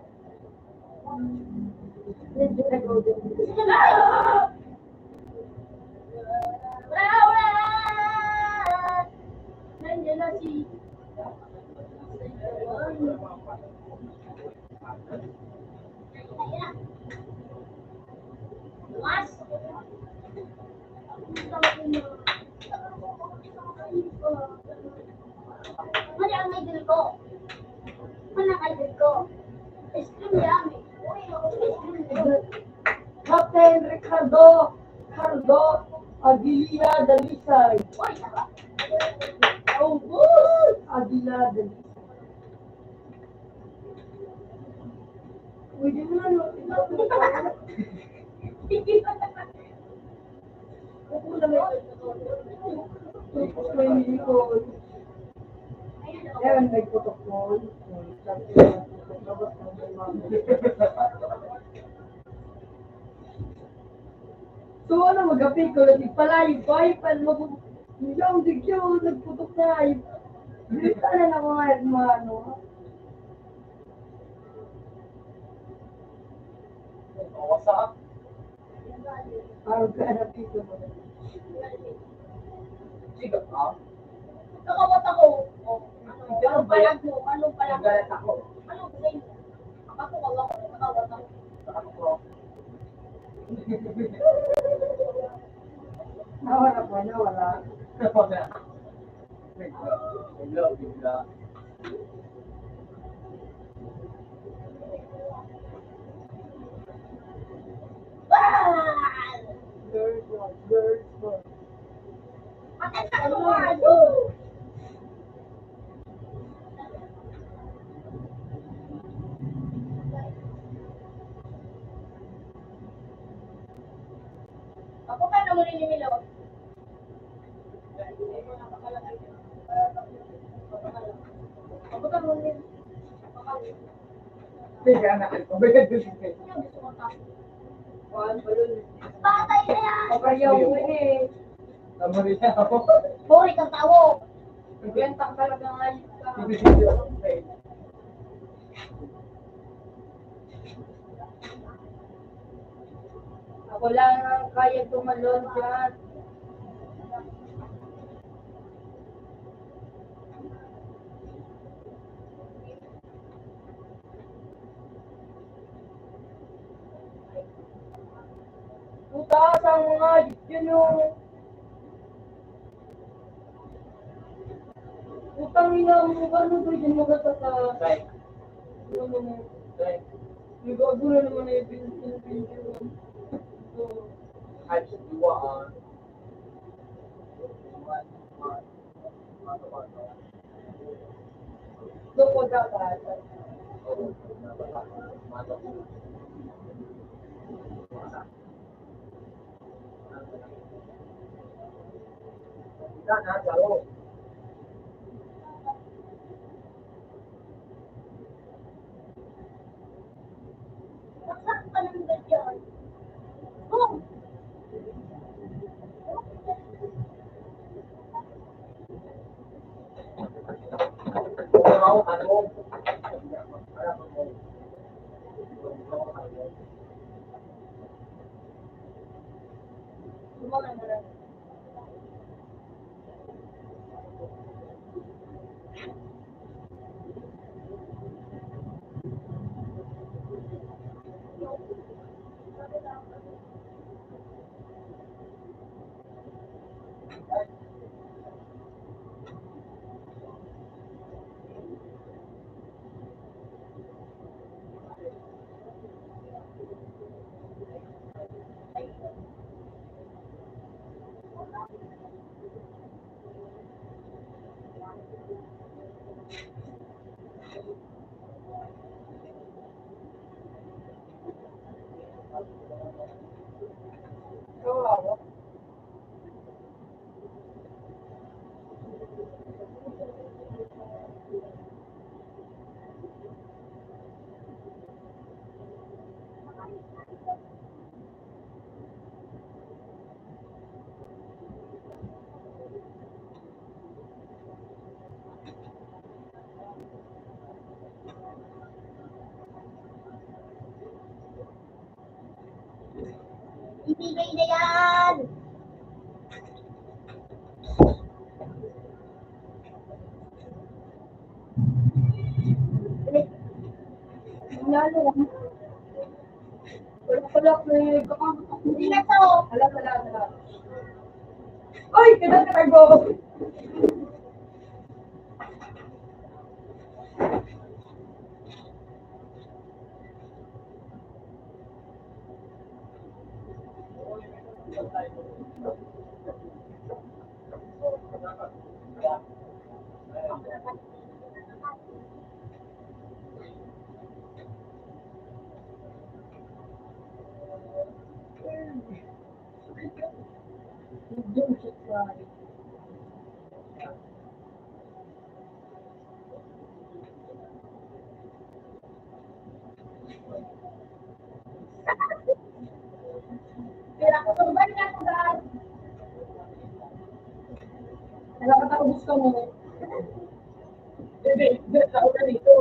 Nandiyan na si Mali ang idol ko. Man ang idol ko. Ice cream yan. Uy, ako, ice cream yan. Captain Ricardo Cardo Aguilera Dalisay. Uy, sarap. August Aguilera Dalisay. Pwede mo na, no? Ako na may, may likod. Ayan, may protocol. So, ano, mag-apil ko, nagpalayo, bayo pa, mag-, yung digyo, nagputok na, ay, bitanan ako nga, mga ano. What's up? Parang ka na dito. Sigat ka? Nakawat ako. O, ano, anong palag mo? Anong palag mo? Galit ako. Anong palag mo? Ako, ako, nakawat ako. Nawala po, nawala. Nawala. Bigla, bigla. Ako pa naman ni Milo. Patay na yan! Papayaw ko eh. Tama rin ako. Puri kang tao. Benta ka talaga nga yun ka. Ako lang ang kaya tumalon dyan. Puta, sa mga dyan yung Putang ina mo, ano ba yun? Magkataka. Right. Ano mo? Right. Nag-aagulo naman na yung pinipinipin. Ay, duwa, ah. Doon po dapat. Ibigay na yan! Hindi na to. Hala, hala, hala. Ay, kinakatago ako. Nakakatapos ka mo. Bebe, bebe, ako na dito.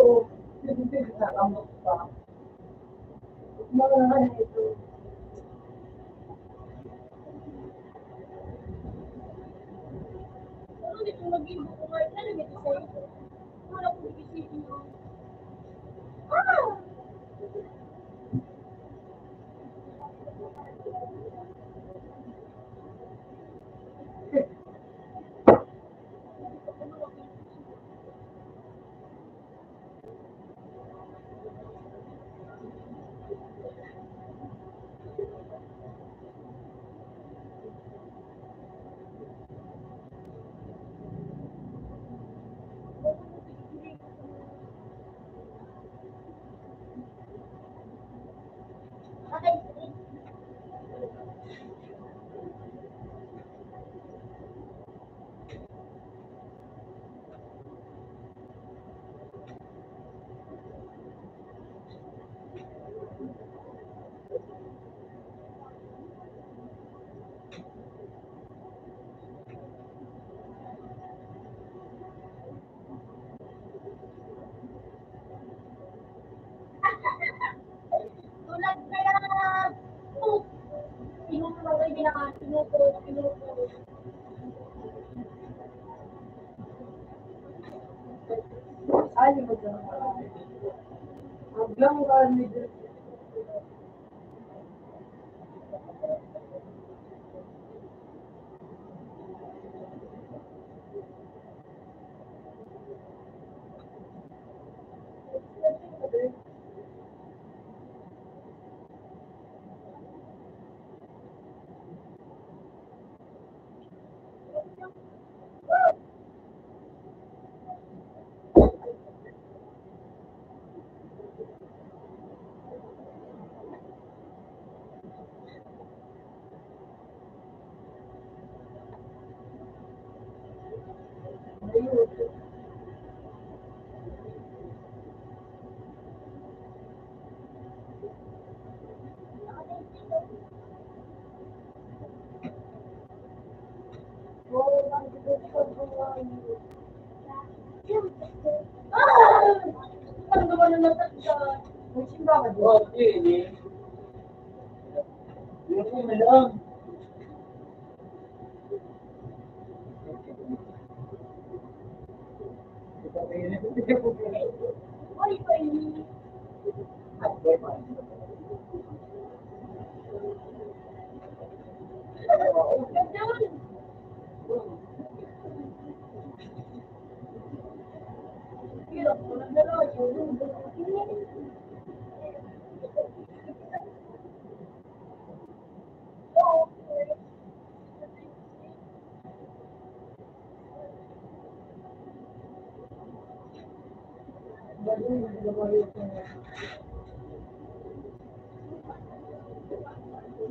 Bebe, bebe, nakakambot pa. Mga ano ito. Ano dito mag-ibo ko nga? Ano dito sa'yo? Wala akong isipin. Ah! Tulad kaya, oh, pinupulay din ang ating pinupulay, pinupulay. Ay, maganda. Hanggang, ah, medyo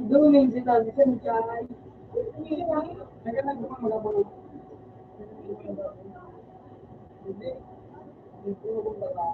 Doon yung sinabi sa Michay. Naghanap ka mga mga. Hindi. Hindi ko ba?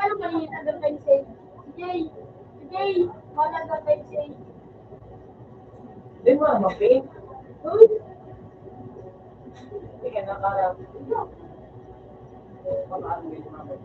Paano maliit ang gagawin sa'yo? Sige, sige, wala gagawin sa'yo. Di mo, mapin? Uy! Sige, nakarap. Baka ano yung mga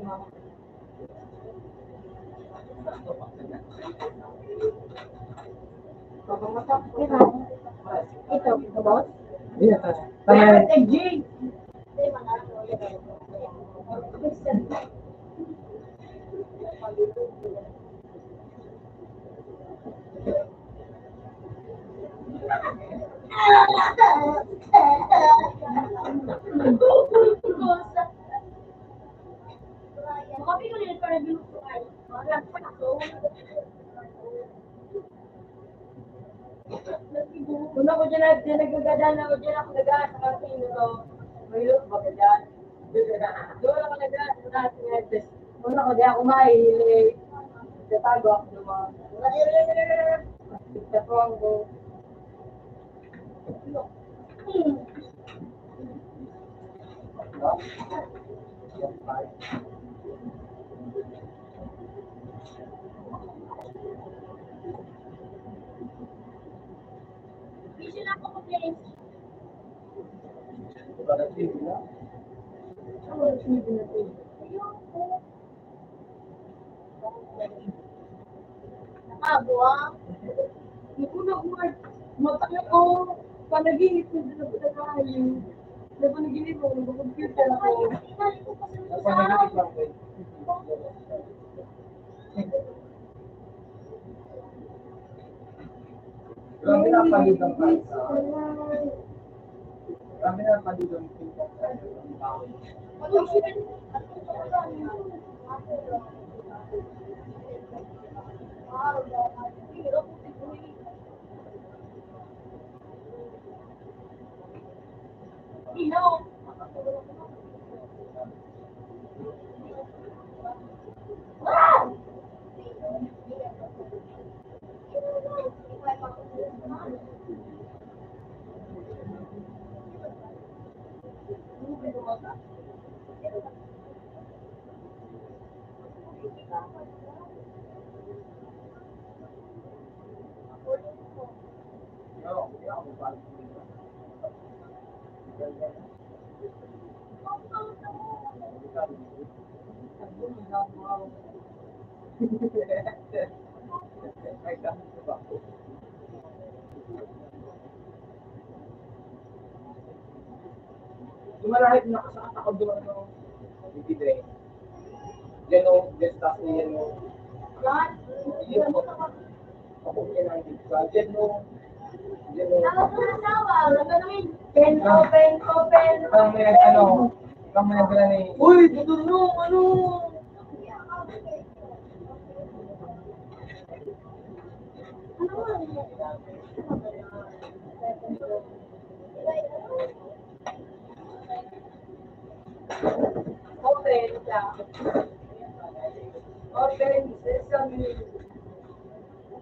Ito, ito, boss? Iya, ta-, tama yan. Meron kay Jing. Una ko dyan, dyan nagagadan ako dyan, ako nag-aas sa kantin ko. May look, magadan. Doon ako nag-aas sa kantin. Una ko, di ako mahihilig. Tatago ako ng mga, sa phone ko. Nakabuang. Naku, naku, matay ako. Panaginip ko, dala ko na kayo. Nagpanaginip ako, nagko-computer ako. Nagpanaginip lang, eh. Grabe na ang paligid ng bansa. Grabe na ang paligid ng bansa. Yung malahit na kasakit ako doon, no? Bibigay. Yan o, yan sa taas na yan o. Yan. Yan o. Ako, yan ang big project, no? Yan o. Tawag mo na asawa, ano na yun? Pen, open, open. Parang may nag-ano, parang may nag-ano eh. Uy, dito no, ano? Open ka. Open sesame.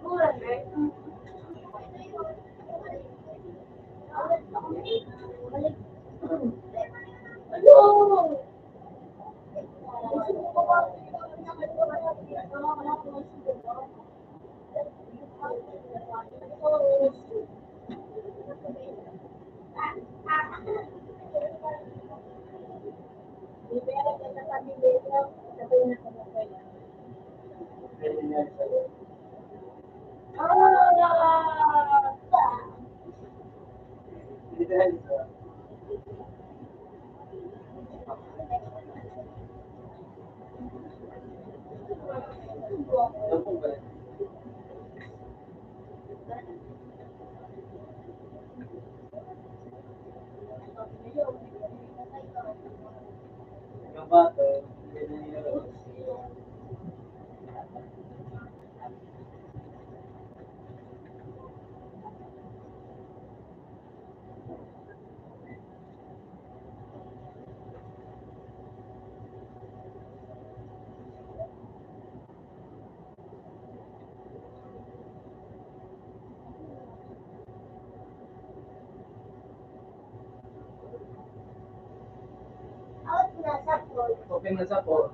Mura na. Ano? Open na sa po.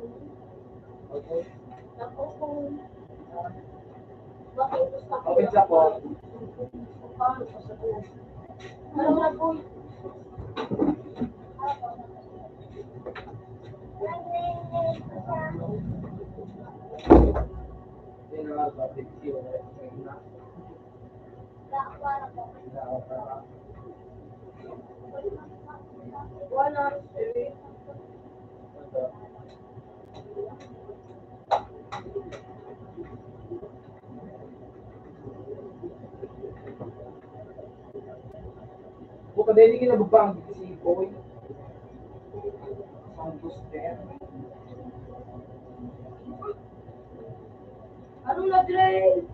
Okay, sa po. Buka dahil hindi na bubang si Boy. Ang gusto. Ano na, Dre?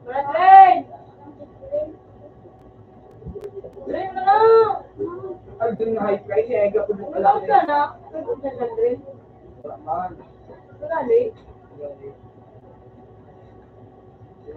Brethren! Brethren, ano? Ay, dun na high price, eh. Ay, kapag mo pala. Ikaw ka na. Ikaw ka na, Brethren. Wala man. Wala, eh. Wala, eh. Di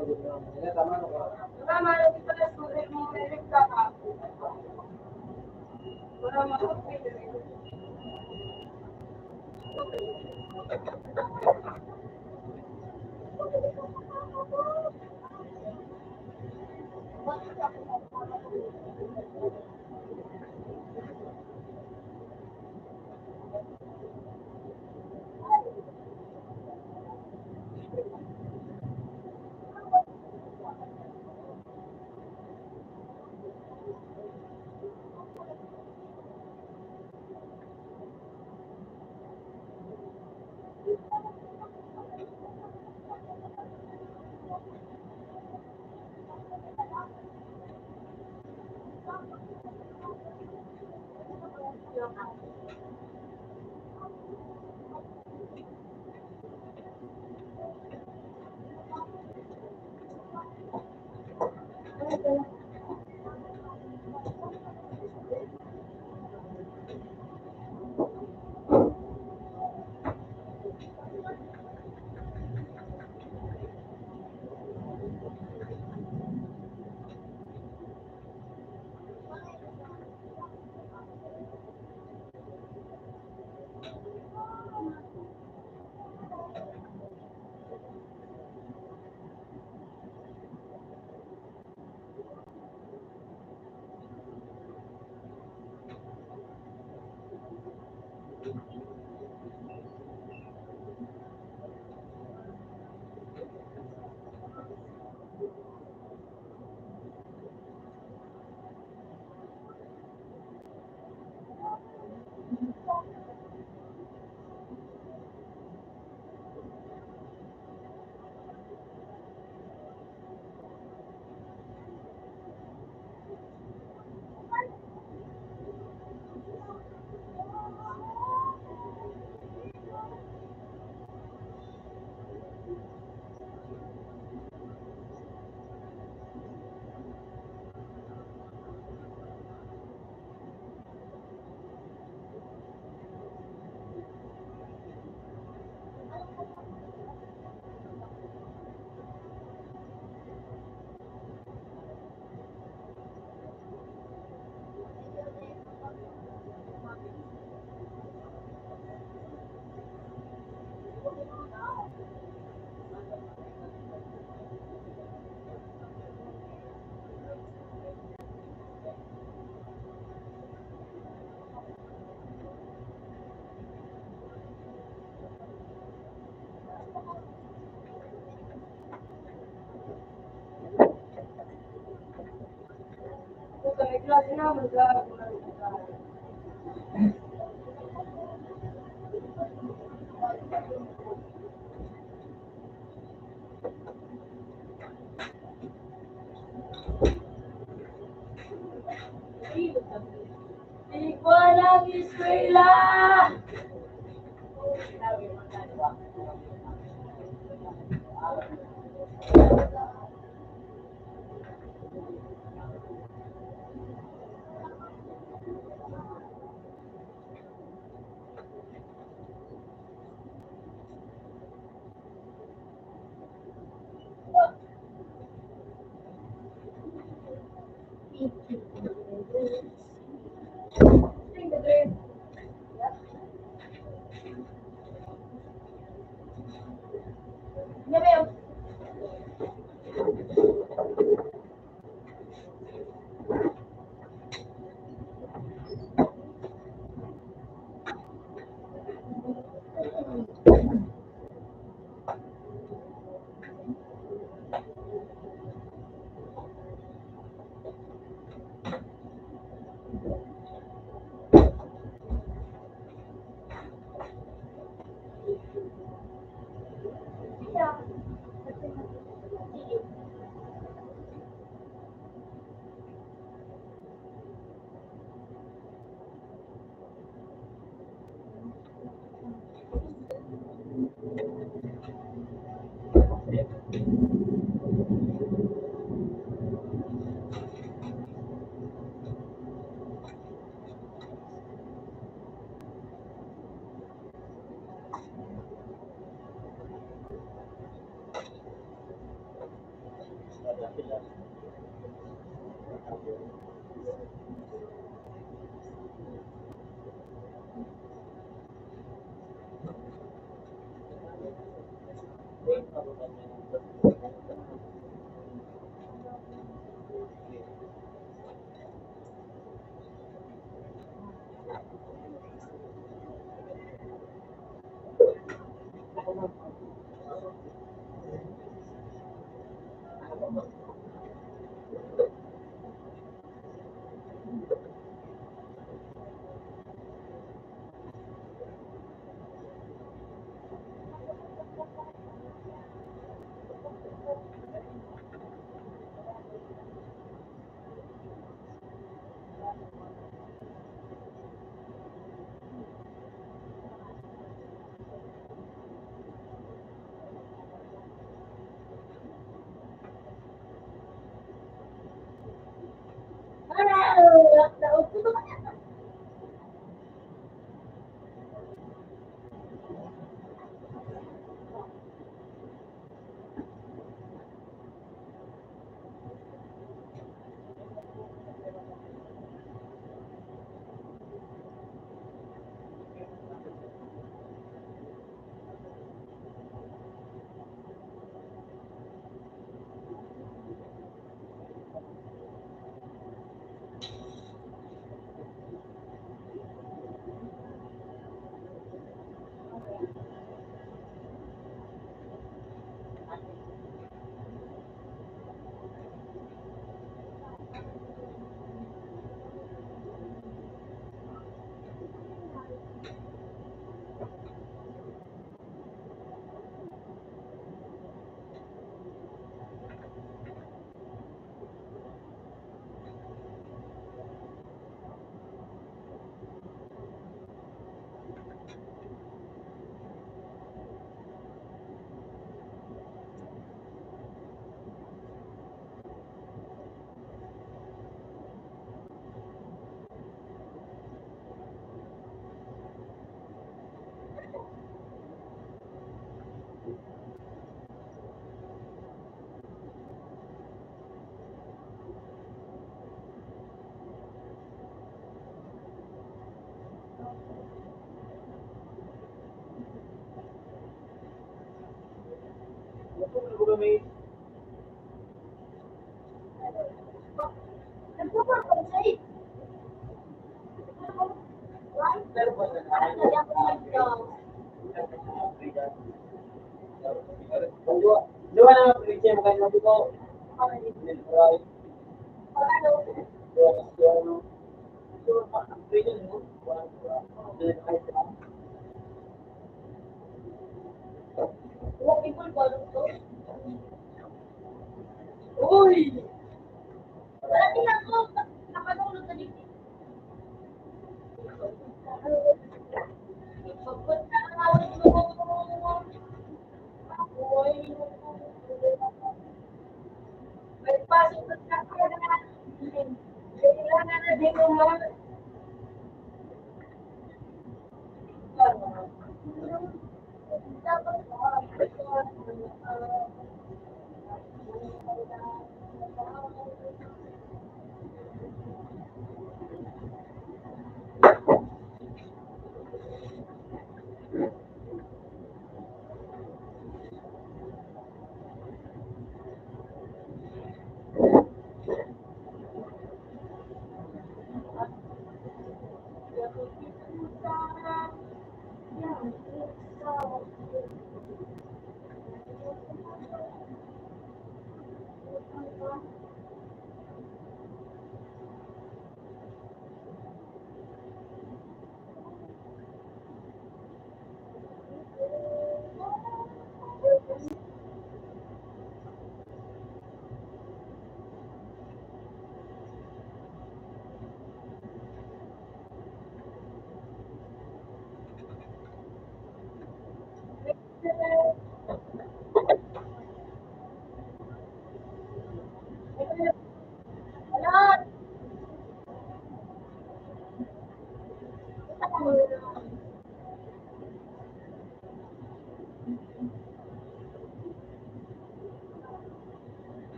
ko alam, eskwela!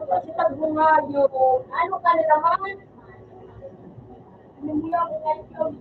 Kasi pag bunga yun, ano ka na naman? Ano mo lang, bunga yun?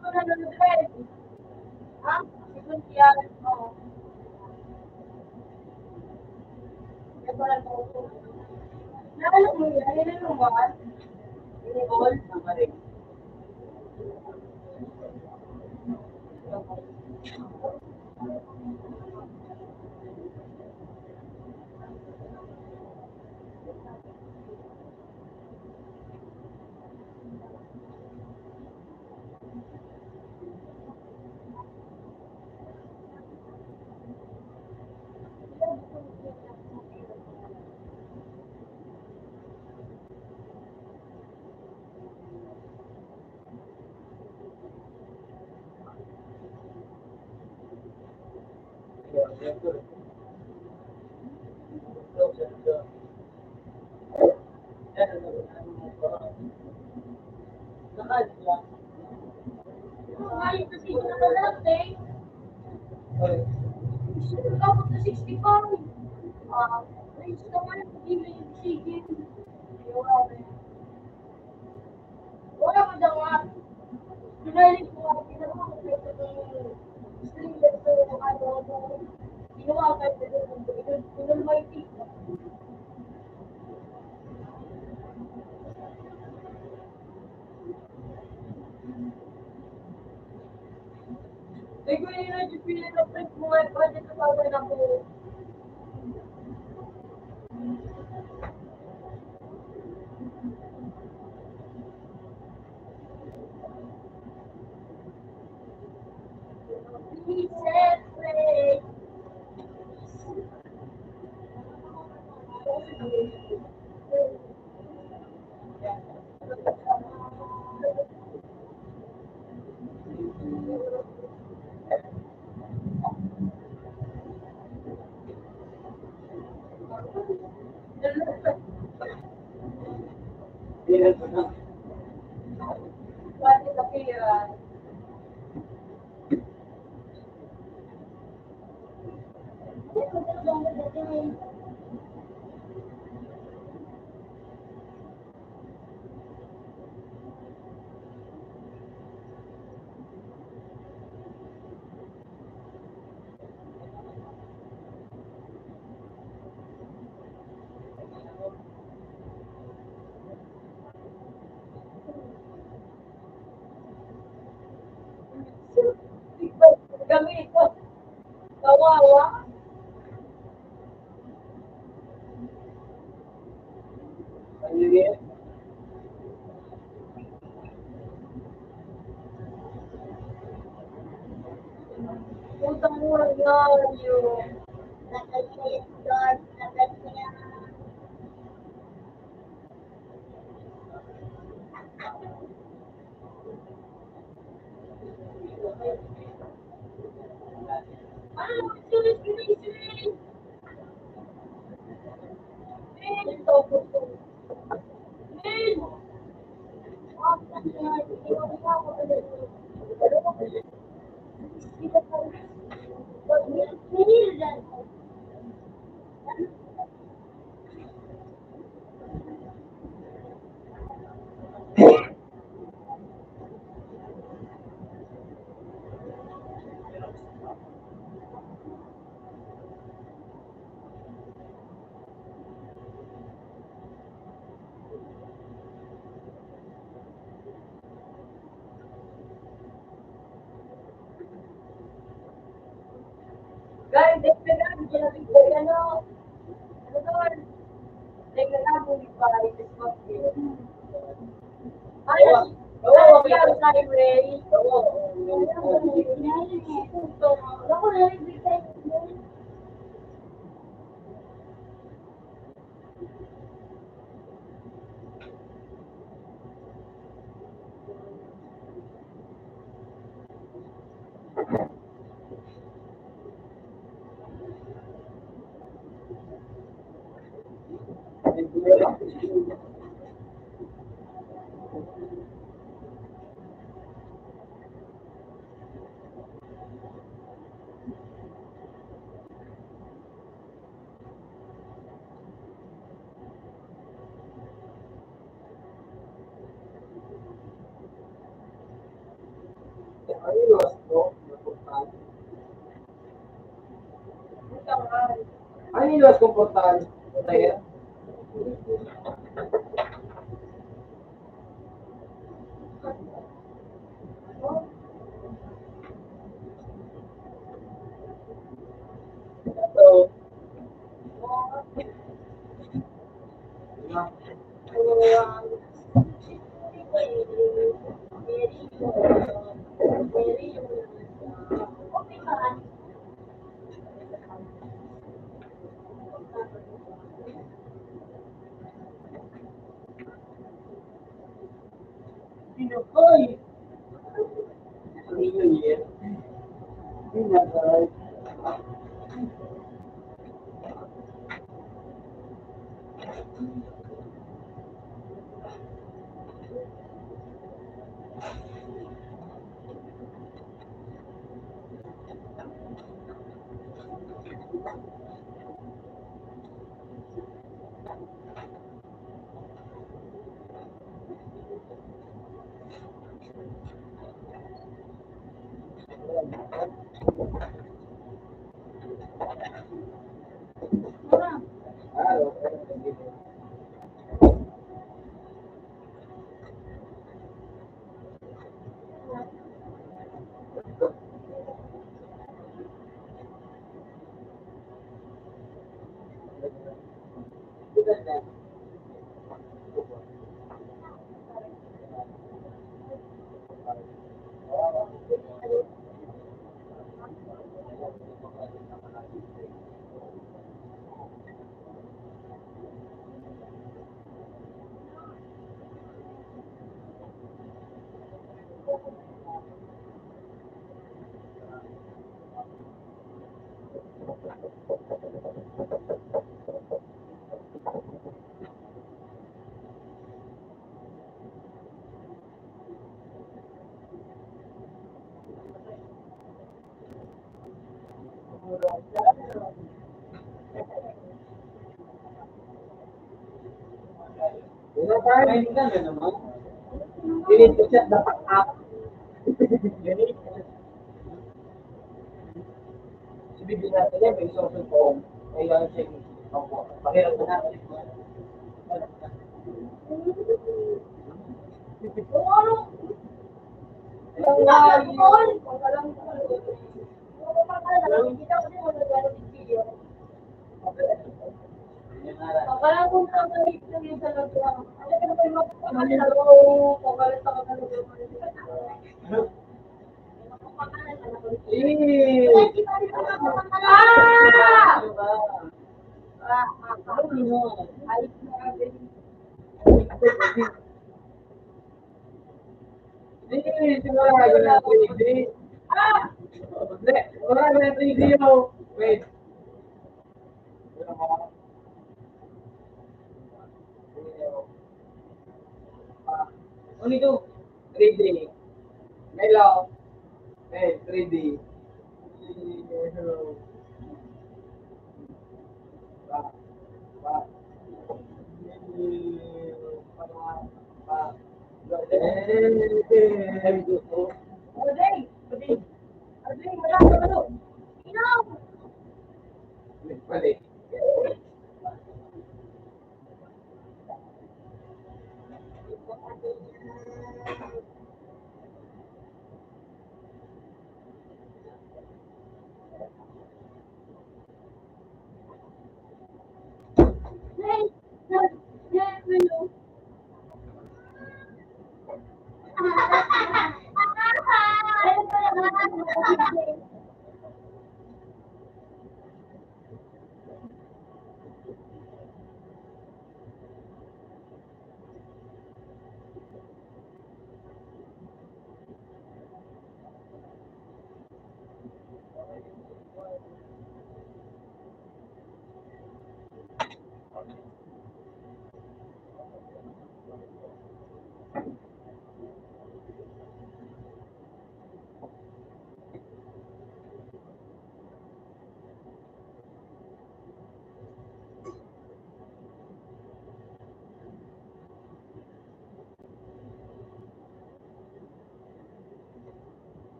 Siguro na nag-drive. Ha? Siguro siya, oo. Naalala mo yan? Yan ang lugar. Yung gold, ang galing. Kami ito. Kawawa. Putang ina niyo. Guys, dagdagan, dyan natin po yan, no? Ano doon? Dagdagan, di ba? Ito si Ma'am Kim. Ay, ay, ay, ay, Ray. Ano yung mas komportable? Ano yung mas komportable? Wala tayo. Ay, hindi na naman. Hindi ko siya dapat up. Ibibigay natin yan, may susunod ko. Kailangan siya. Opo. Pakirap na natin. Hindi, wala na three D. Hindi, wala na three D, oh. Wait. Ano ito? Three D. Hello. Hey, three D.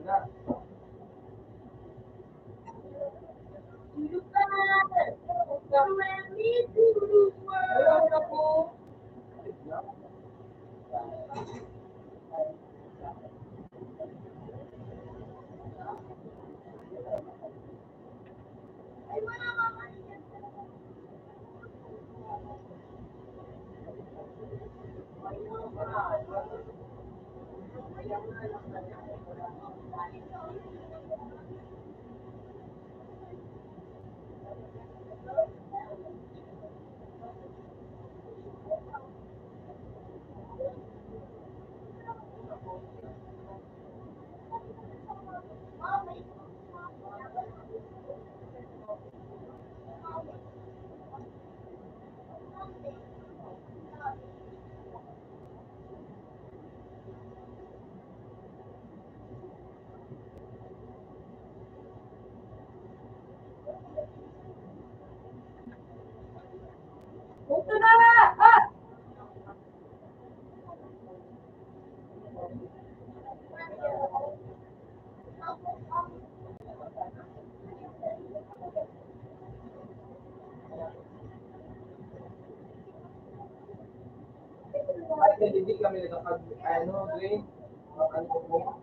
Ay, hindi kami nakapag, ano, Dwayne? Ano po?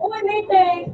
Uy, Maytay!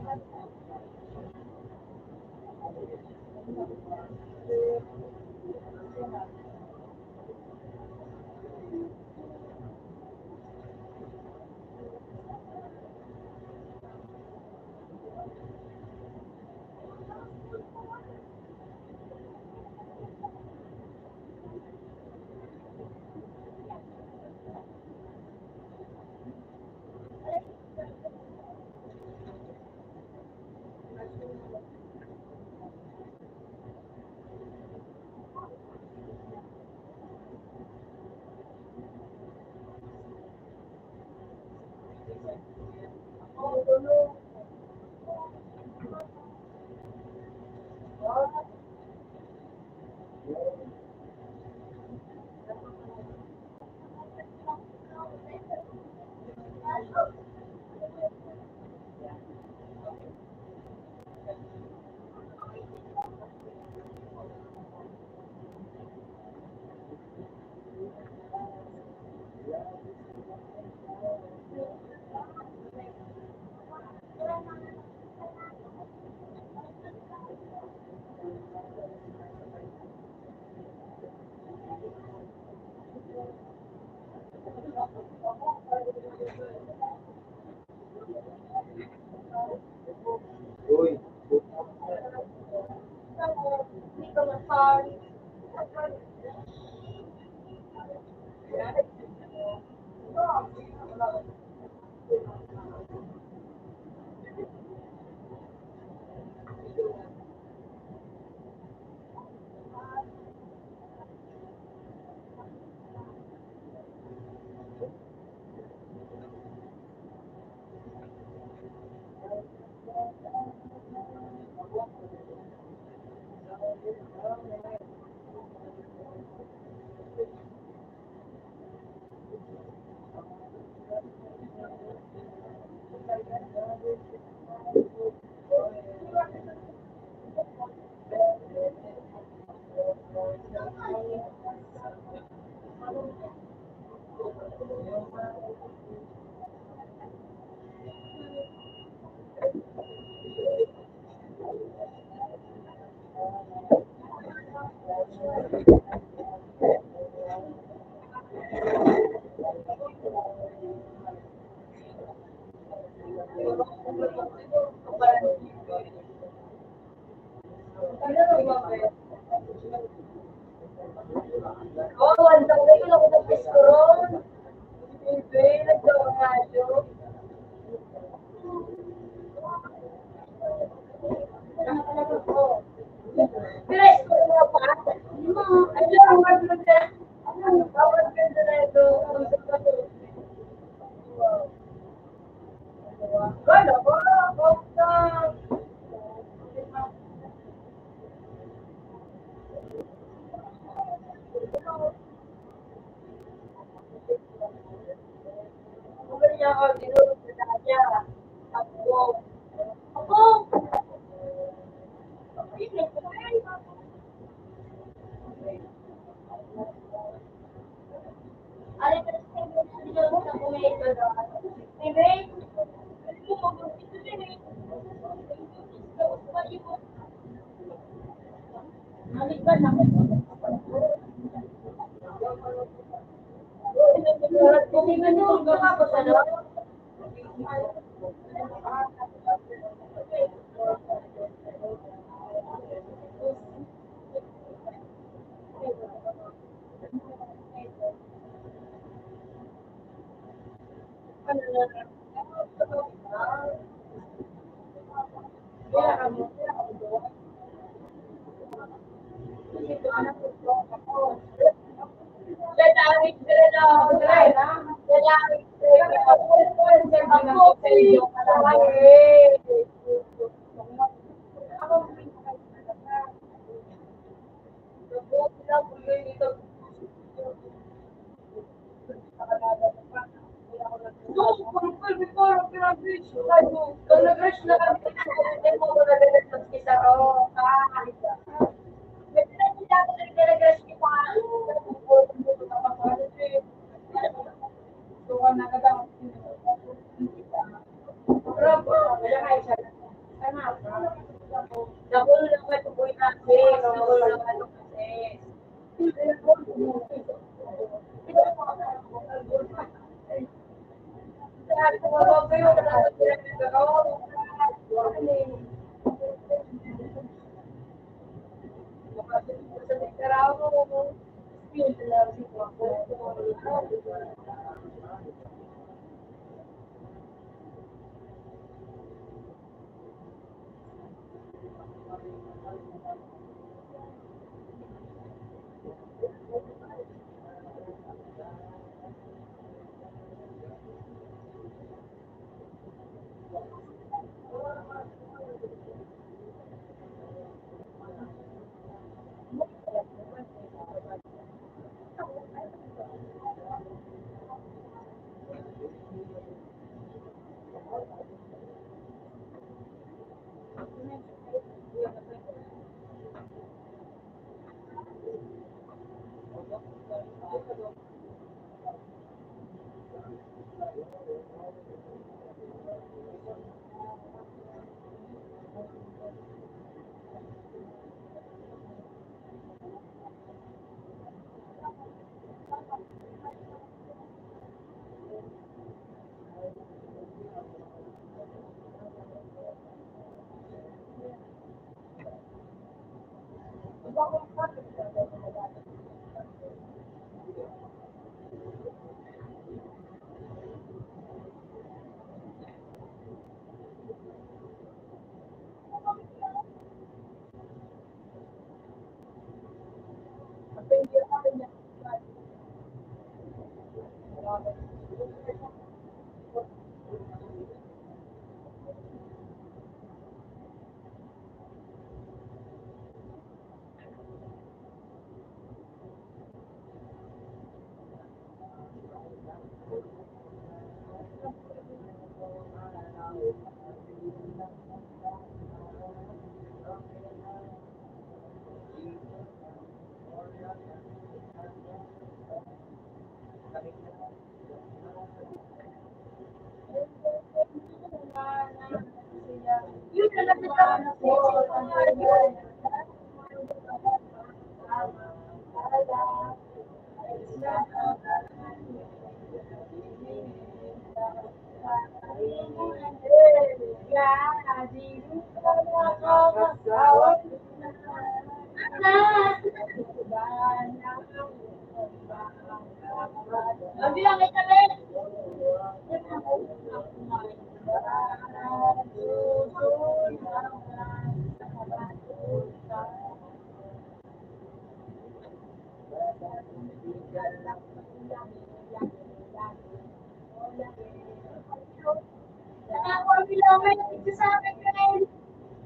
Nakakuha sila, may nagsasabi, Mel.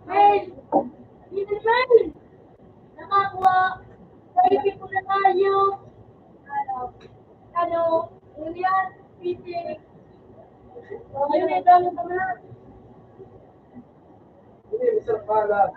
Mel. Dito, Mel. Nakakuha. Baby ko na tayo. Ano? Ano? Ano yan? Pitik. Ano na ito? Ano ba na? Hindi, Mister Pala.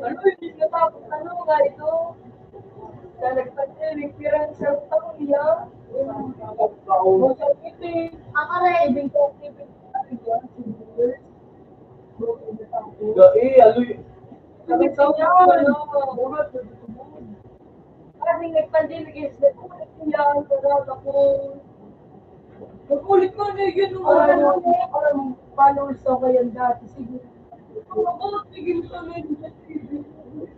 Ano, hindi ka tapos ano nga ito? Na nagpatinig, pirang sa taon niya. Masakit eh. Ang aray, ibig ko, ibig ko, ibig ko, Dai, aloy. Sakit sa ulo, ano? Kasi nagpandemic is, nagkukulit ko yan, sarap ako. Nagkulit ko na yun, nung ano, parang followers ako yan dati. Sige. Ako, tigil ka na yun sa T V.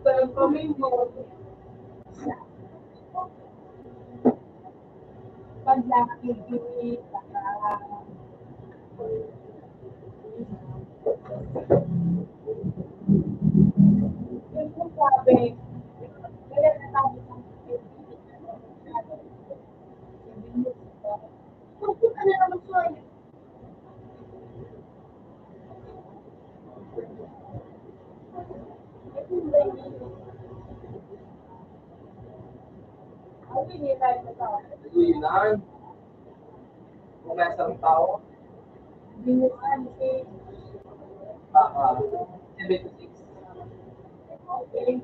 Parang kami mo. Pag nakikita ka. Yun po sabi, kaya natabi sa Kung kita na naman siya, Uy, nan. Kung may isang tao, baka seven to six. Okay.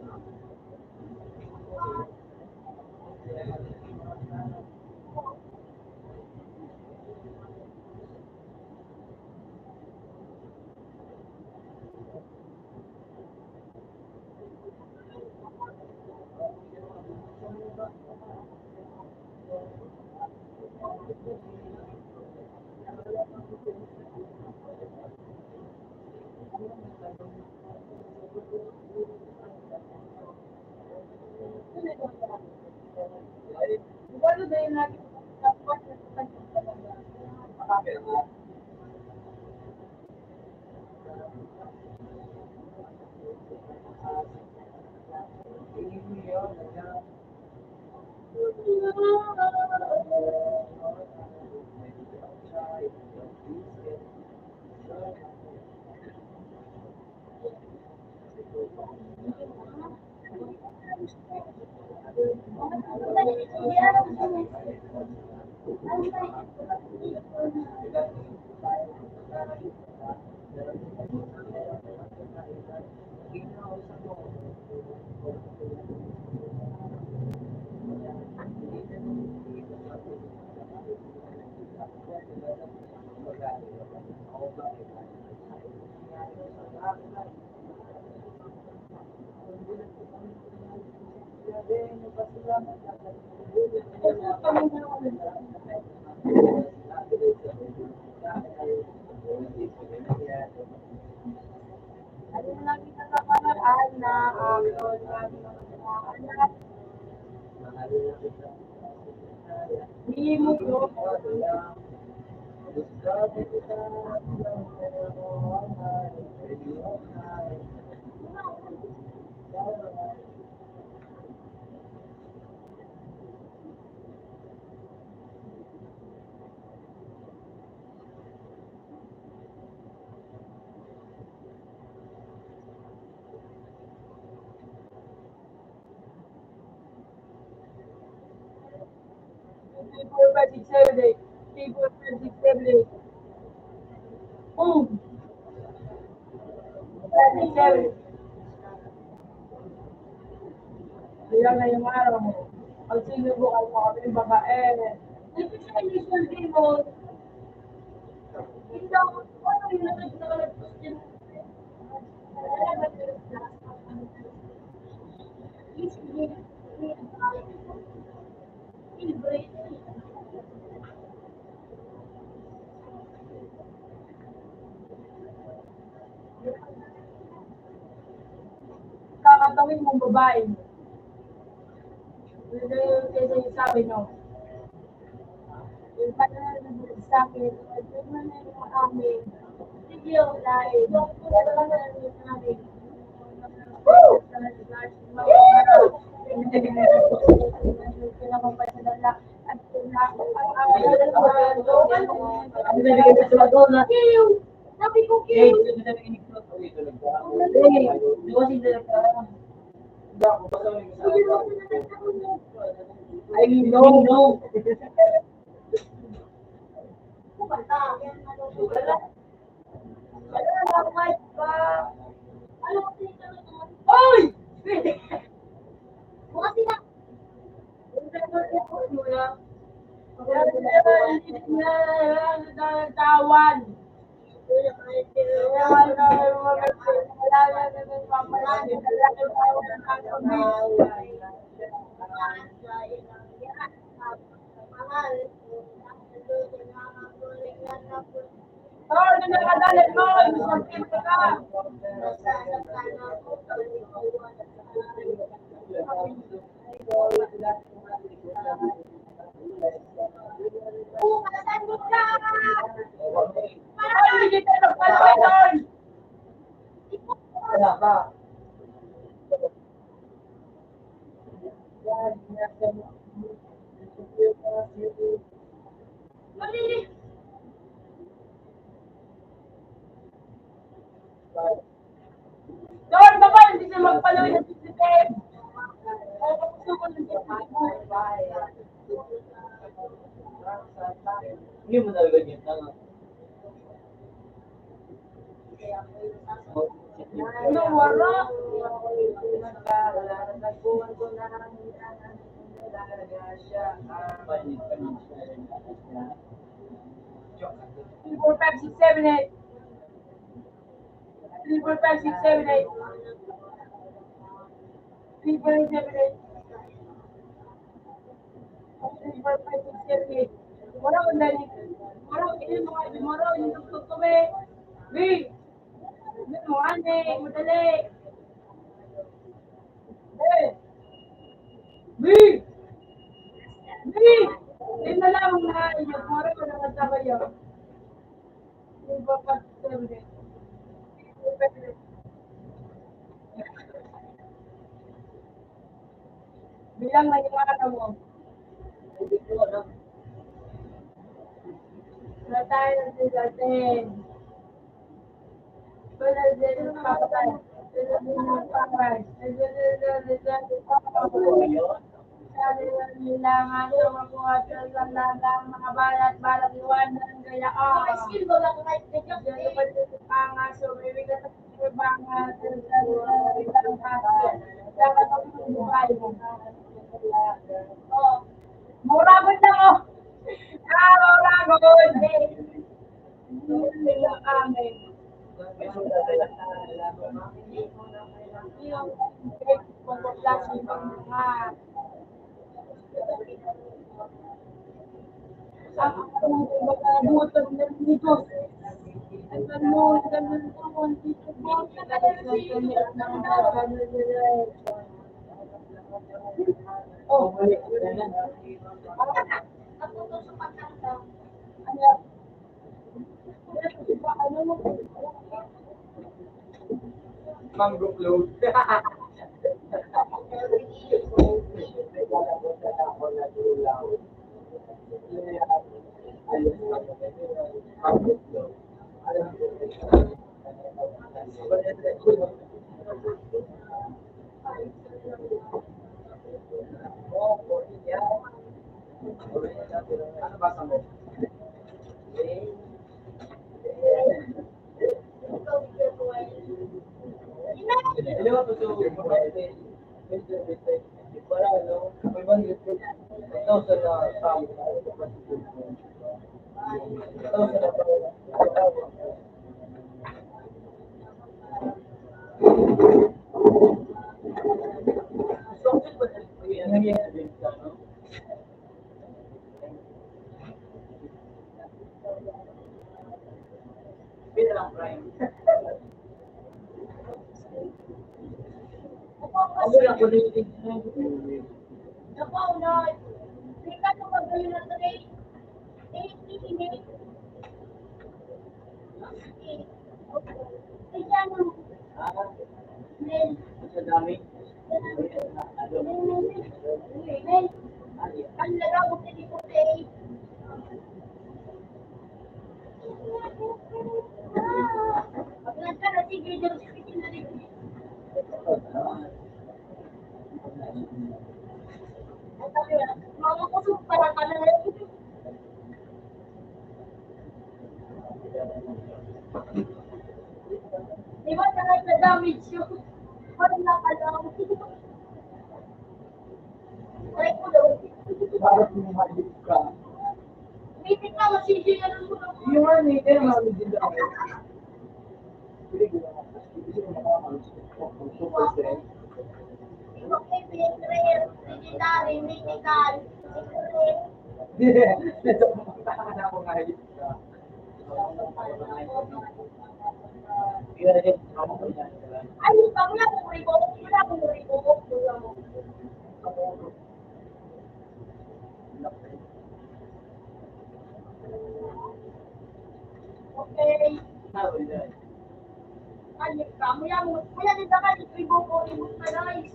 Three, four, five, six, seven, eight. Three, four, five, six, seven, eight. Boom! Five, six, seven. Ayan na yung araw mo. Pag sinubukan mo kami ng babae, ito siya yung initial demon. Hindi ako, ano yung nag-, nakalagpas din? Kakatawin mong babae. Kasi sabi, no? Yung pala sa akin, ito na yung amin. Sige, yung lain. Yung pala na yung amin. Woo! Sabi ko, "Kiyo." Ay, no. Oy! Bukas sila. Tawan. Doon, baba, hindi siya magpaloy ng sisitip. Hindi mo talaga niya tanga. Ano, wala? Three, four, five, six, seven, eight. Three, four, five, six, seven, eight. Three, four, five, six, seven, eight. Three, four, five, six, seven, eight. Moro, ang dali. Moro, ini mga, moro, ini tugtog ko, be. Be! Ano, ane, madali. Be! Be! Be! Yun na lang na, yung moro ko na magsabayan. Bilang na yung ano mo. Wala tayo ng didating. Wala din yung papatay. Wala din yung papatay. Kailangan sa mga buhat sa mga bayat, barang iwan ng gaya. Ah, skill ko lang, right? Diyan ko pa dito pangaso, may bigat ang trabaho, dapat ang buhay mo. Oh. Muragot lang, oh. Ah, muragot. Muragot lang, amen. Mango float. Di ba, talaga damage yun? Parang nakalaw. Try ko daw. Bakit mo mali ka? Hindi ka, masisira lang ko lang. Yung ano, yung ano, yung ano, yung ano. Ay, wala akong ribot. Wala akong ribot. Okay. Ano ka? Maya mo, maya din dapat yung tribo ko, yung mga guys.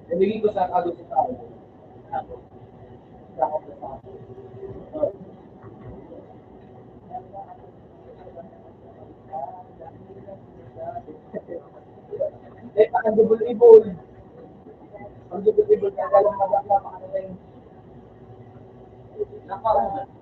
Nabigay ko sa kago sa tao. Eh, ang double-double. Ang double-double, kaya lang maganda, makakatayin. Nakauna.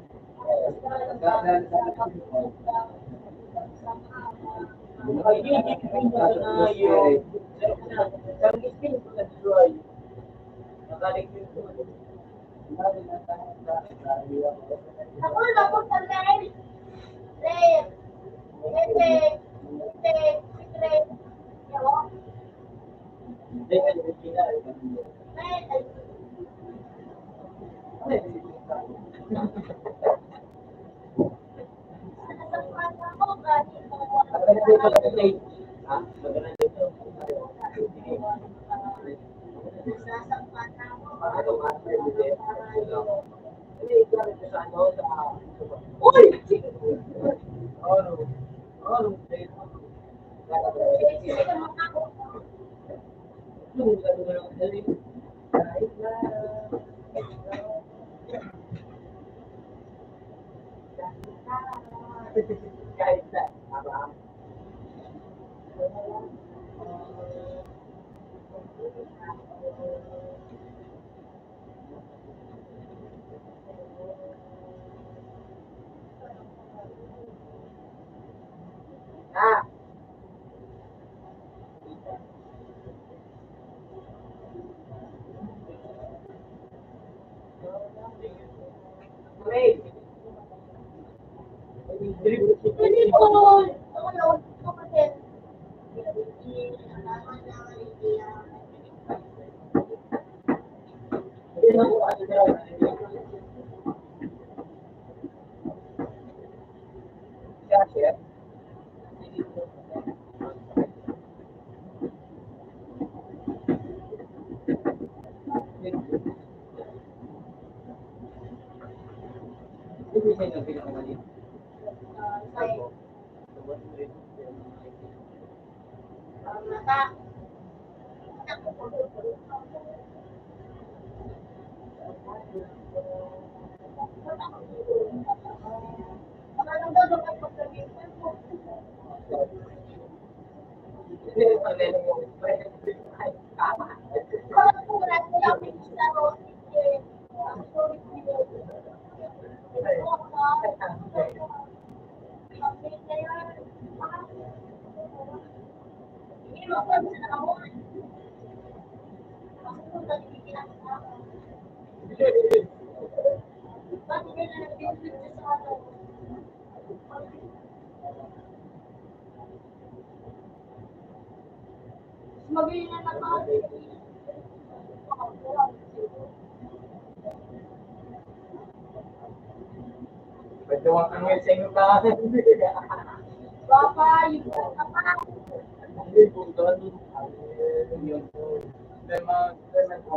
Pwede mo kang missing pa. Papa, yung pa. Hindi po doon. Yung po. May mga, may mga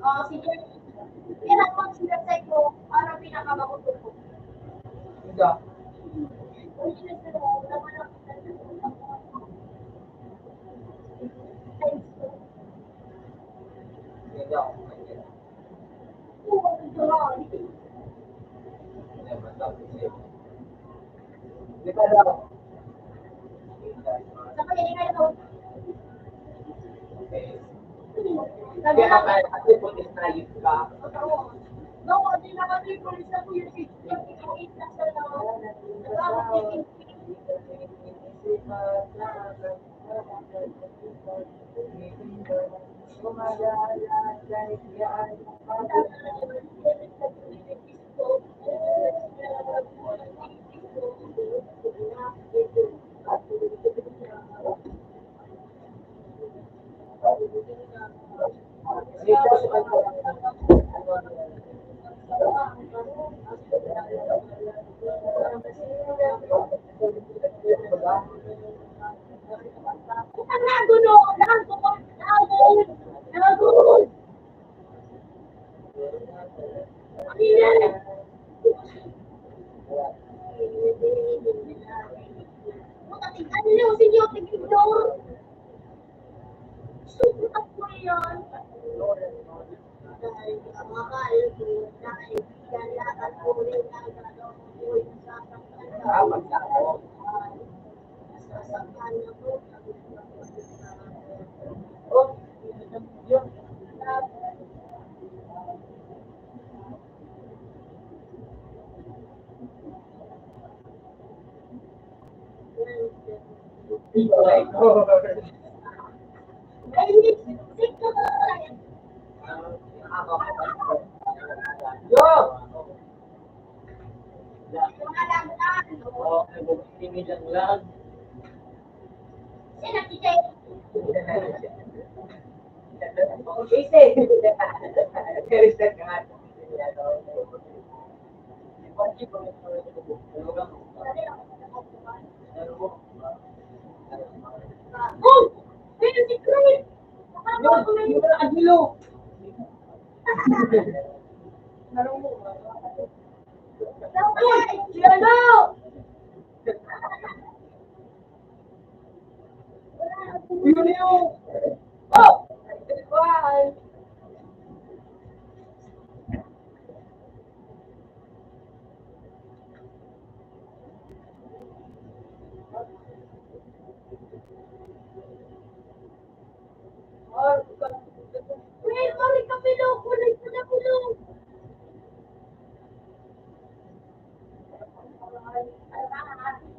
Oh, sige. Kaya pag sinasabi ko, ano pinakamagusto ko? Ida. Ida.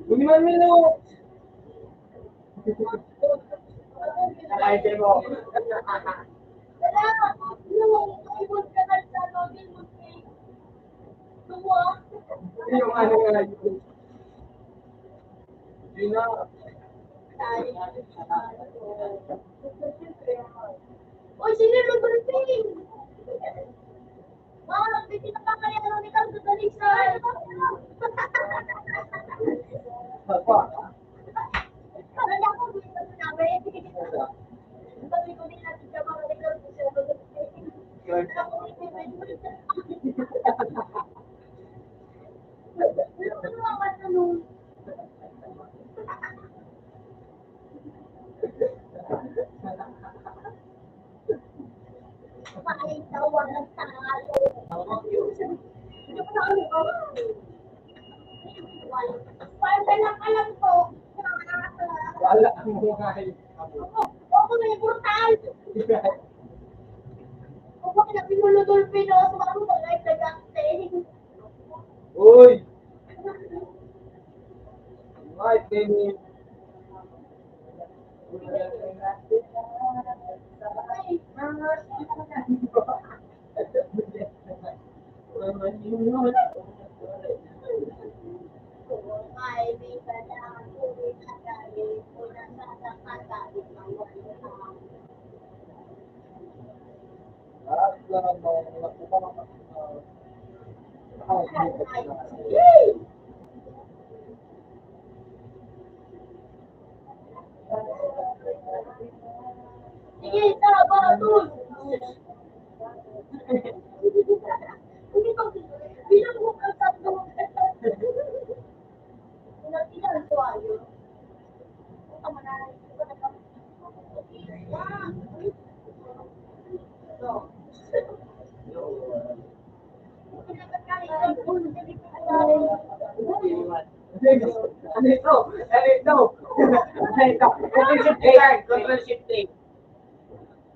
Lima minutes. Ay, di mo. Yung ano nga yun. Yun na. Uy, sino yung Dolphin? Wala ang mga. Uy! Ay, Kenny. Ano ito? Ano ito? Ano ito? Control shift A. Control shift A.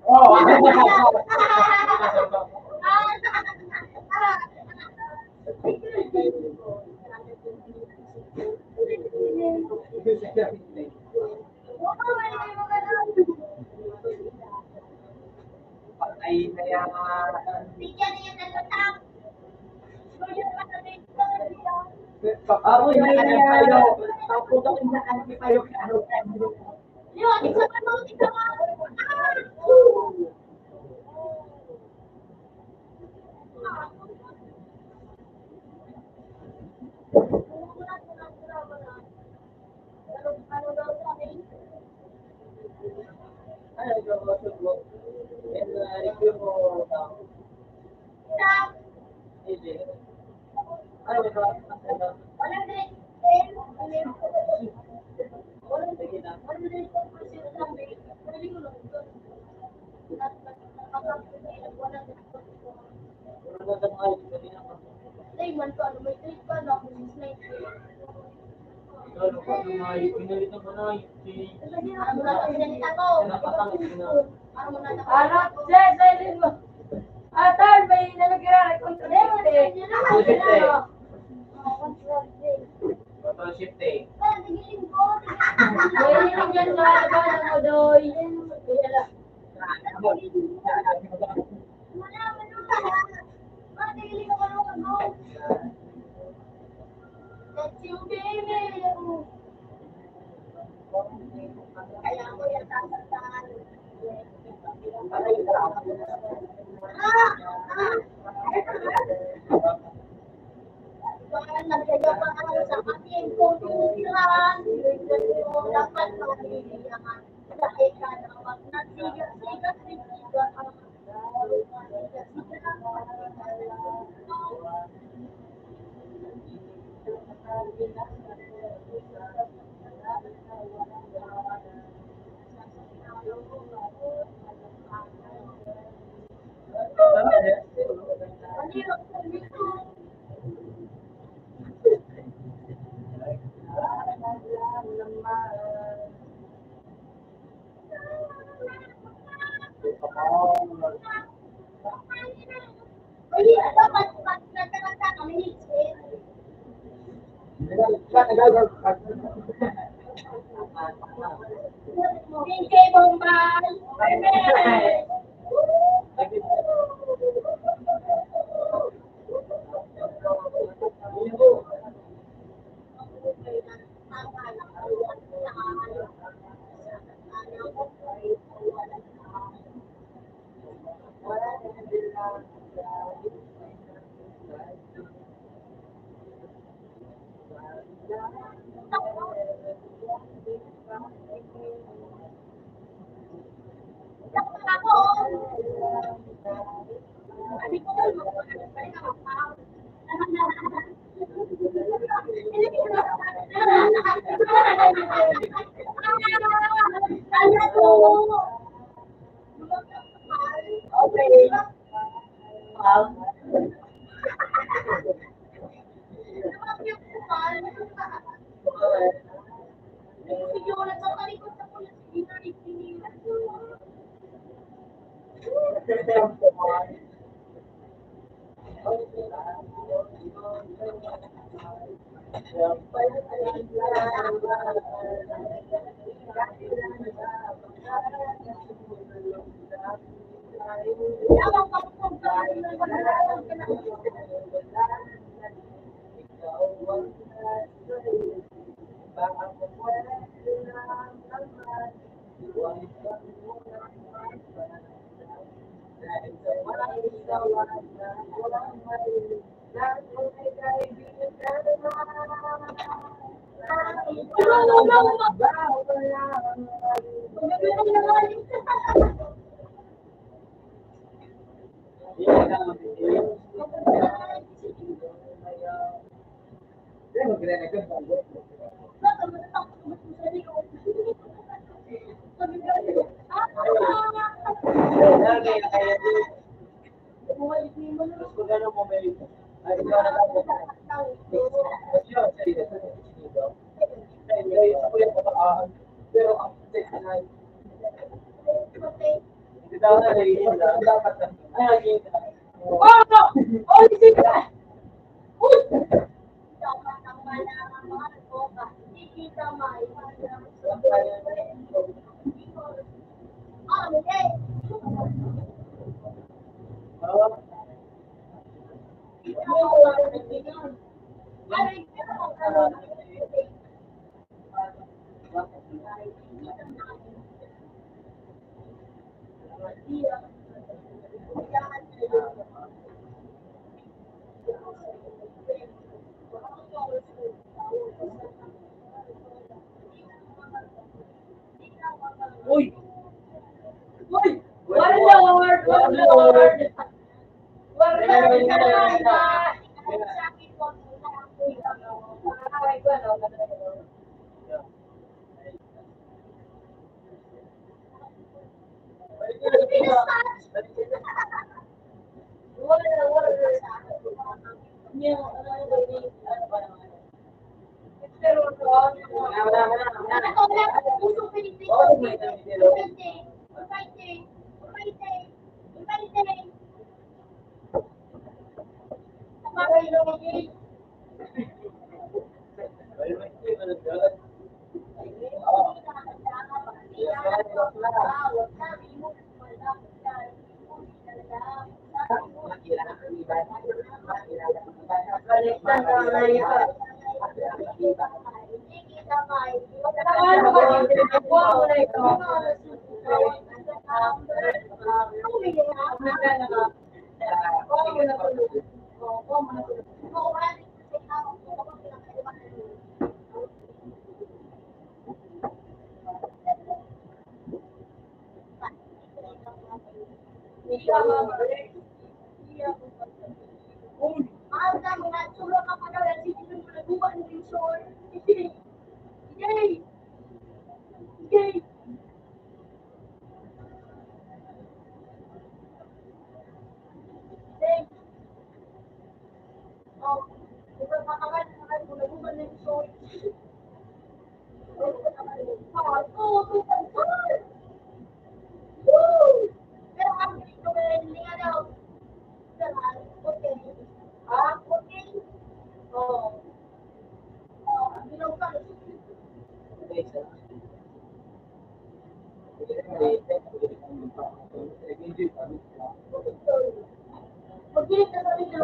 Oh. Ako na lang tayo. Tapos ako na lang tayo. Harap, Jess, ay, din mo. Atan, may nalagyan ako ng tubig, eh. Control shift, eh. May nilagyan sa labanan mo, Doy. Kaya lang. Uy! Uy! Warlord! Warlord! Warlord!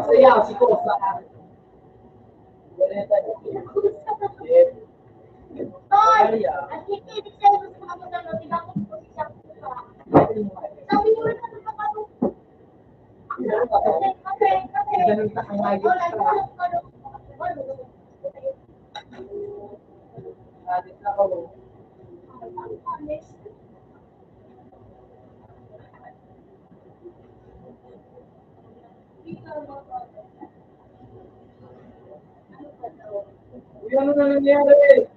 Masaya si Kosa. Tol! Ang kikinig sa'yo sa mga magano, di ba kung posisyon ko pa? Sabi mo rin, ano ka pa nung Uy, ano na nangyari?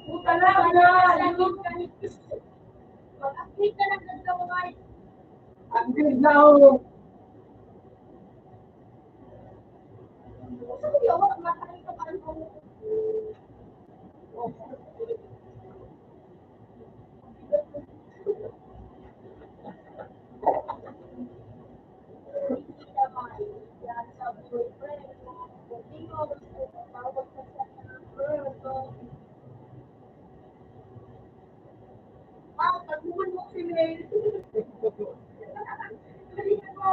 Puta na, wala. Mag-update na lang ng kamay. Ang ganda, oh. Ah, pagbuhan mo si Mel. Dali mo. Dali mo.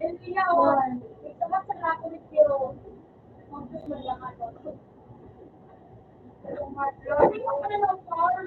Ikaw, ah. Ikaw, sa ako ni Tio. Magbuhan lang ako. Pero, Mark, dali mo pala ng call.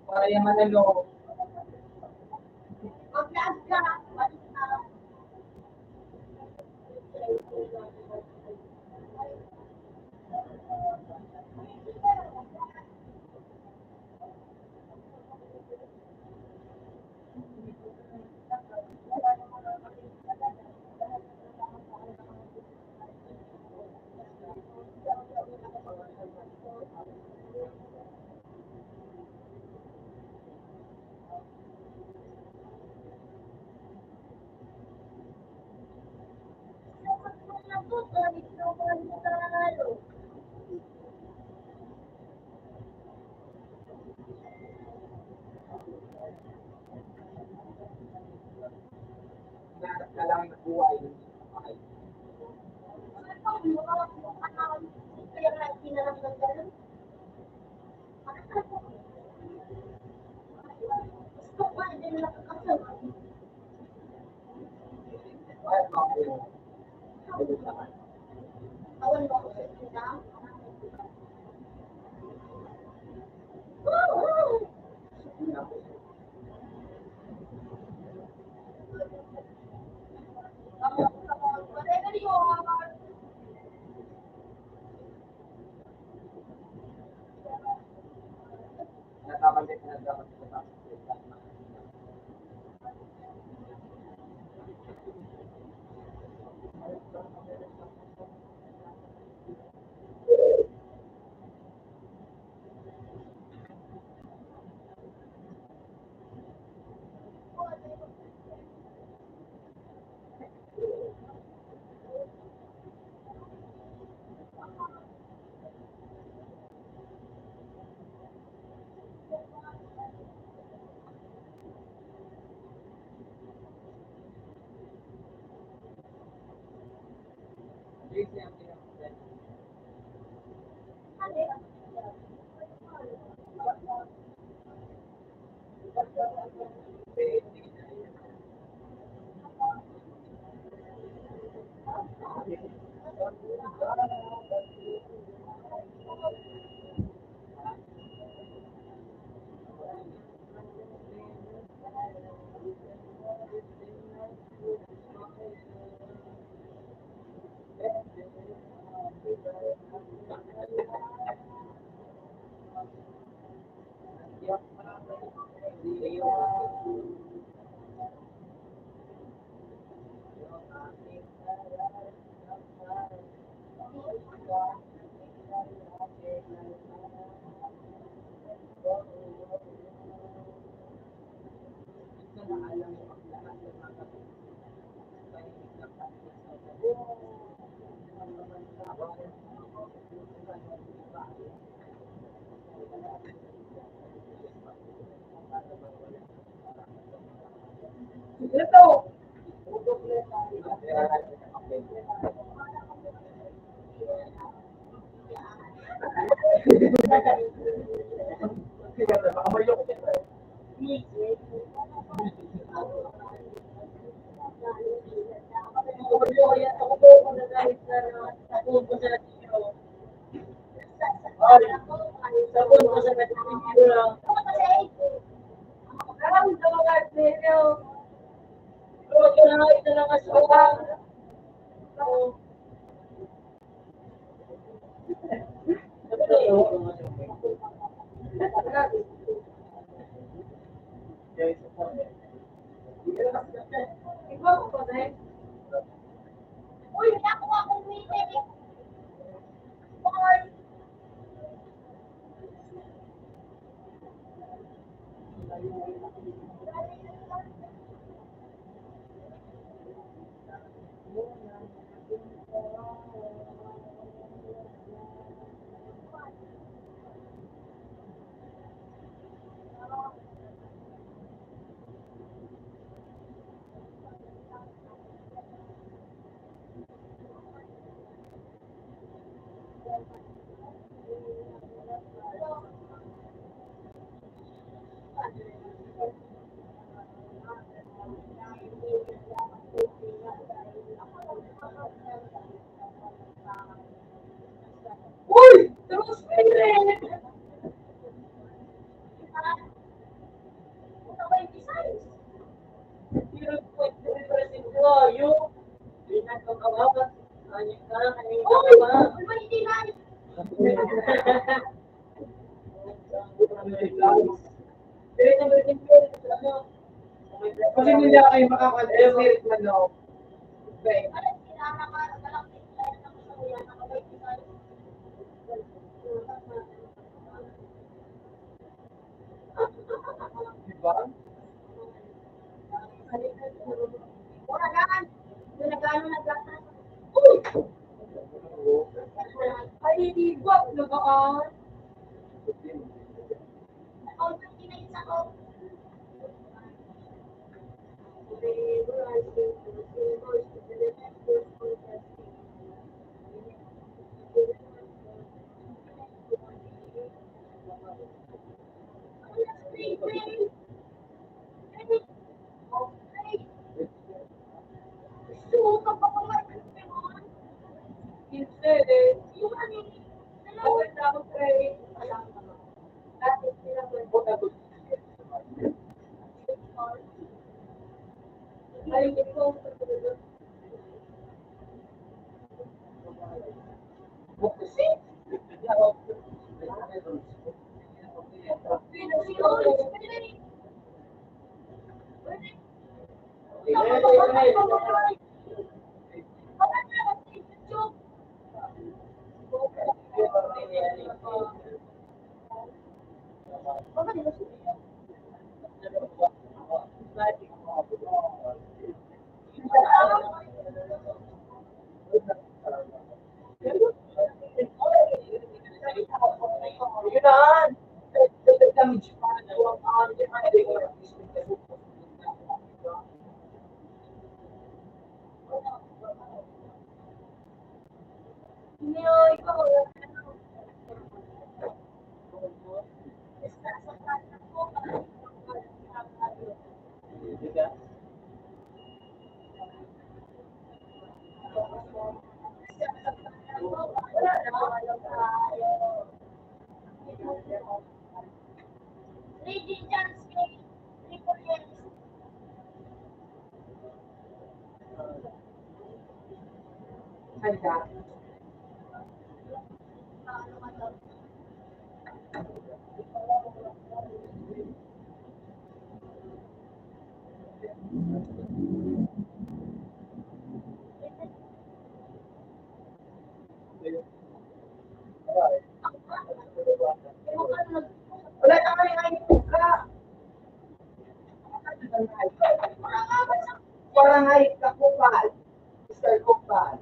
Para yung manalo. Kasi hindi kayo makakalimutan, no? Okay. Diba? Ay, di ba? Nagaan. Barangay Kakupal. Mister Kupal.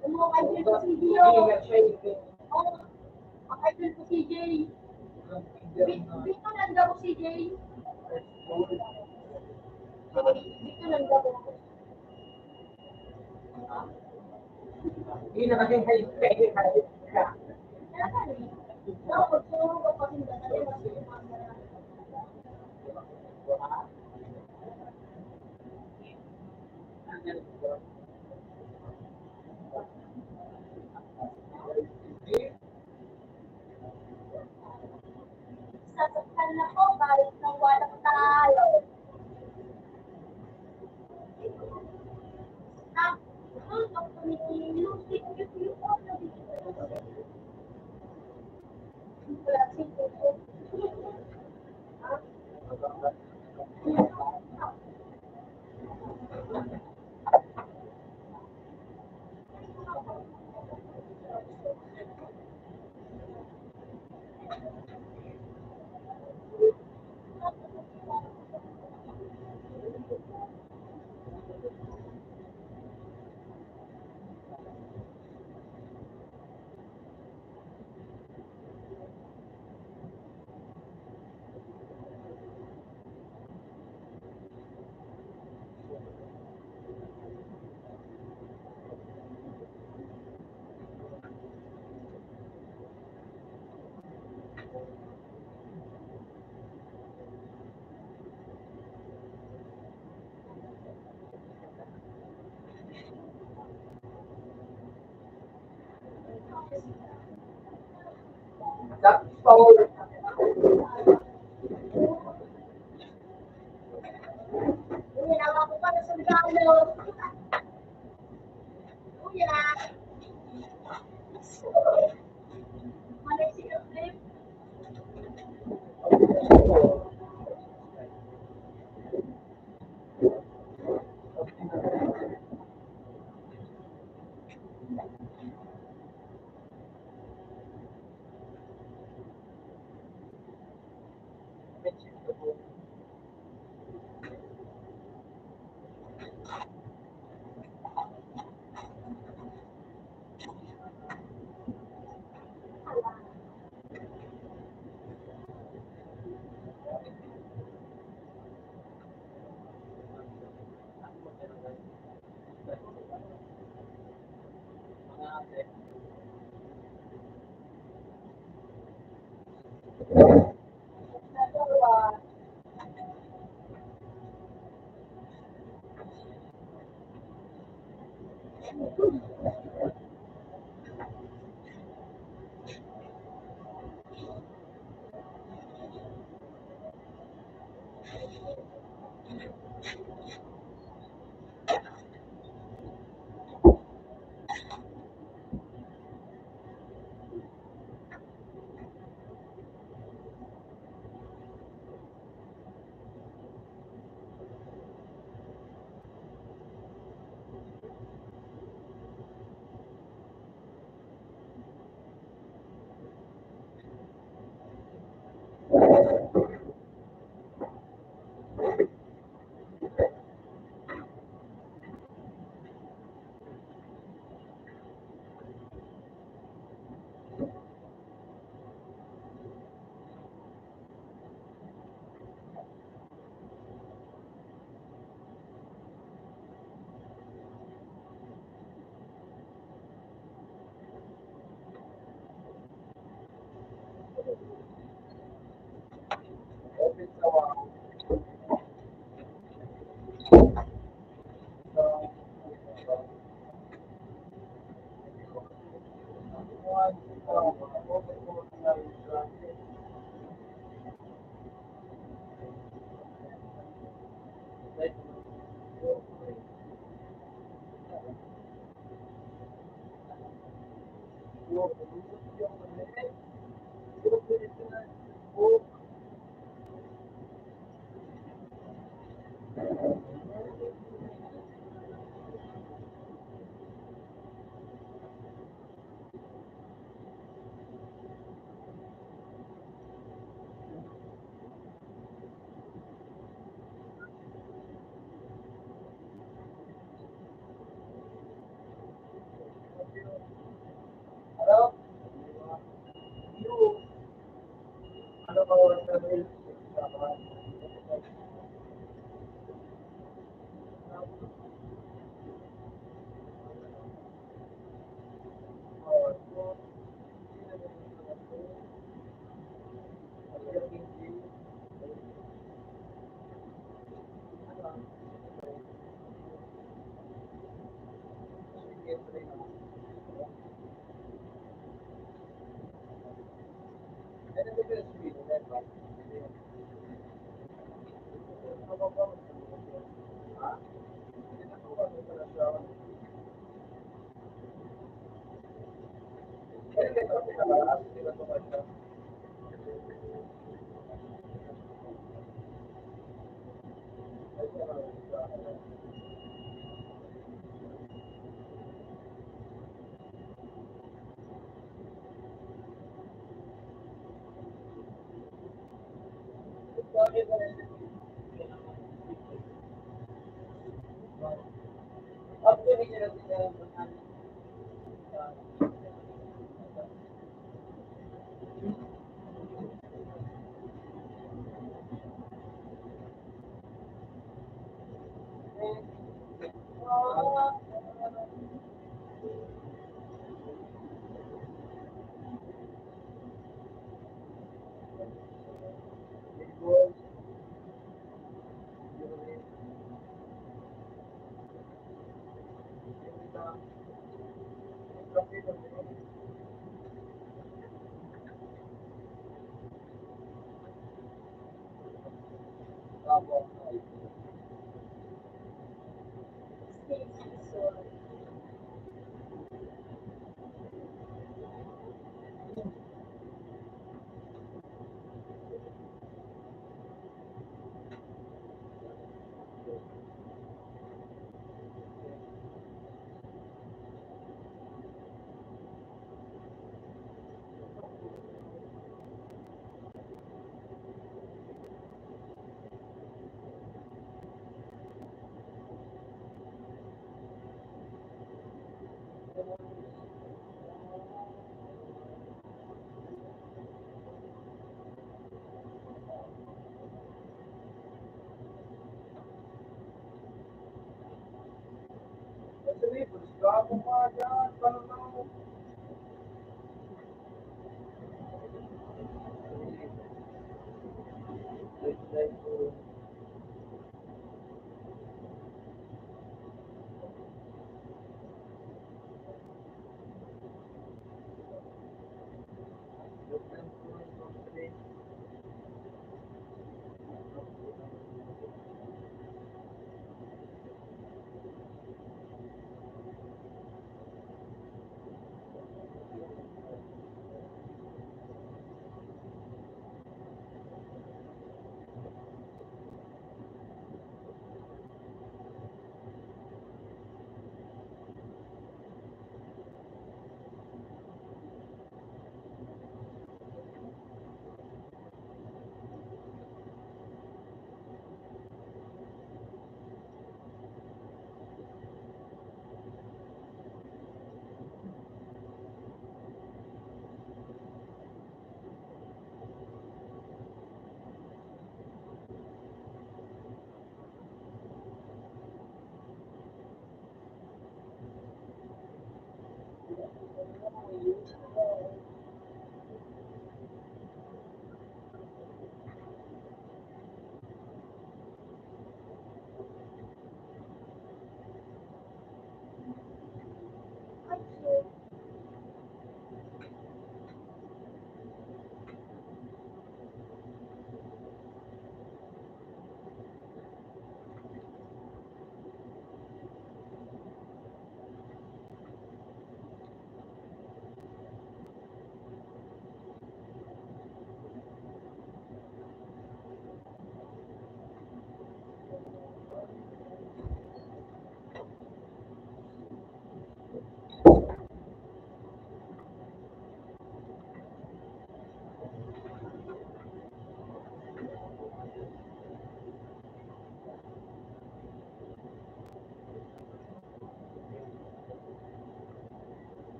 Ang mga idol ko si Gio. Oh, ang idol ko si Jay. Bi-, Bito nang gabo si Jay. Bito nang gabo. Hindi na kasi high, high, high. Sasaktan na po, balik ng walang talo.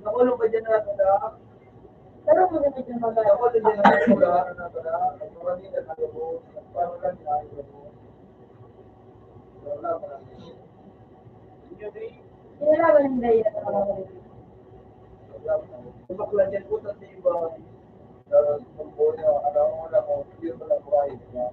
Nakulong ba dyan na ito na? Pero maganda dyan mag- Nakulong dyan na ito na, ano na ito na? Ang mga nila na lubos, ang parang lang na lubos. Wala, wala. Hindi na lang ang daya sa mga. Bakla dyan po sa iba. Sa pagbuhay na, alam mo na kung hindi pala buhay, di ba?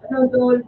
Ano, tol?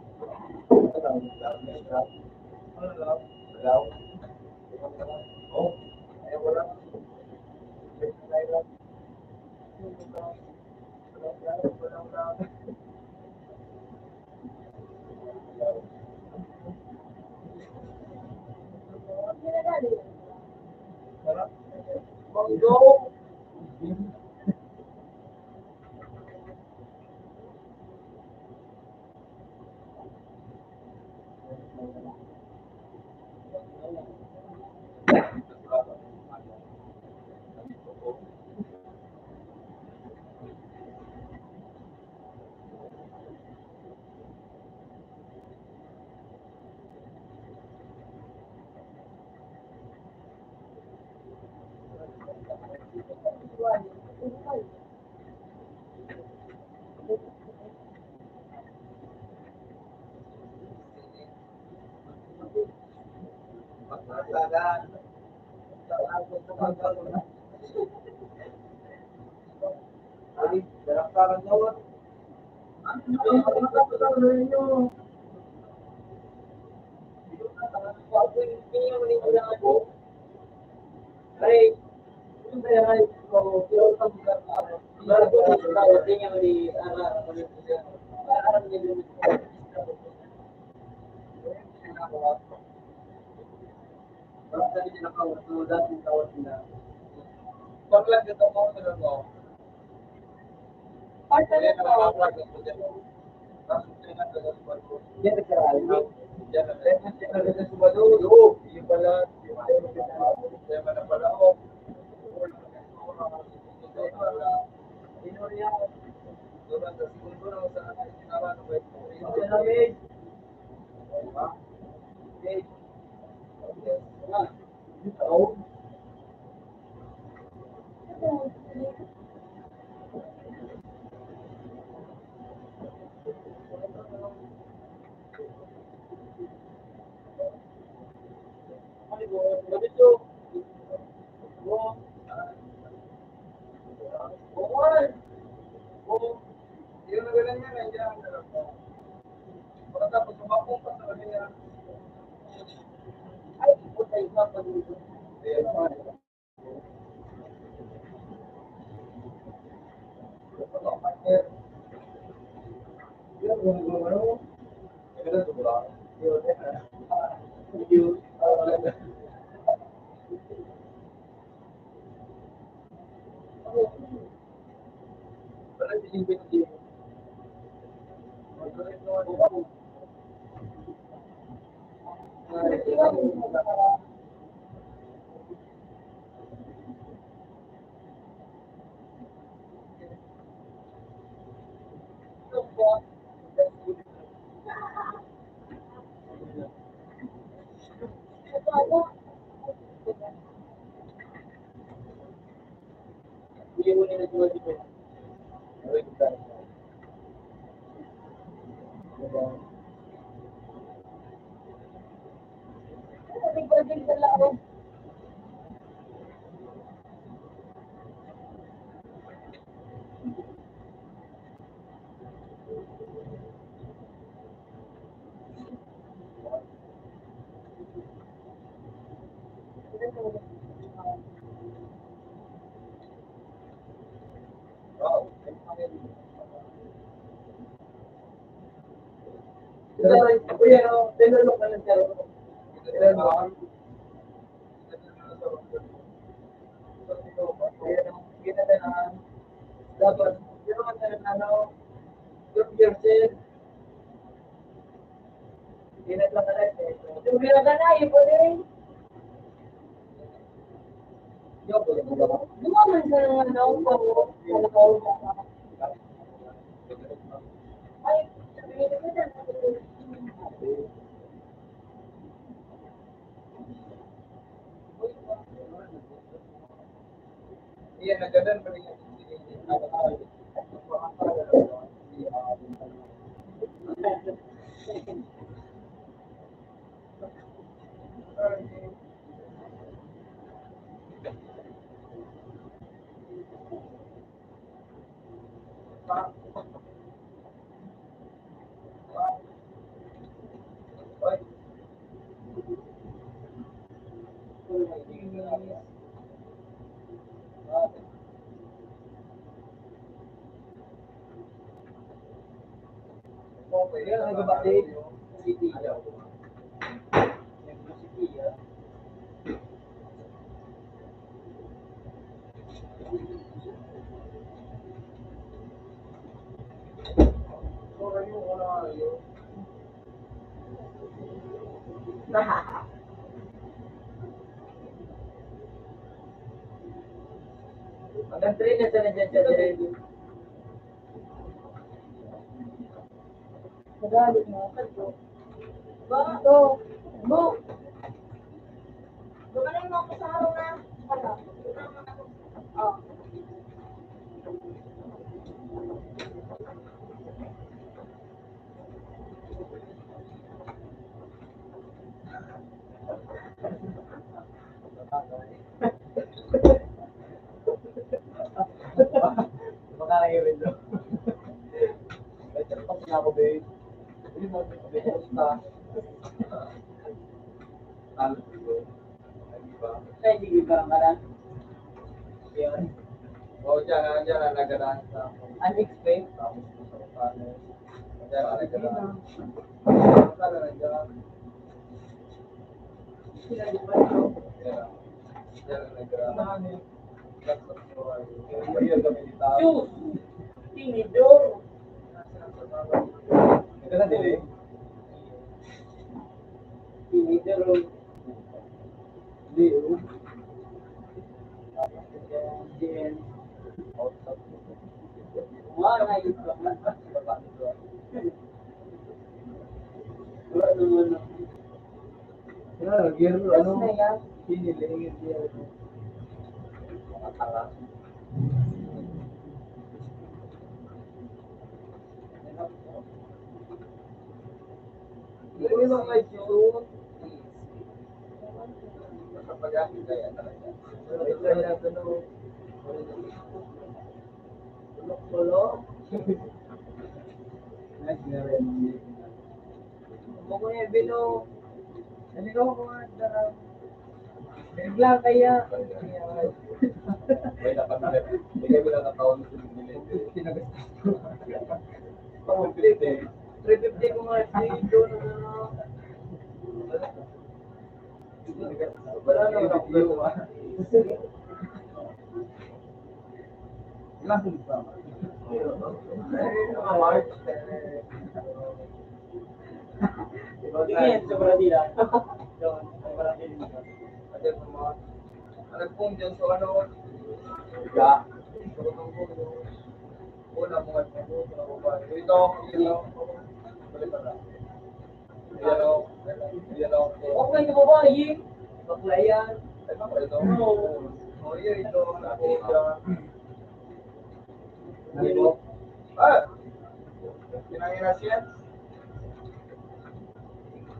Dapat, ano, prove yourself. Hindi na lang ka na, eh. Yung pinagana, yung pwede. Yung pwede mo ba? Dumaman sa, ano, sa, sa, ay, sabihin ko na. Hanggang three na siya nandiyan siya, Jerry. Madali na. Ba? Go. Go. Gumaling mo ako sa araw na. Ano? Oh. Baka nang-iwin, no? Ay, pero pag ako, babe. Hindi mo, babe, basta. Ano, di ba? Ay, di ba, maran? Yan. O, diyan, ah, diyan, ah, nagdadaan sa unexplained. Tapos, sa paano? Diyan, ah, nagdadaan. Paano na diyan? Sus! Tinidor! Ito na, dili? Tinidor. Hindi, oh. Wala, yun pa. Wala naman, no. Yan, gear, ano, na yan. Piniling, gear. Hindi mo yung mga itsura. Kapag akin kaya talaga. Ito na, ano, Wala. Nagre-, Ako nga, Bilo. Ano ko mga darang? Bigla kaya. May dapat na, bigay mo lang ang taon sa Pilipinas. Pinagastos ko. Pang fifty. Three fifty ko nga dito, na ano. Wala na, wala ko. Ilang sunod pa? Sige, sa Brasilia. Sa Brasilia. Ano pong dyan sa ano? Higa. Una, mga ito, ito. Yan o. Yan o. Okay na babae. Bakla yan. Ito, ito. Oo. O, yan, ito. Nakita. Ano? Ah! Pinanginas yan.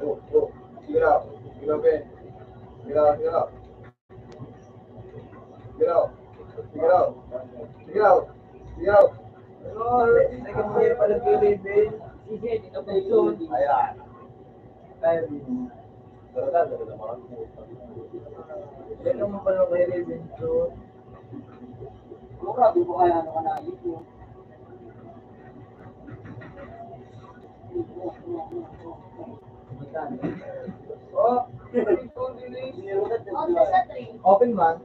Oh, oh. Sige lang. Sige lang, Ben. Sige lang, sige lang. Sige lang. Sige lang. Sige lang. Sige lang. Pero, nagkakaya pala kay Ben. Sige, dito po yun. Ayan. Kaya din. Talaga, talaga naman. Yan ang mapalong kay Raven, so, sigurado ko kaya ano ka na, ito. Oh, open man.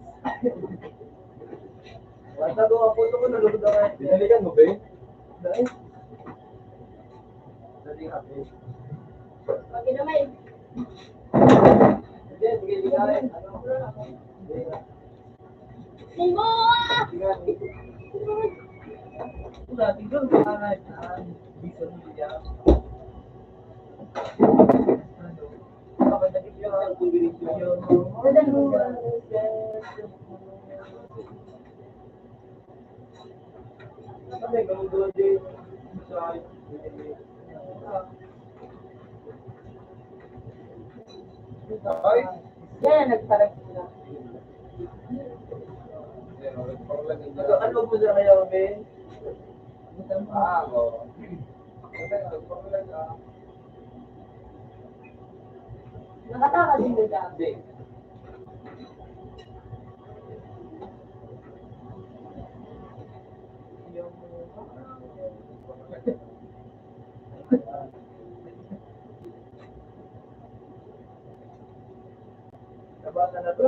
Wala ko, ang puso ko, nalugod ako eh. Binalikan mo, be? Dahil? Dali, ate. Pag-inamay. Sige, sige, sige. Ano? Sige. Sige. Wala, tignan mo, ah, ah, bisa mo, diya. Ano? Ay. Yan, nagparag sila. Ano, ano po sila kayo, Ben? Ah, oo. Nakataka din mo dyan. Hindi. Wala na sa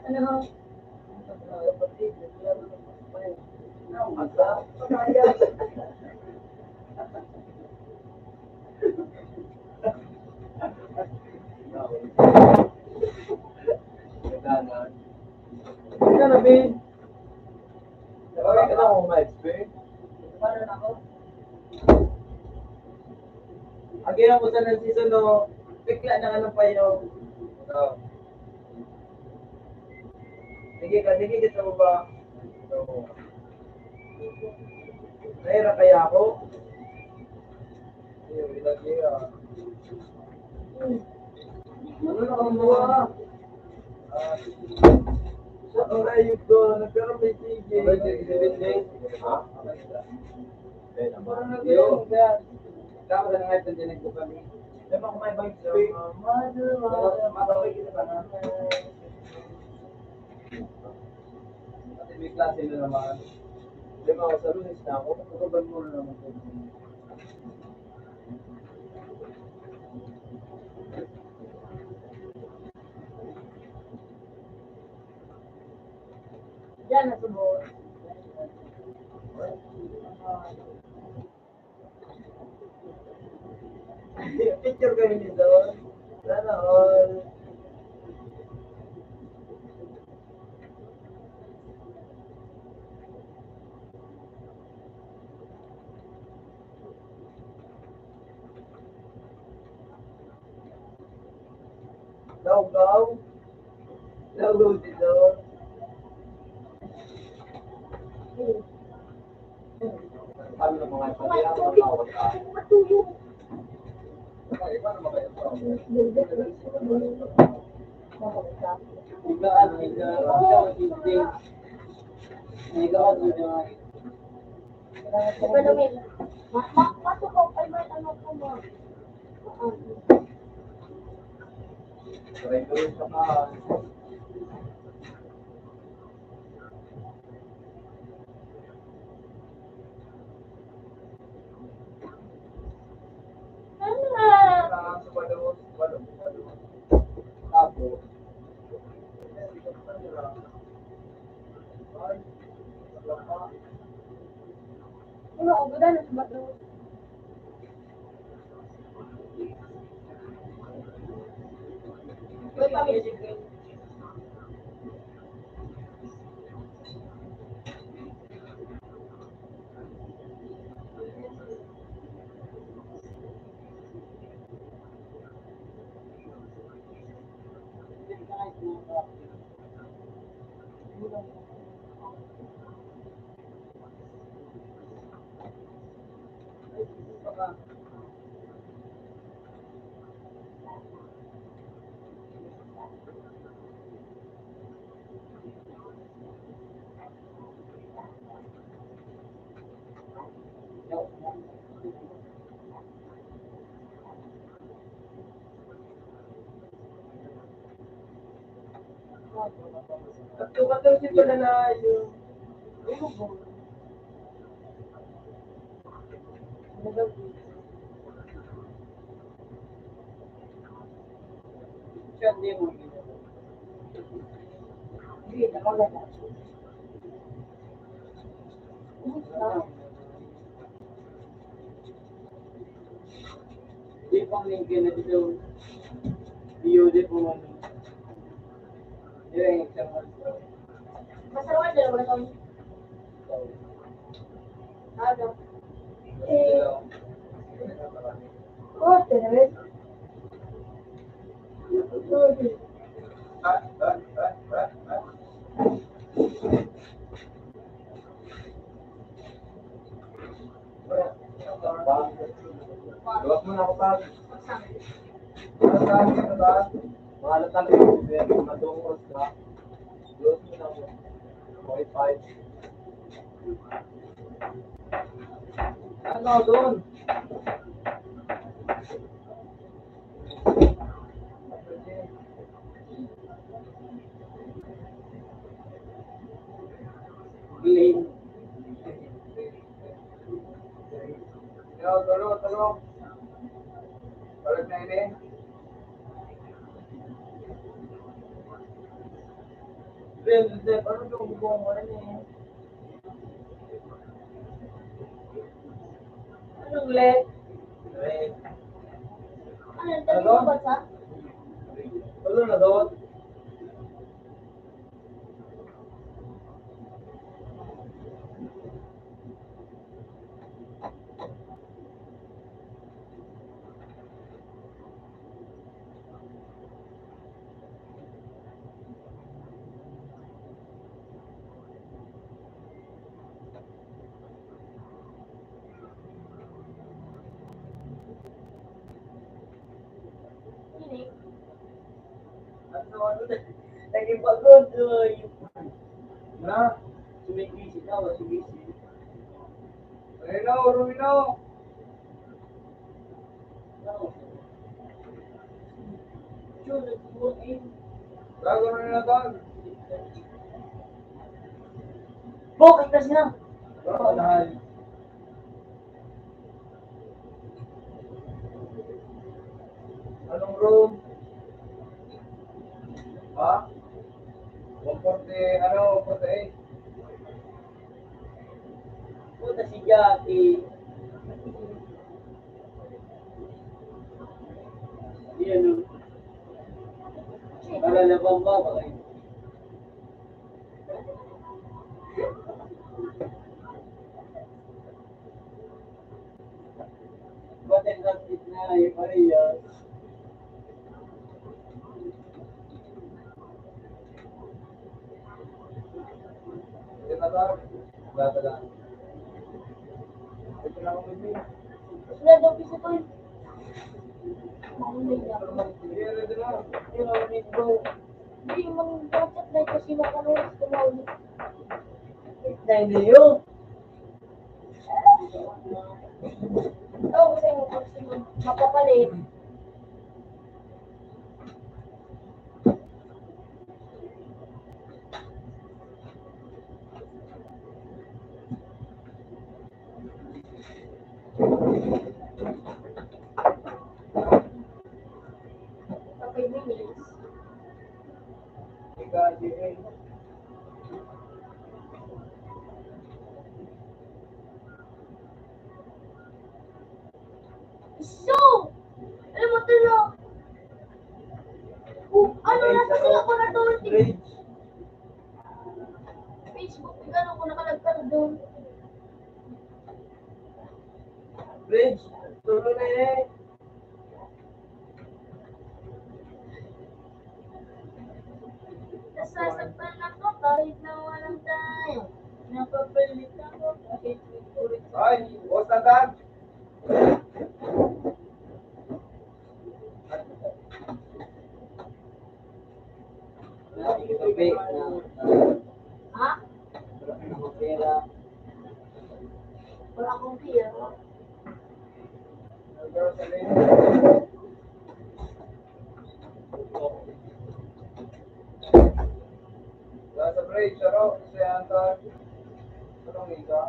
ano. Ikaw na, Ben. Agi ako sa nang season, no? Pikla na anong payo. Sige ka, sige ka sa baba. Nahira kaya ako? Ayun, ilagay, ah. Ano na ang buha? Ah, ang ayun ko, nagkaroon may tigil. May tigil, tigil. Ha? Parang nag-iwan ka. Tama na nga, ito din nagkukali. Di ba kung may bike spray? Mababay kita pa na. Pati may klase na naman. Di ba, sa Lunes na ako, pagkaban mo na naman. Diyan na subot. Picture kami nito. Sana all. Lawgaw. Lawgaw dito. Kami ng mga Pagkatawag ka. Iba at iba. Iba at iba. Ikaw naman. Ma-, ma-, matukaw kay may ano po mo. Ano, ang ganda ng sumagot. At tumatawag yung pala na yung Di pa may ganito. Beautiful. Basta wala na wala kami. Aga. Eh. Oh, tinarin. Luwas mo na ako, Pag. Ano sa akin, ano ba? Mahal talaga yung gobyerno, madungos ka. Luwas mo na ako. Okay, five. Ano doon? Blame. Yo, tulog, tulog. Tulog na ini. Blame, blame. Ano yung gumawa niya? Anong let? Ano, ang dami Ano? Mabasa? Ano na doon? Naging pagod, oy. Na, sumigisi ka, o sumisi. Ayun na, urong na. Bago na natan. Bok, itas na. Bago na. Anong room? Ha? One forty, ano, one forty-eight. Puta si Jackie. Yan o. Wala na bang baba? Ba't ang sakit na, eh, Maria? Wala daw, bisa ko eh. Hindi, mag-chat na kasi makaluwas ko na ulit. Dahil niyo. Ito, gusto mo, gusto mo makapalit. So, alam mo, tulo. Oh, ano, nasa sila ko na to? Bridge. Facebook, ano ko nakalagkar doon? Bridge, tulo na eh. Nasasaktan ako kahit na walang tayo. Napapalit ako kahit may kulit. Ay, o, sagad. Kape na. Ha? Wala akong pera. Wala akong pera. Wala sa bridge, ano? Kasi ang tawag, anong ika?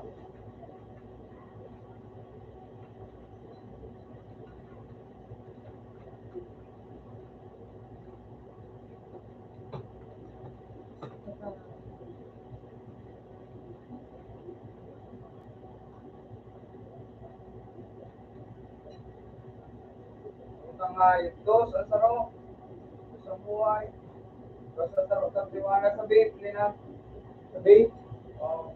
Ang mga ito, sa saro, sa buhay, sa saro, sa tiwala, sa Biblia na. Sa Biblia? Oo.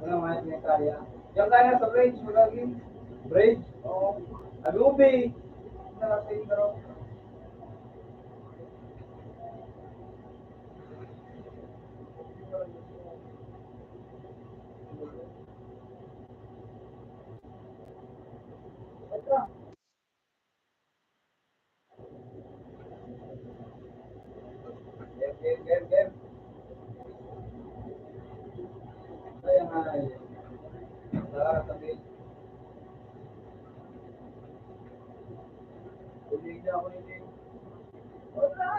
Wala mga Trinitaria. Diyan tayo sa bridge, wala lagi. Bridge? Oo. Alubi. Wala sa intro. Game, game, game, game. Ay, ay. Tara, tabi. Hindi na ako hindi. Wala!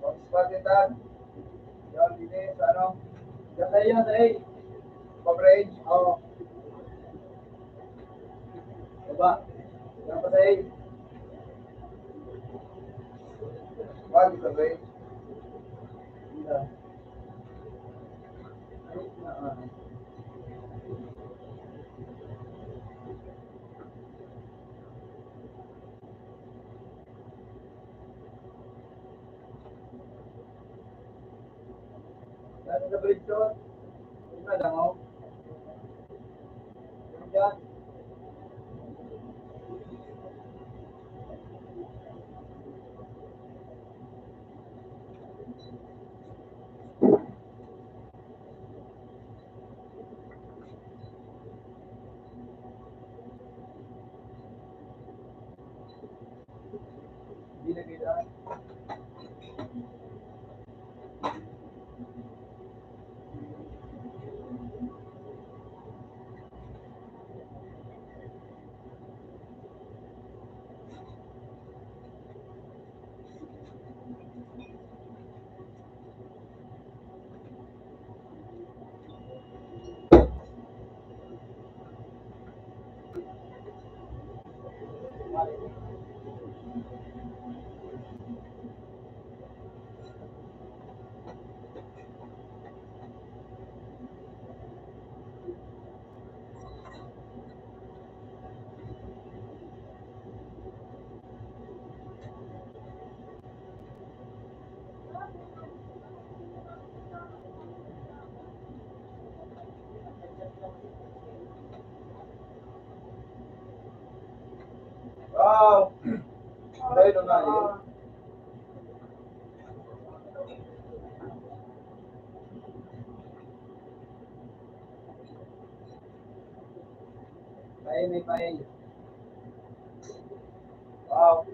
Mag-squat kita. Yan, dito, sa ano? Yan, sa iyo, sa iyo. Pa-bridge? Oo. Baba. Yan pa sa iyo. Wag sa bridge. Yan. Ay, na, ah. Dati sa bridge doon. Yung nalangaw. Diyan. Wow! Dahil na nga, eh. May pa-, wow.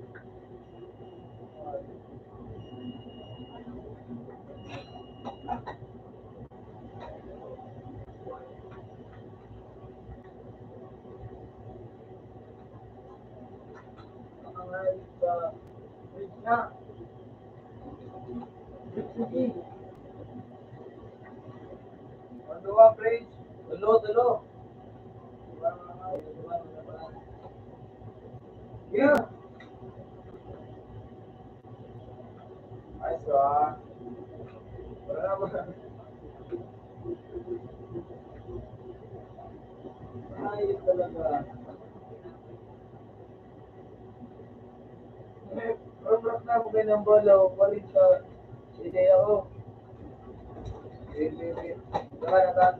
Ano ba, pre? Tulo, tulo. Yeah. Ay, sa. Wala naman. Ay, talaga. Roblox na ako kay nang bala, o, palit sa ideya ko. Wait, wait, wait. Tara, tara.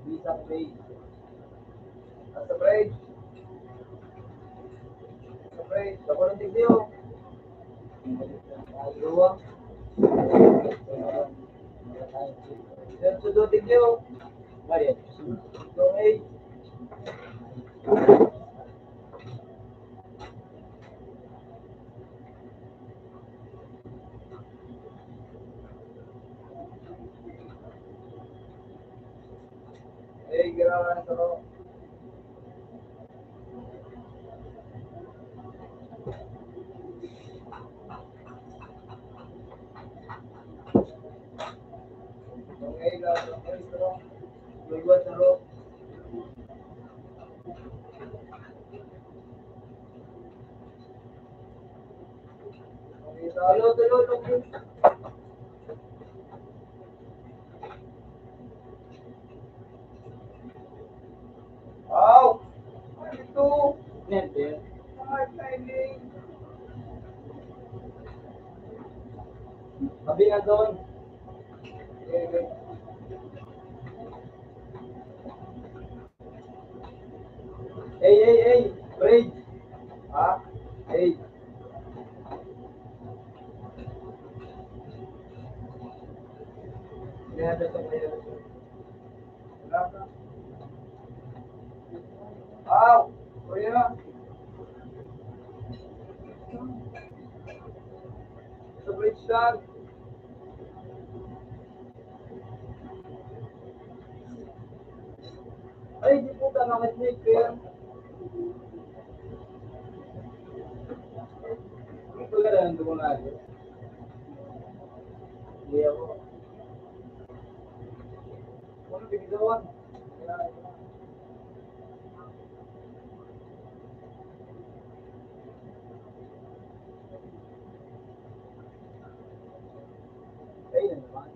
Bisa ko, pre. Nasa, pre. Nasa, pre. Sa volunteer niyo. Dalawa. Diretso duty niyo. Bayad. Okay. Eh, ginawa na ito. Wow! Ano ito? Nente. Hard timing. Sabi nga doon. Hey, hey, hey! Bridge! Ha? Hey! Aw! Kuya! Sa bridge yan! Ay, di po ka nakasnake, kuya. Ito ka lang, dumangan. Hindi ako. Ano, bibitawan? Ayun naman.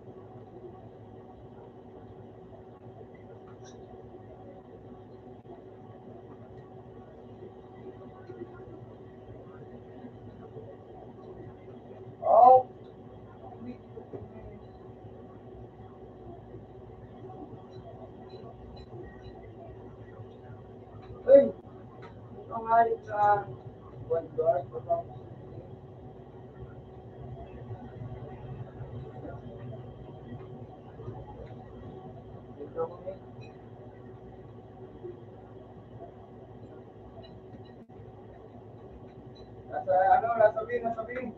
Oh. Uy! Ang alit sa one door, Nasa, ano, nasa bin, nasa bin.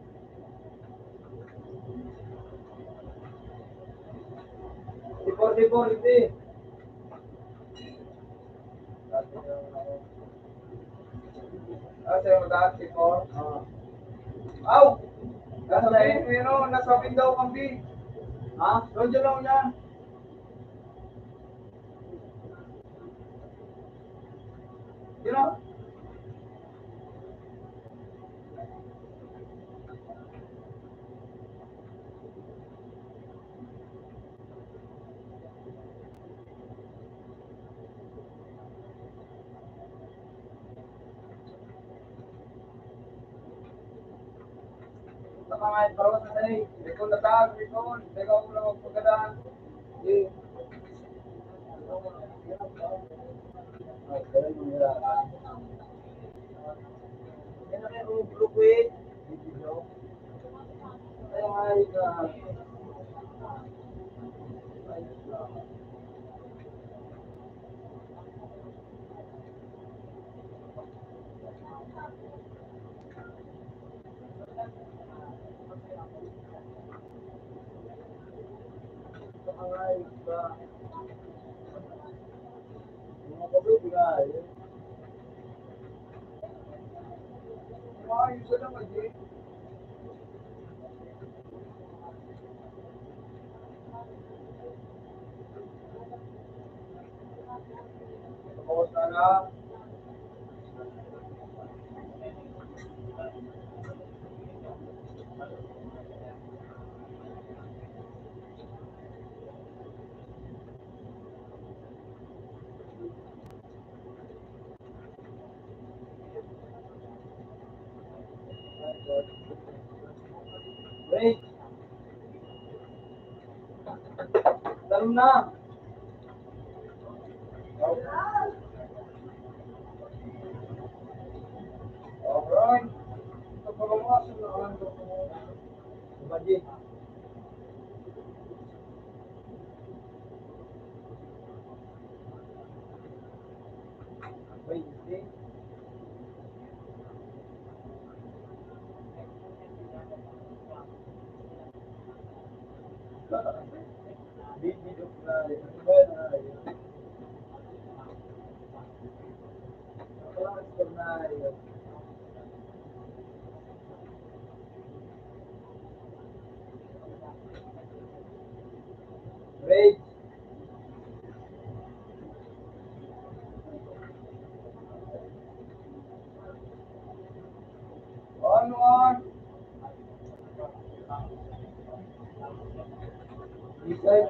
Di forty-four, hindi. Ah, sa'yo mataas, di po? Oo. Aw! Nasa bin, pero nasa bin daw, kambi. Ha? Doon, doon lang yan. You know? Sa mga iparoon na tayo, may kung nataas, may kung, may kung lang magpagdaan. Di. Yan ang may grupo eh. Ay, ay, ah. Wait. Talon na. Alright. Ito pa lang mga sunod. Budget. Rage. On, on. Reset.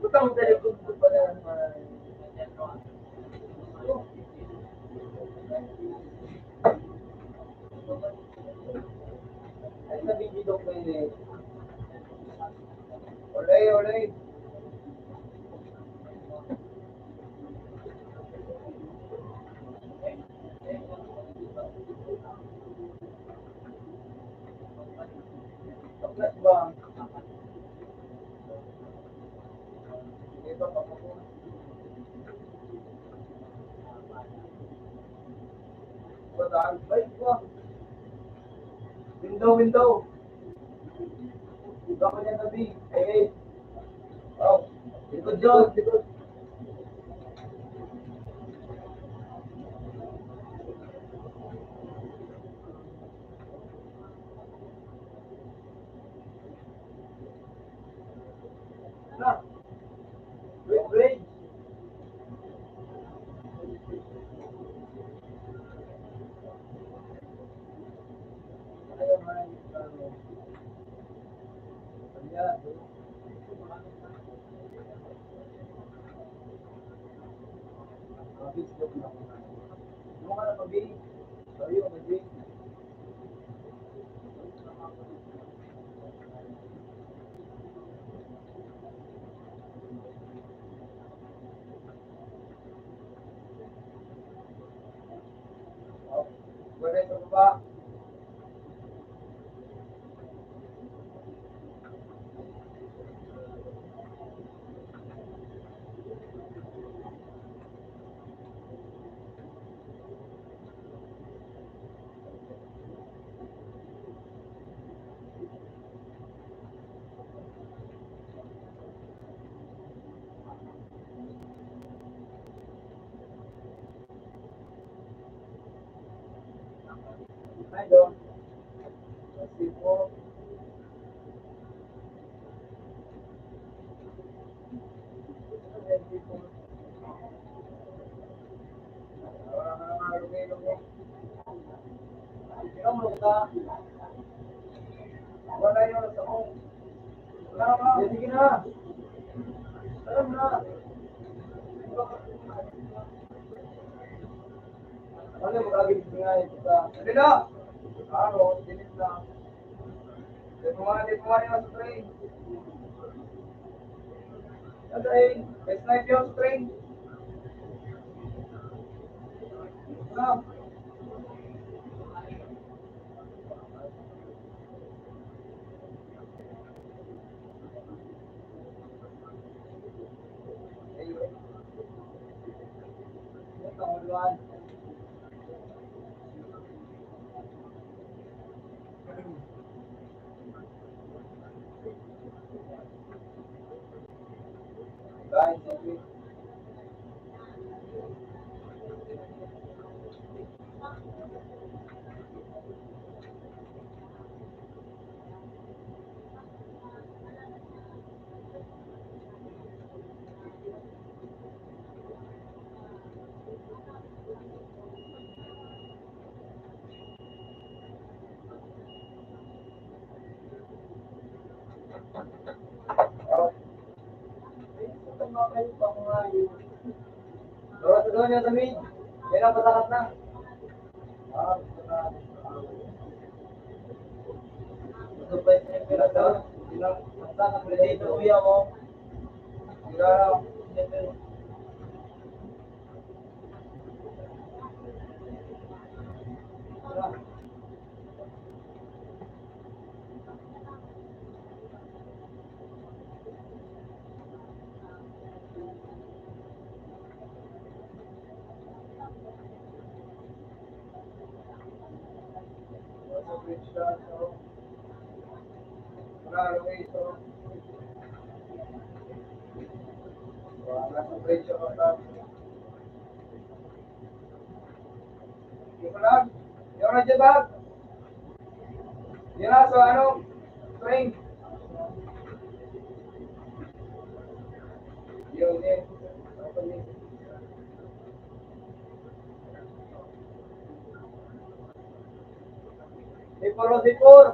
Butang sa likod ko pala. Ay, nabibidok na yun eh. Olay, olay. Window, window. Ikaw ka niya tabi. Hey, hey. Oh, likod yun, likod. Na. Wait, wait. Wala yung sa mong Sige na. Alam na. Ano yung mag-agit nga ito sa... Sige na. Ano, dinis na. Dito nga, dito nga yung sa train. Sa train. May snipe yung sa train. Na. Doon, doon yung lamig. Yan ang pasakat na. Ah, gusto pa yung pinagdaan. Pinagdaan, pinagdaan, kuya mo. Sira. Yung lang, yung radyo bag. Yun na, so ano, spring. Yun, yun. Sipor, sipor.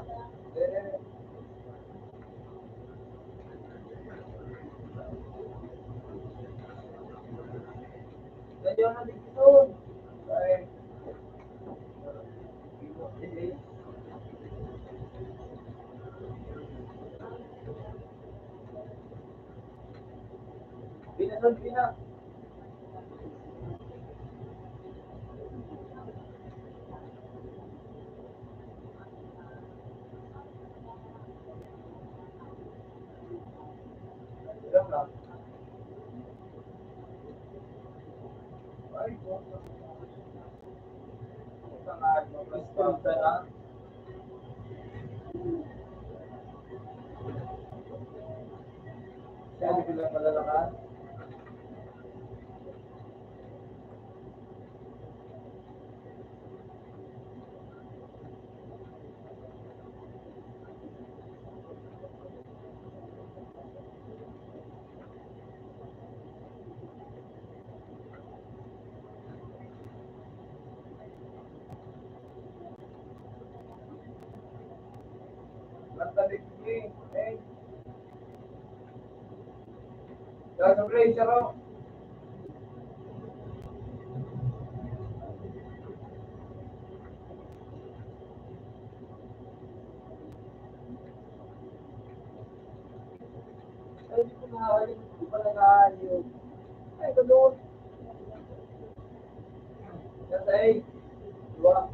Ganyan na dito. Ay. Pinasan, pina. Siya ang pinapalalakas. Ang talikdi, eh. Gagablay siya, no? Ay, di ko na, di ko pala na, yun. Ay, ganoon. Yan, ay. Dua.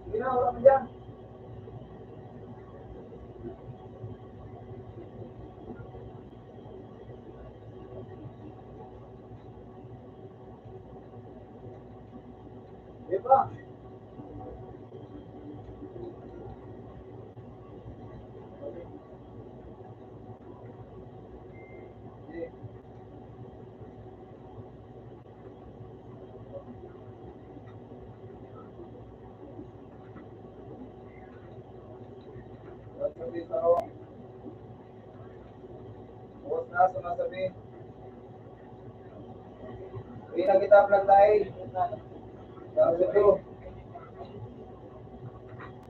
Sige na, wala ka dyan. Di ba? Bukas na, sumasabi. Uwi na kita, plantay. Sabi ko.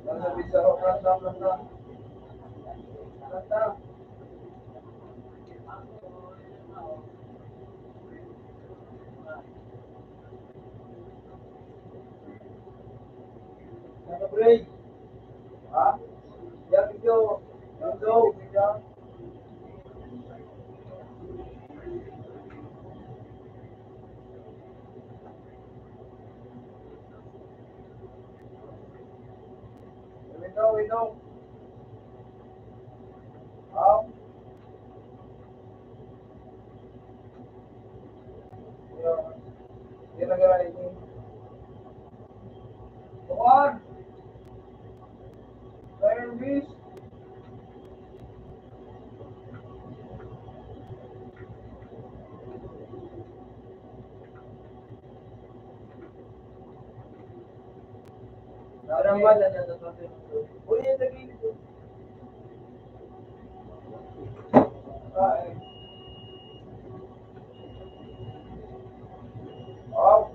Sabi sa ako, planta, planta. Planta. Ano, pre? Ha? Yan, video. Yan, video. Window, window. Up. Yeah. Wala na, natabi. Uy, yung naging, ah, eh. Oh.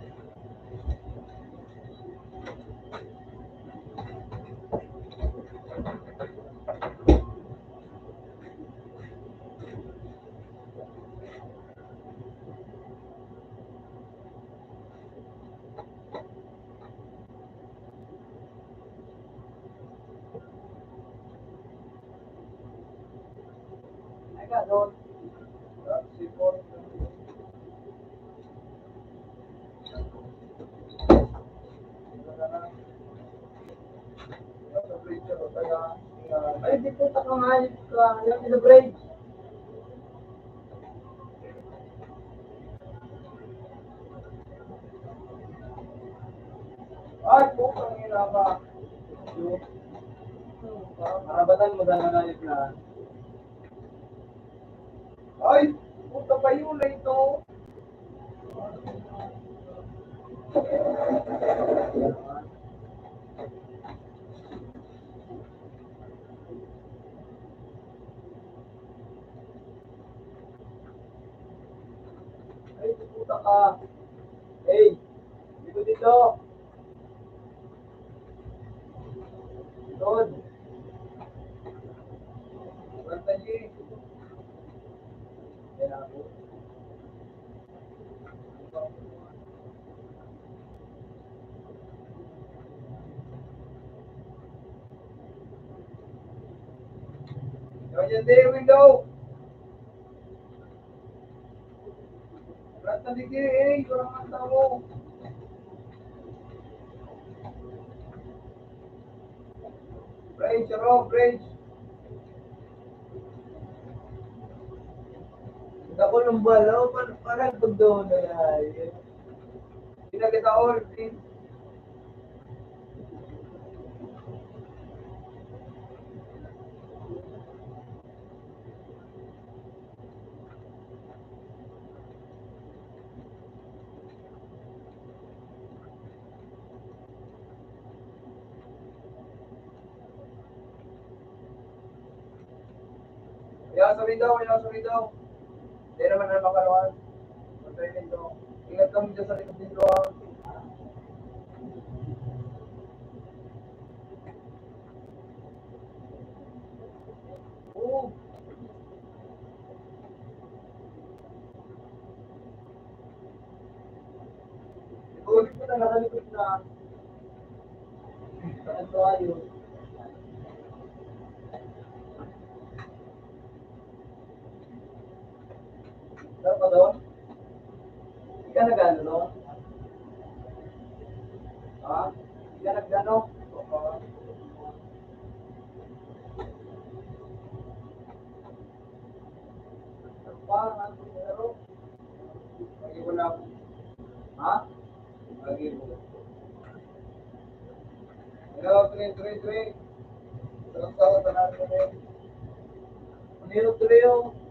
Ay, di po, takang hayop ka. Ayaw celebrate. Ay, putang ina ka. Karapatan mo, gano'n na yun na. Ay, puta pa yun na ito. Ay, puta ka. Hey, dito, dito. Doon. Kanta niyo eh. Kaya ako. Kaya dyan, day, window. Rat na digdi, eh, wala man tao. Bridge, aro, bridge. Dako ng balo, pa-, parang pagdoon na yan. Pinagkataon, eh. Ayaw sa window, ayaw sa window. Hindi naman na makaluhan. Patay window. Ingat kami dyan sa likod ng luha. Oo. Ikaw, di ba na nakalikot na? Saan tayo? Saan pa doon? Ika nag-ano, no? Ha? Ika nag-ano? Oo. Ano pa? Ano pa? Lagi mo lang. Ha? Lagi mo. Hello, three three three. Sarap-sarap na natin kami. Manilo tuloy yung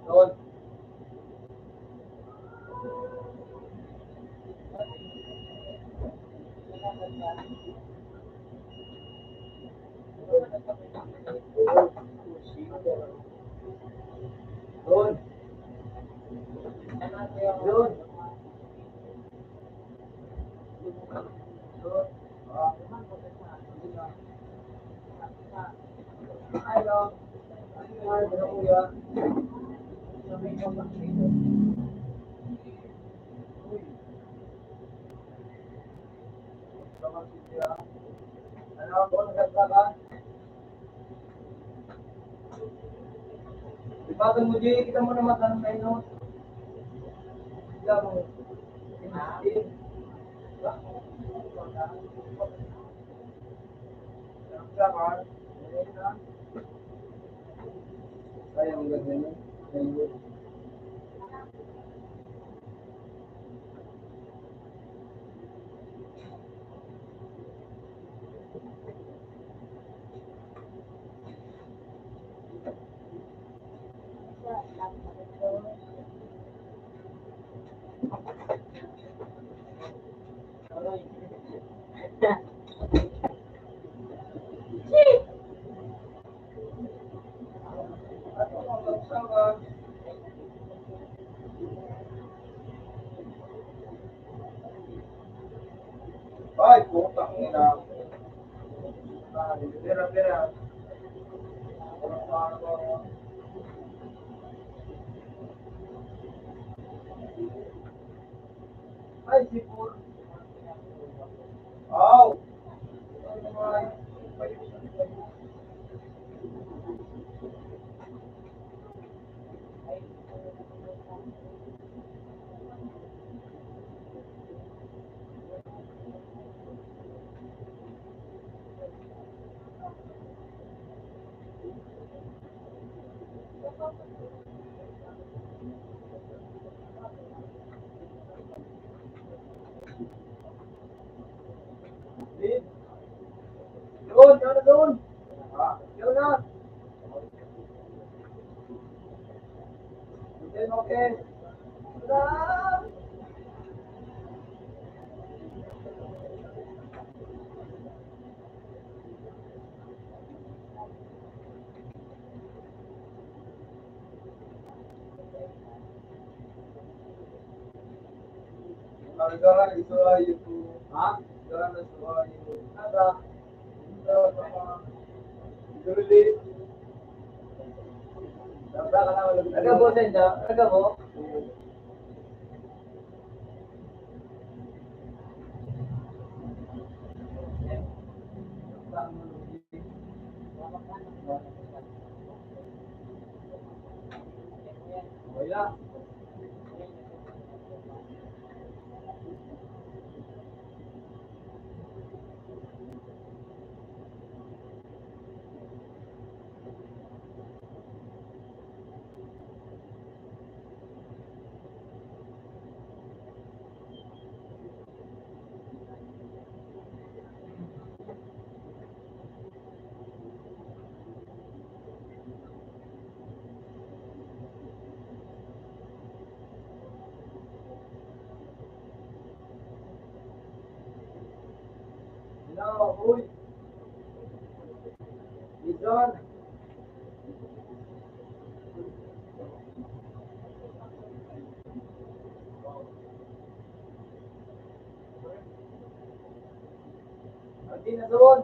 Doon. Ipatong mo, Jay, kita mo naman sa mainom. Kita mo. Ay, ang ganda niya. Ang ganda. Ay, putang ina. Ay, pera, pera. Ay, sipon. Aw. Yun, yun na doon. Ah, yun na. Okay, okay. Tara! Nagabo, senda. Nagabo. Hello, uy. Dizon. Ang dinadon.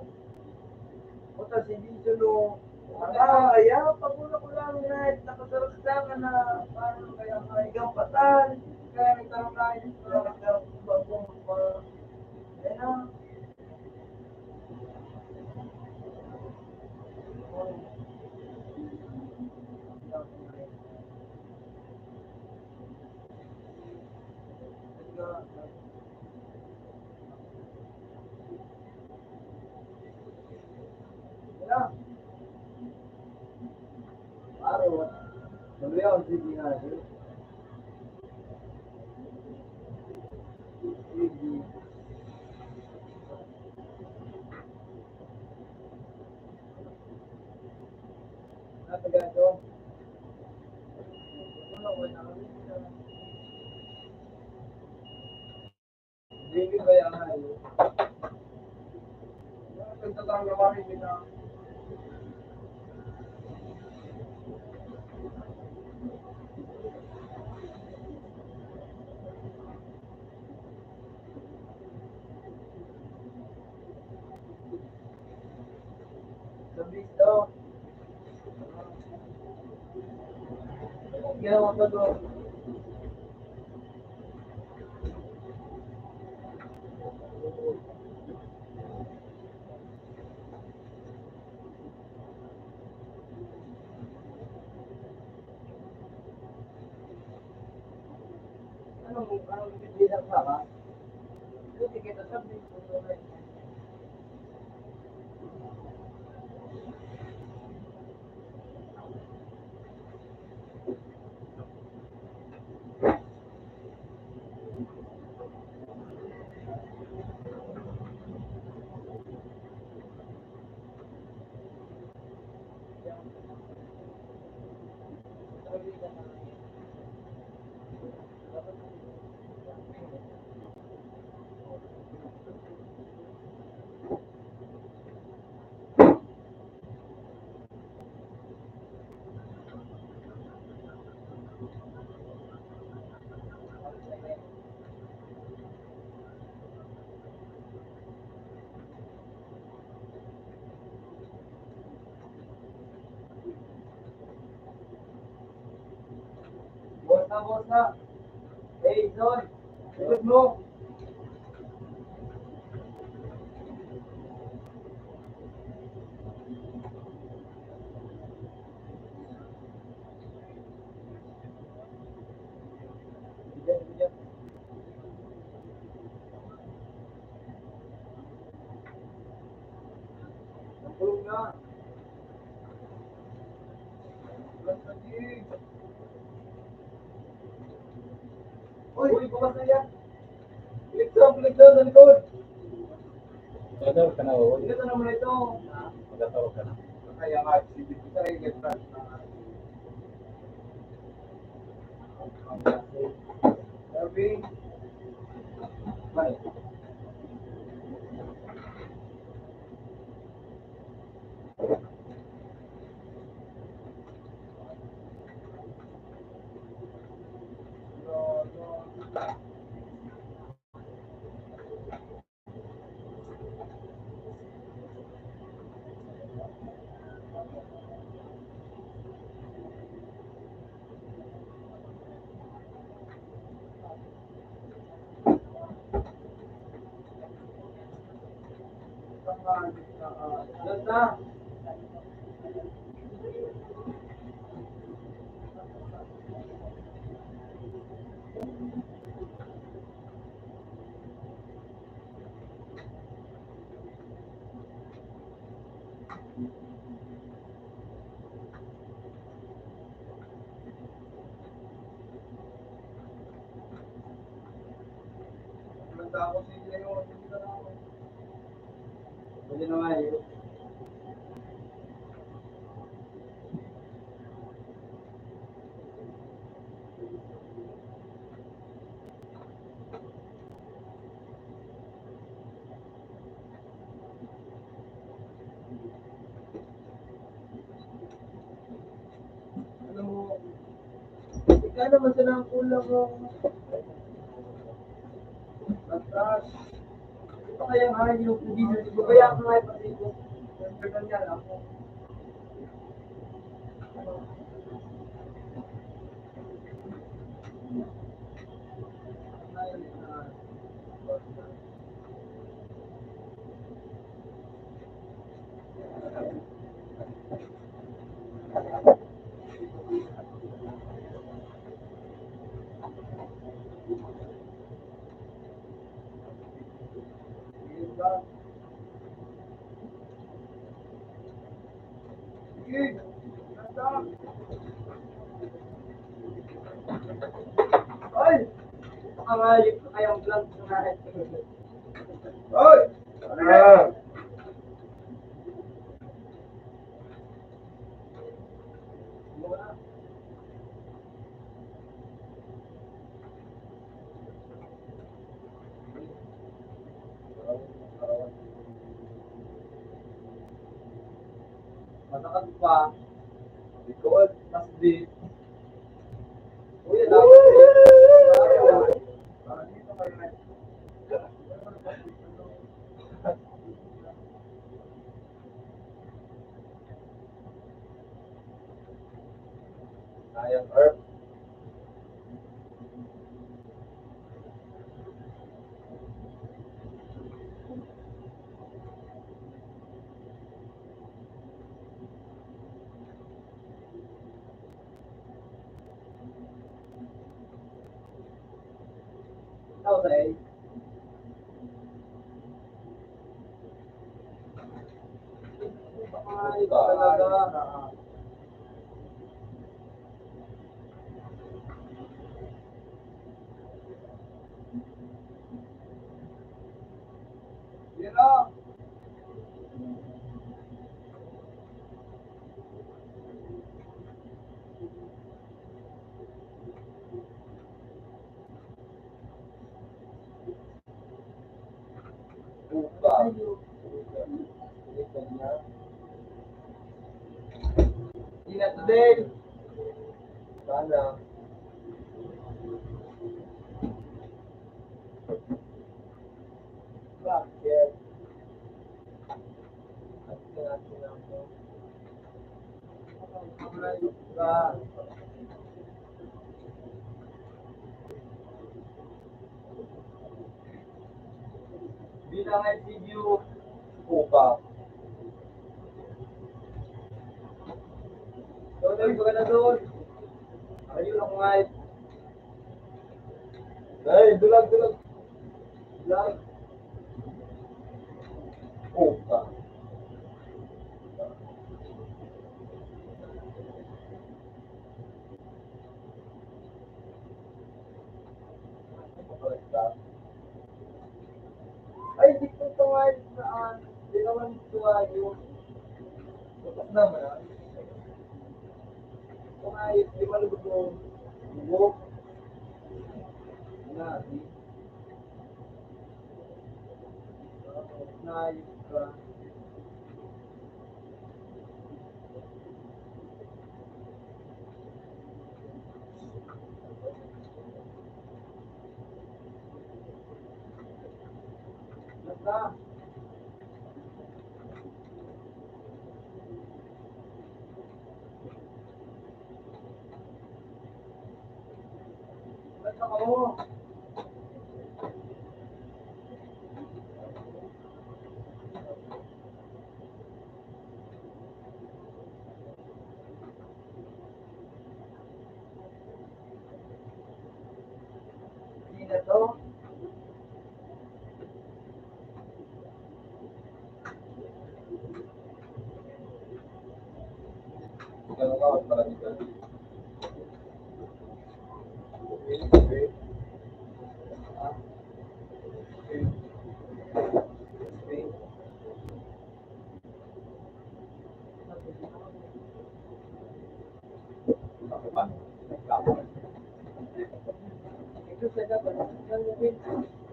Puta, si Dizon, no. Ang kaya, pag una ko lang na, nakasarap sa akin na, parang kaya mga igampatan, kaya nagkaroon tayo, parang nagkaroon ng bagong, uh, kaya na, Boss na, boss na. Hey, John. Likod mo. Ang kulong na. Uy, uy, bukas na yan. Balik doon, balik doon, sa likod. Magataw ka na, oo. Ito naman ito. Magataw ka na. Kaya nga, sige, kita rin, kita. Sabi, balik. Pwede na nga eh. Alam mo, ikaw naman sana ang kulang mo. Mataas. Ito kaya nga yung hindi na, ito kaya nga yung pati ko. Ang ganyan lang. Ay! Ang ayos na kayang vlog na. Ay! Ano na? Ah. Matakas pa. Likod. Mas deep. Uy, ang Sayang, Herb. Ikaw, Tay. Ay, talaga. Yan na. Upa. Ingat din. Sana. Bakit? At sinabi na mo. Bilang I C U, upa. Doon, doon, doon, doon. Ayun, ako nga. Ay, dulag, dulag. Dulag. Upa. Ay, di ko ito nga, ah, di naman ito nga yung utak naman, ah. Ito nga, yung, di malubog yung buhok. Nga, di. Nga, yung, ah, Hindi na to.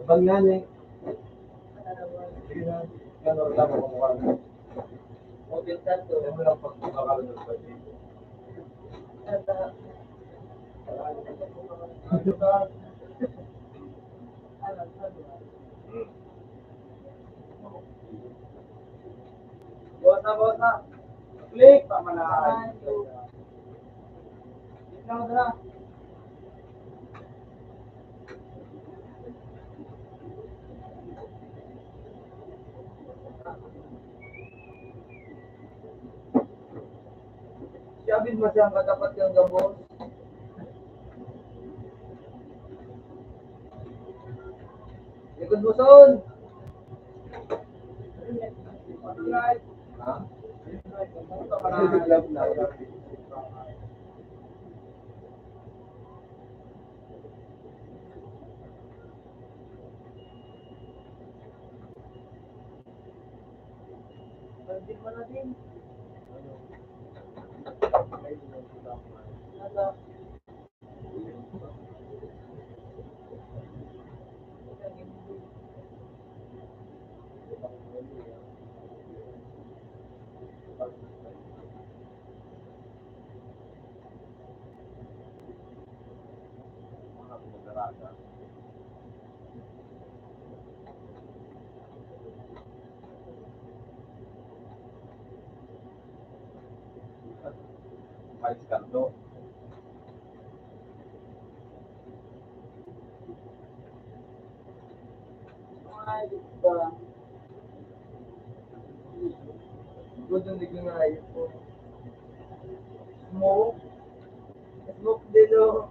Bang nga ni. Sige na. Yan, wala lang ako mukha na. Yan mo lang pag-, pagkakaroon ng budget. Hmm. Bukas na, bukas na. Click, pamanahan. Click lang, tara. Siya, bin, masyang katapat kang gabos. Likod mo, son. Ha? Ricardo. Good on the good. Smoke. Smoke din, oh.